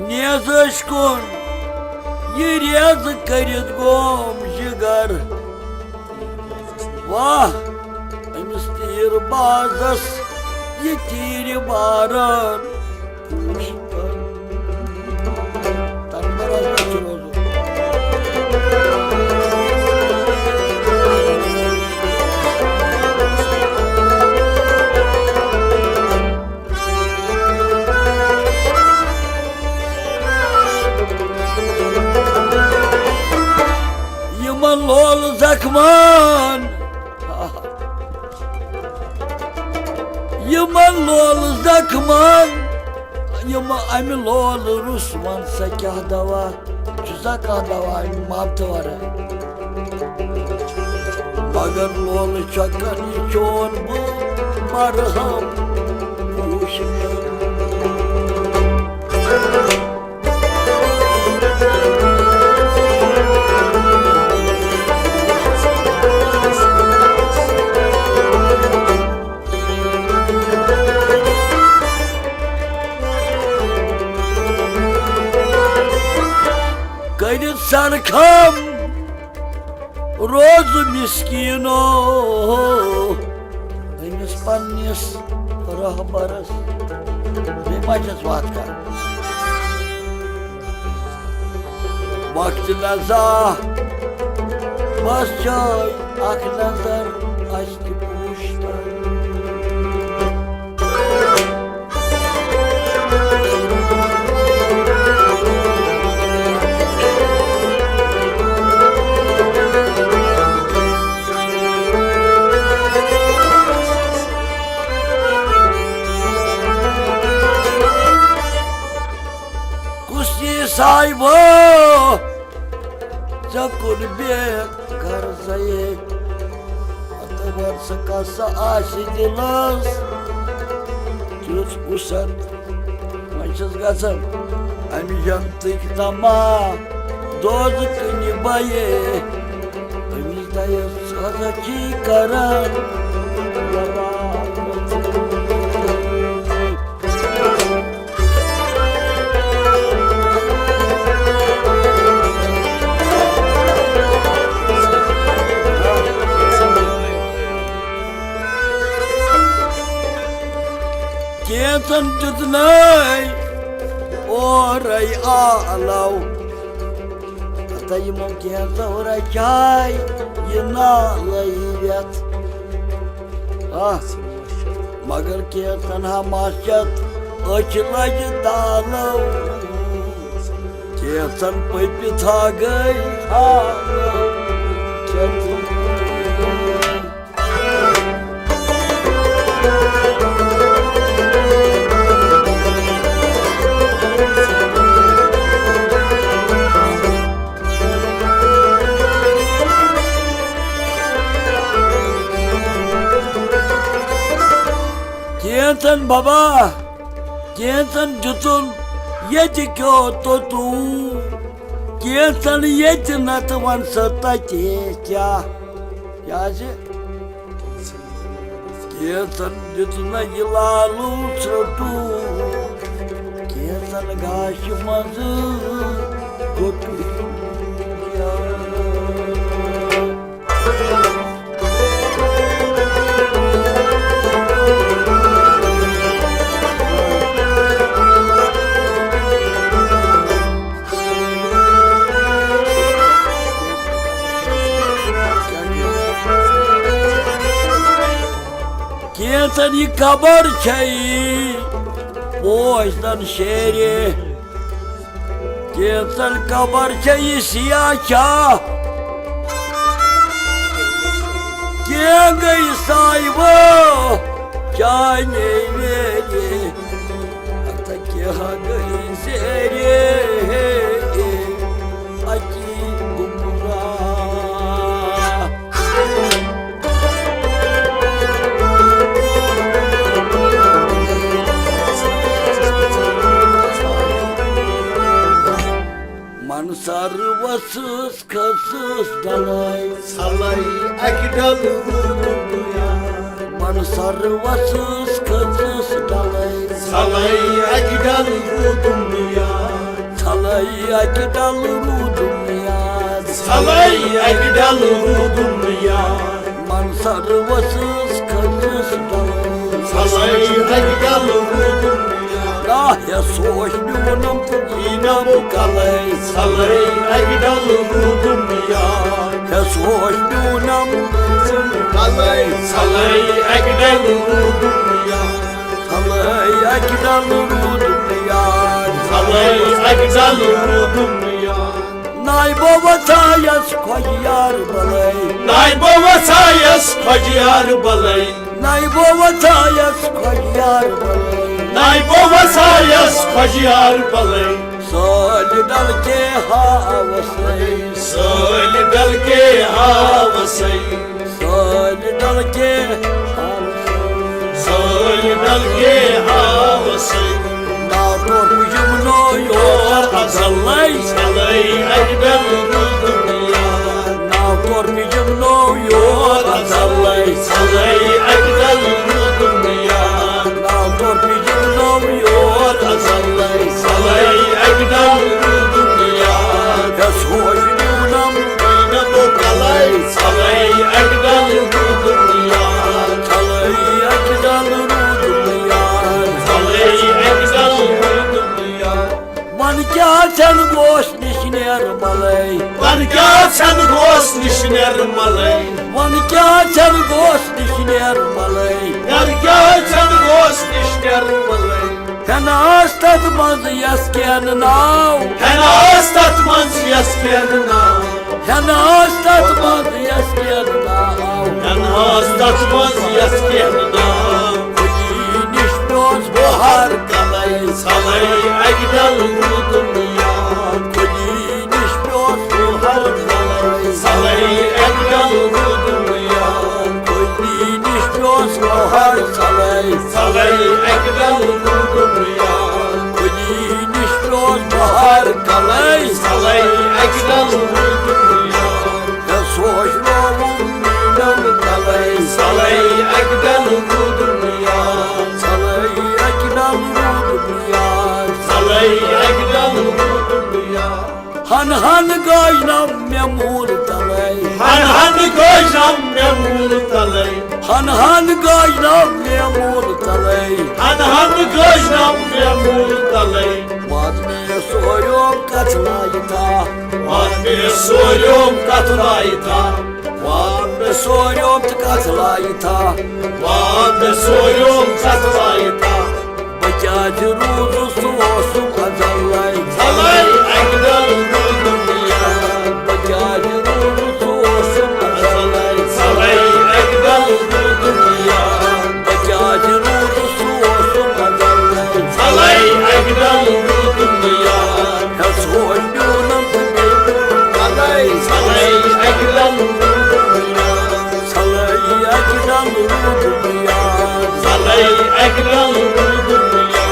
نیزٕ ٲسۍ کُن یہِ ریزٕ کٔرِتھ گوم جگر۔ واہ! أمِس تیٖر بازس یہِ تیٖرِ باران۔ تَتھ برابر چھُ روزُن۔ یِمن لولہٕ زخمن، یِمن لولہٕ زخمن، یِم امہِ لولہٕ روٚس، وَن سا کیٛاہ دوا؟ چھُ سا کانٛہہ دوا اَمہِ محبتہٕ ورٲے؟ مگر لولہٕ چھکن یہِ چون بہٕ مرہم پوشن۔ کٔرِتھ سرخم روزٕ مسکیٖنو أمِس پننِس رہبرس۔ بیٚیہِ ما چھَس وَتھ کَرٕنۍ؟ وقت نزا بس جاے اکھ نظر اَسہِ تہِ پوٗشتن۔ کُس یی صاحبو ژےٚ کُن بے غرضے؟ پتہٕ وَن ژٕ کَس آسہِ دِلَس تیُتھ کُسَن۔ وۄنۍ چھَس گژھان امہِ جنتٕکۍ تما دوزٕ کٕنہِ بَیہِ، أمِس دَیَس ژٕ ہسا چھی کران۔ کینٛژن دیُتنَے اورَے آلو۔ ہتا یِمو کینٛژو رچھاے یہِ نالے ویتھ۔ آ، مگر کینٛژن ہا مس چتھ أچھ لجہِ تالو۔ کینٛژن پٔپِتھ ہا گٔے ہالو چتھ۔ کینٛژن ببا، کینٛژن دیُتُن ییٚتہِ کیو توٚتُو، کینٛژن ییٚتہِ نتہٕ وَن سا تَتہِ کیٛاہ؟ کیٛازِ؟ کینٛژن دیُت نہ یہِ لالوٗ ژھرٛوٹوٗ، کینٛژن گاشہِ منٛزٕ گوٚٹوٗ۔ کینٛژن یہِ قبر چھے پوش زن شیرِ، کینٛژن قبر چھے یہِ سیاہ چھا، کینٛہہ گٔے سایہِ وٲ چانے ویرِ۔ ہتہ کیٛاہ گٔے زیرِ اکی گمراہ۔ من سر وسٕس کھٔژٕس ڈلے۔ ژھلے اکہِ ڈلہٕ روٗدُم یار۔ من سر وسٕس کھٔژٕس ڈلے۔ ژھلے اکہِ ڈلہٕ روٗدُم یار۔ ژھلے اکہِ ڈلہٕ روٗدُم یار۔ ژھلے اکہِ ڈلہٕ روٗدُم یار۔ من سر وسٕس کھٔژٕس ڈلے۔ ژھلے اکہِ ڈلہٕ روٗدُم یار۔ آہ، یس ہوش میونم تہٕ یی نہ بہٕ کلے۔ ژھلے اکہِ ڈلہٕ روٗدُم یار۔ یس ہوش میونم کلے۔ ژھلے اکہِ ڈلہٕ روٗدُم یار۔ ژھلے اکہِ ڈلہٕ روٗدُم یار۔ ژھلے اکہِ ڈلہٕ روٗدُم یار۔ ناے بہٕ وژھایس خۄش یار بلے۔ ناے بہٕ وژھایس خۄش یار بلے۔ ناے بہٕ وژھایس خۄش یار بلے۔ ناے بہٕ وژھایس خۄش یار بلے۔ سٲلۍ ڈل کے ہاوسے۔ سٲلۍ ڈل کے ہاوسے۔ سٲلۍ ڈل کے ہاوسے۔ سٲلۍ ڈل کے ہاوسے۔ ناو کوٚر یِمنو یور ازلے۔ ژھلے اکہِ ڈلہٕ روٗدُم یار۔ ناو کوٚر یِمنو یور ازلے۔ ژھلے اکہِ ڈلہٕ روٗدُم یار۔ ناو کوٚر یِمنو یور ازلے۔ ژھلے اکہِ ڈلہٕ روٗدُم یار۔ یس ہوش میونم نہ بہٕ کلے۔ ژھلے اکہِ ڈلہٕ روٗدُم یار۔ ژھلے اکہِ ڈلہٕ روٗدُم یار۔ ژھلے اکہِ ڈلہٕ روٗدُم یار۔ وَن کیٛاہ ژھٮ۪ن گوس نِش نیر مَلَے۔ وَن کیٛاہ ژھٮ۪ن گوس نِش نیر مَلَے۔ وَن کیٛاہ ژھٮ۪ن گوس نِش نیر مَلَے۔ وَن کیٛاہ ژھٮ۪ن گوس نِش نیر مَلَے۔ ہٮ۪نہٕ ٲس تَتھ منٛز یَس کینٛہہ ناو۔ ہٮ۪نہٕ ٲس تَتھ منٛز یَس کینٛہہ ناو۔ ہٮ۪نہٕ ٲس تَتھ منٛز یَس کینٛہہ ناو۔ ہٮ۪نہٕ ٲس تَتھ منٛز یَس کینٛہہ ناو۔ خۄدی نِش پیوس بہار کلے۔ ژھلے اکہِ ڈلہٕ روٗدُم یار۔ خۄدی نِش پیوس بہار کلے۔ ژھلے اکہِ ڈلہٕ روٗدُم یار۔ خۄدی نِش پیوس بہار کلے۔ ژھلے اکہِ ڈلہٕ روٗدُم یار۔ خۄدی نِش پیوس بہار ہن ہن گاجنم مےٚ موٗل تلے۔ ہن ہن گاجنم مےٚ موٗل تلے۔ ہن ہن گاجنم مےٚ موٗل تلے۔ ہن ہن گاجنم مےٚ موٗل تلے۔ وات مےٚ سوریوم کتھ لایہِ تھا۔ وات مےٚ سوریوم کتھ لایہِ تھا۔ وات مےٚ سوریوم تہٕ کتھ لایہِ تھا۔ وات مےٚ سوریوم کتھ لایہِ تھا۔ بہٕ کیٛازِ روٗدُس، سُہ اوسُم ازلے۔ ژھلے اکہِ دۄہ روٗدُم یاد۔ بہٕ کیٛازِ روٗدُس، سُہ اوسُم ازلے۔ ژھلے اکہِ دۄہ روٗدُم یاد۔ بہٕ کیٛازِ روٗدُس، سُہ اوسُم ازلے۔ ژھلے اکہِ دۄہ روٗدُم یاد۔ ہیٚس ہوش نیوٗنم تہٕ بیٚیہِ۔ ژھلے، ژھلے اکہِ دۄہ روٗدُم یاد۔ ژھلے اکہِ ڈل روٗدُم یاد۔ ژھلے اکہِ ڈل روٗدُم یاد۔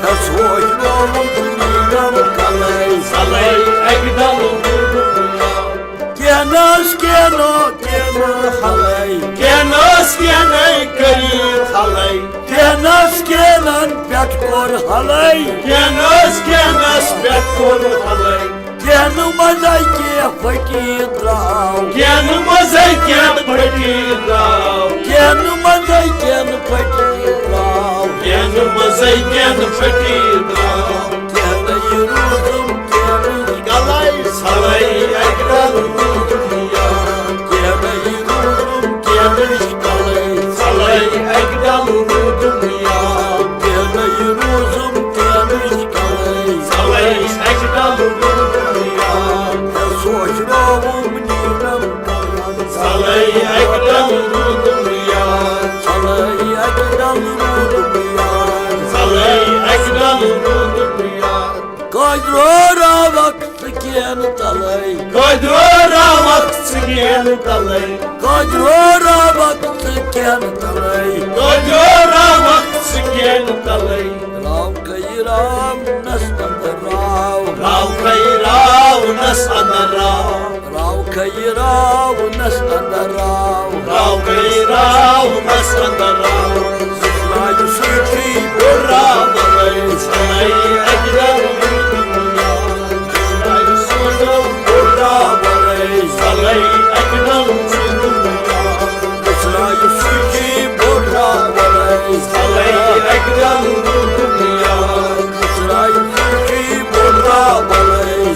ہیٚس ہوش نومُت نیٖرم کلے۔ ژھلے اکہِ ڈل روٗدُم یاد۔ کینس کینو کینو حلے۔ کینس کینے کٔرِو حلے۔ کینس کینن پٮ۪ٹھ کوٚر حلے۔ کینس کینس پٮ۪ٹھ کوٚر حلے۔ کینہٕ منٛزے کینٛہہ پھٔٹی درٛاو۔ کینہٕ منٛزے کینٛہہ پھٔٹی درٛاو۔ کینہٕ منٛزے کینٛہہ پھٔٹی درٛاو۔ کینہٕ منٛزے کینٛہہ پھٔٹی درٛاو۔ کینہٕ یہِ روٗدُم کینہٕ کلے۔ ژھلے اکہِ ڈل روٗدُم یاد۔ کینہٕ یہِ روٗدُم کینہٕ کلے۔ ژھلے اکہِ ڈل روٗدُم یاد۔ کینہٕ یہِ روٗدُم کینہٕ کلے۔ ژھلے اکہِ ڈل روٗدُم یاد۔ سوچنووُم نیٖرم کلے۔ ژھلے اکہِ ڈل روٗدُم یاد۔ ژھلے اکہِ ڈل روٗدُم یاد۔ ژھلے اکہِ ڈل روٗدُم یاد۔ کٲجرو راوکھ ژٕ کینہٕ تلے۔ کٲجرو راوکھ ژٕ کینہٕ تلے۔ کٲجرو راوکھ ژٕ کینہٕ تلے۔ کٲجرو راوکھ ژٕ کینہٕ تلے۔ راو کئی راونس اندر راو۔ راو کئی راونس اندر راو۔ راو کئی راونس اندر راو۔ راو کئی راونس اندر راو۔ دُشمنۍ سۭتی بُرا بلے۔ ژھلے اکہِ دۄہ روٗدُم یاد۔ دُشمنۍ سۭتۍ بُرا بلے۔ ژھلے اکہِ دۄہ روٗدُم یاد۔ دُشمنۍ سۭتی بُرا بلے۔ ژھلے اکہِ دۄہ روٗدُم یاد۔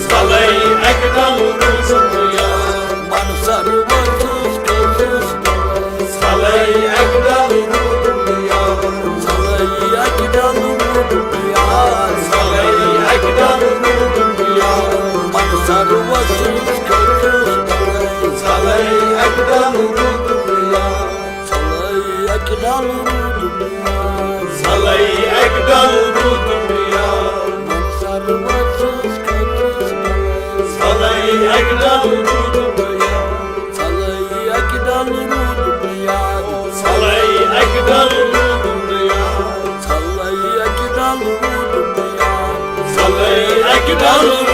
ژھلے اکہِ دۄہ روٗدُم یاد۔ من سر وسُس کٔژِس۔ ژھلے اکہِ دۄہ روٗدُم یاد۔ ژھلے اکہِ دۄہ روٗدُم یاد۔ ژھلے اکہِ دۄہ روٗدُم یاد۔ من سر وسُس کٔژِس۔ ژھلے اکہِ دۄہ روٗدُم یاد۔ ژھلے اکہِ دۄہ روٗدُم یاد۔ ژھلے اکہِ دۄہ روٗدُم یاد۔ من سر وسُس کٔژِس۔ ژھلے اکہِ دۄہ روٗدُم یاد۔ ژھلے اکہِ دۄہ روٗدُم یاد۔ ژھلے اکہِ دۄہ روٗدُم یاد۔ ژھلے اکہِ دۄہ روٗدُم یاد۔ ژھلے اکہِ دۄہ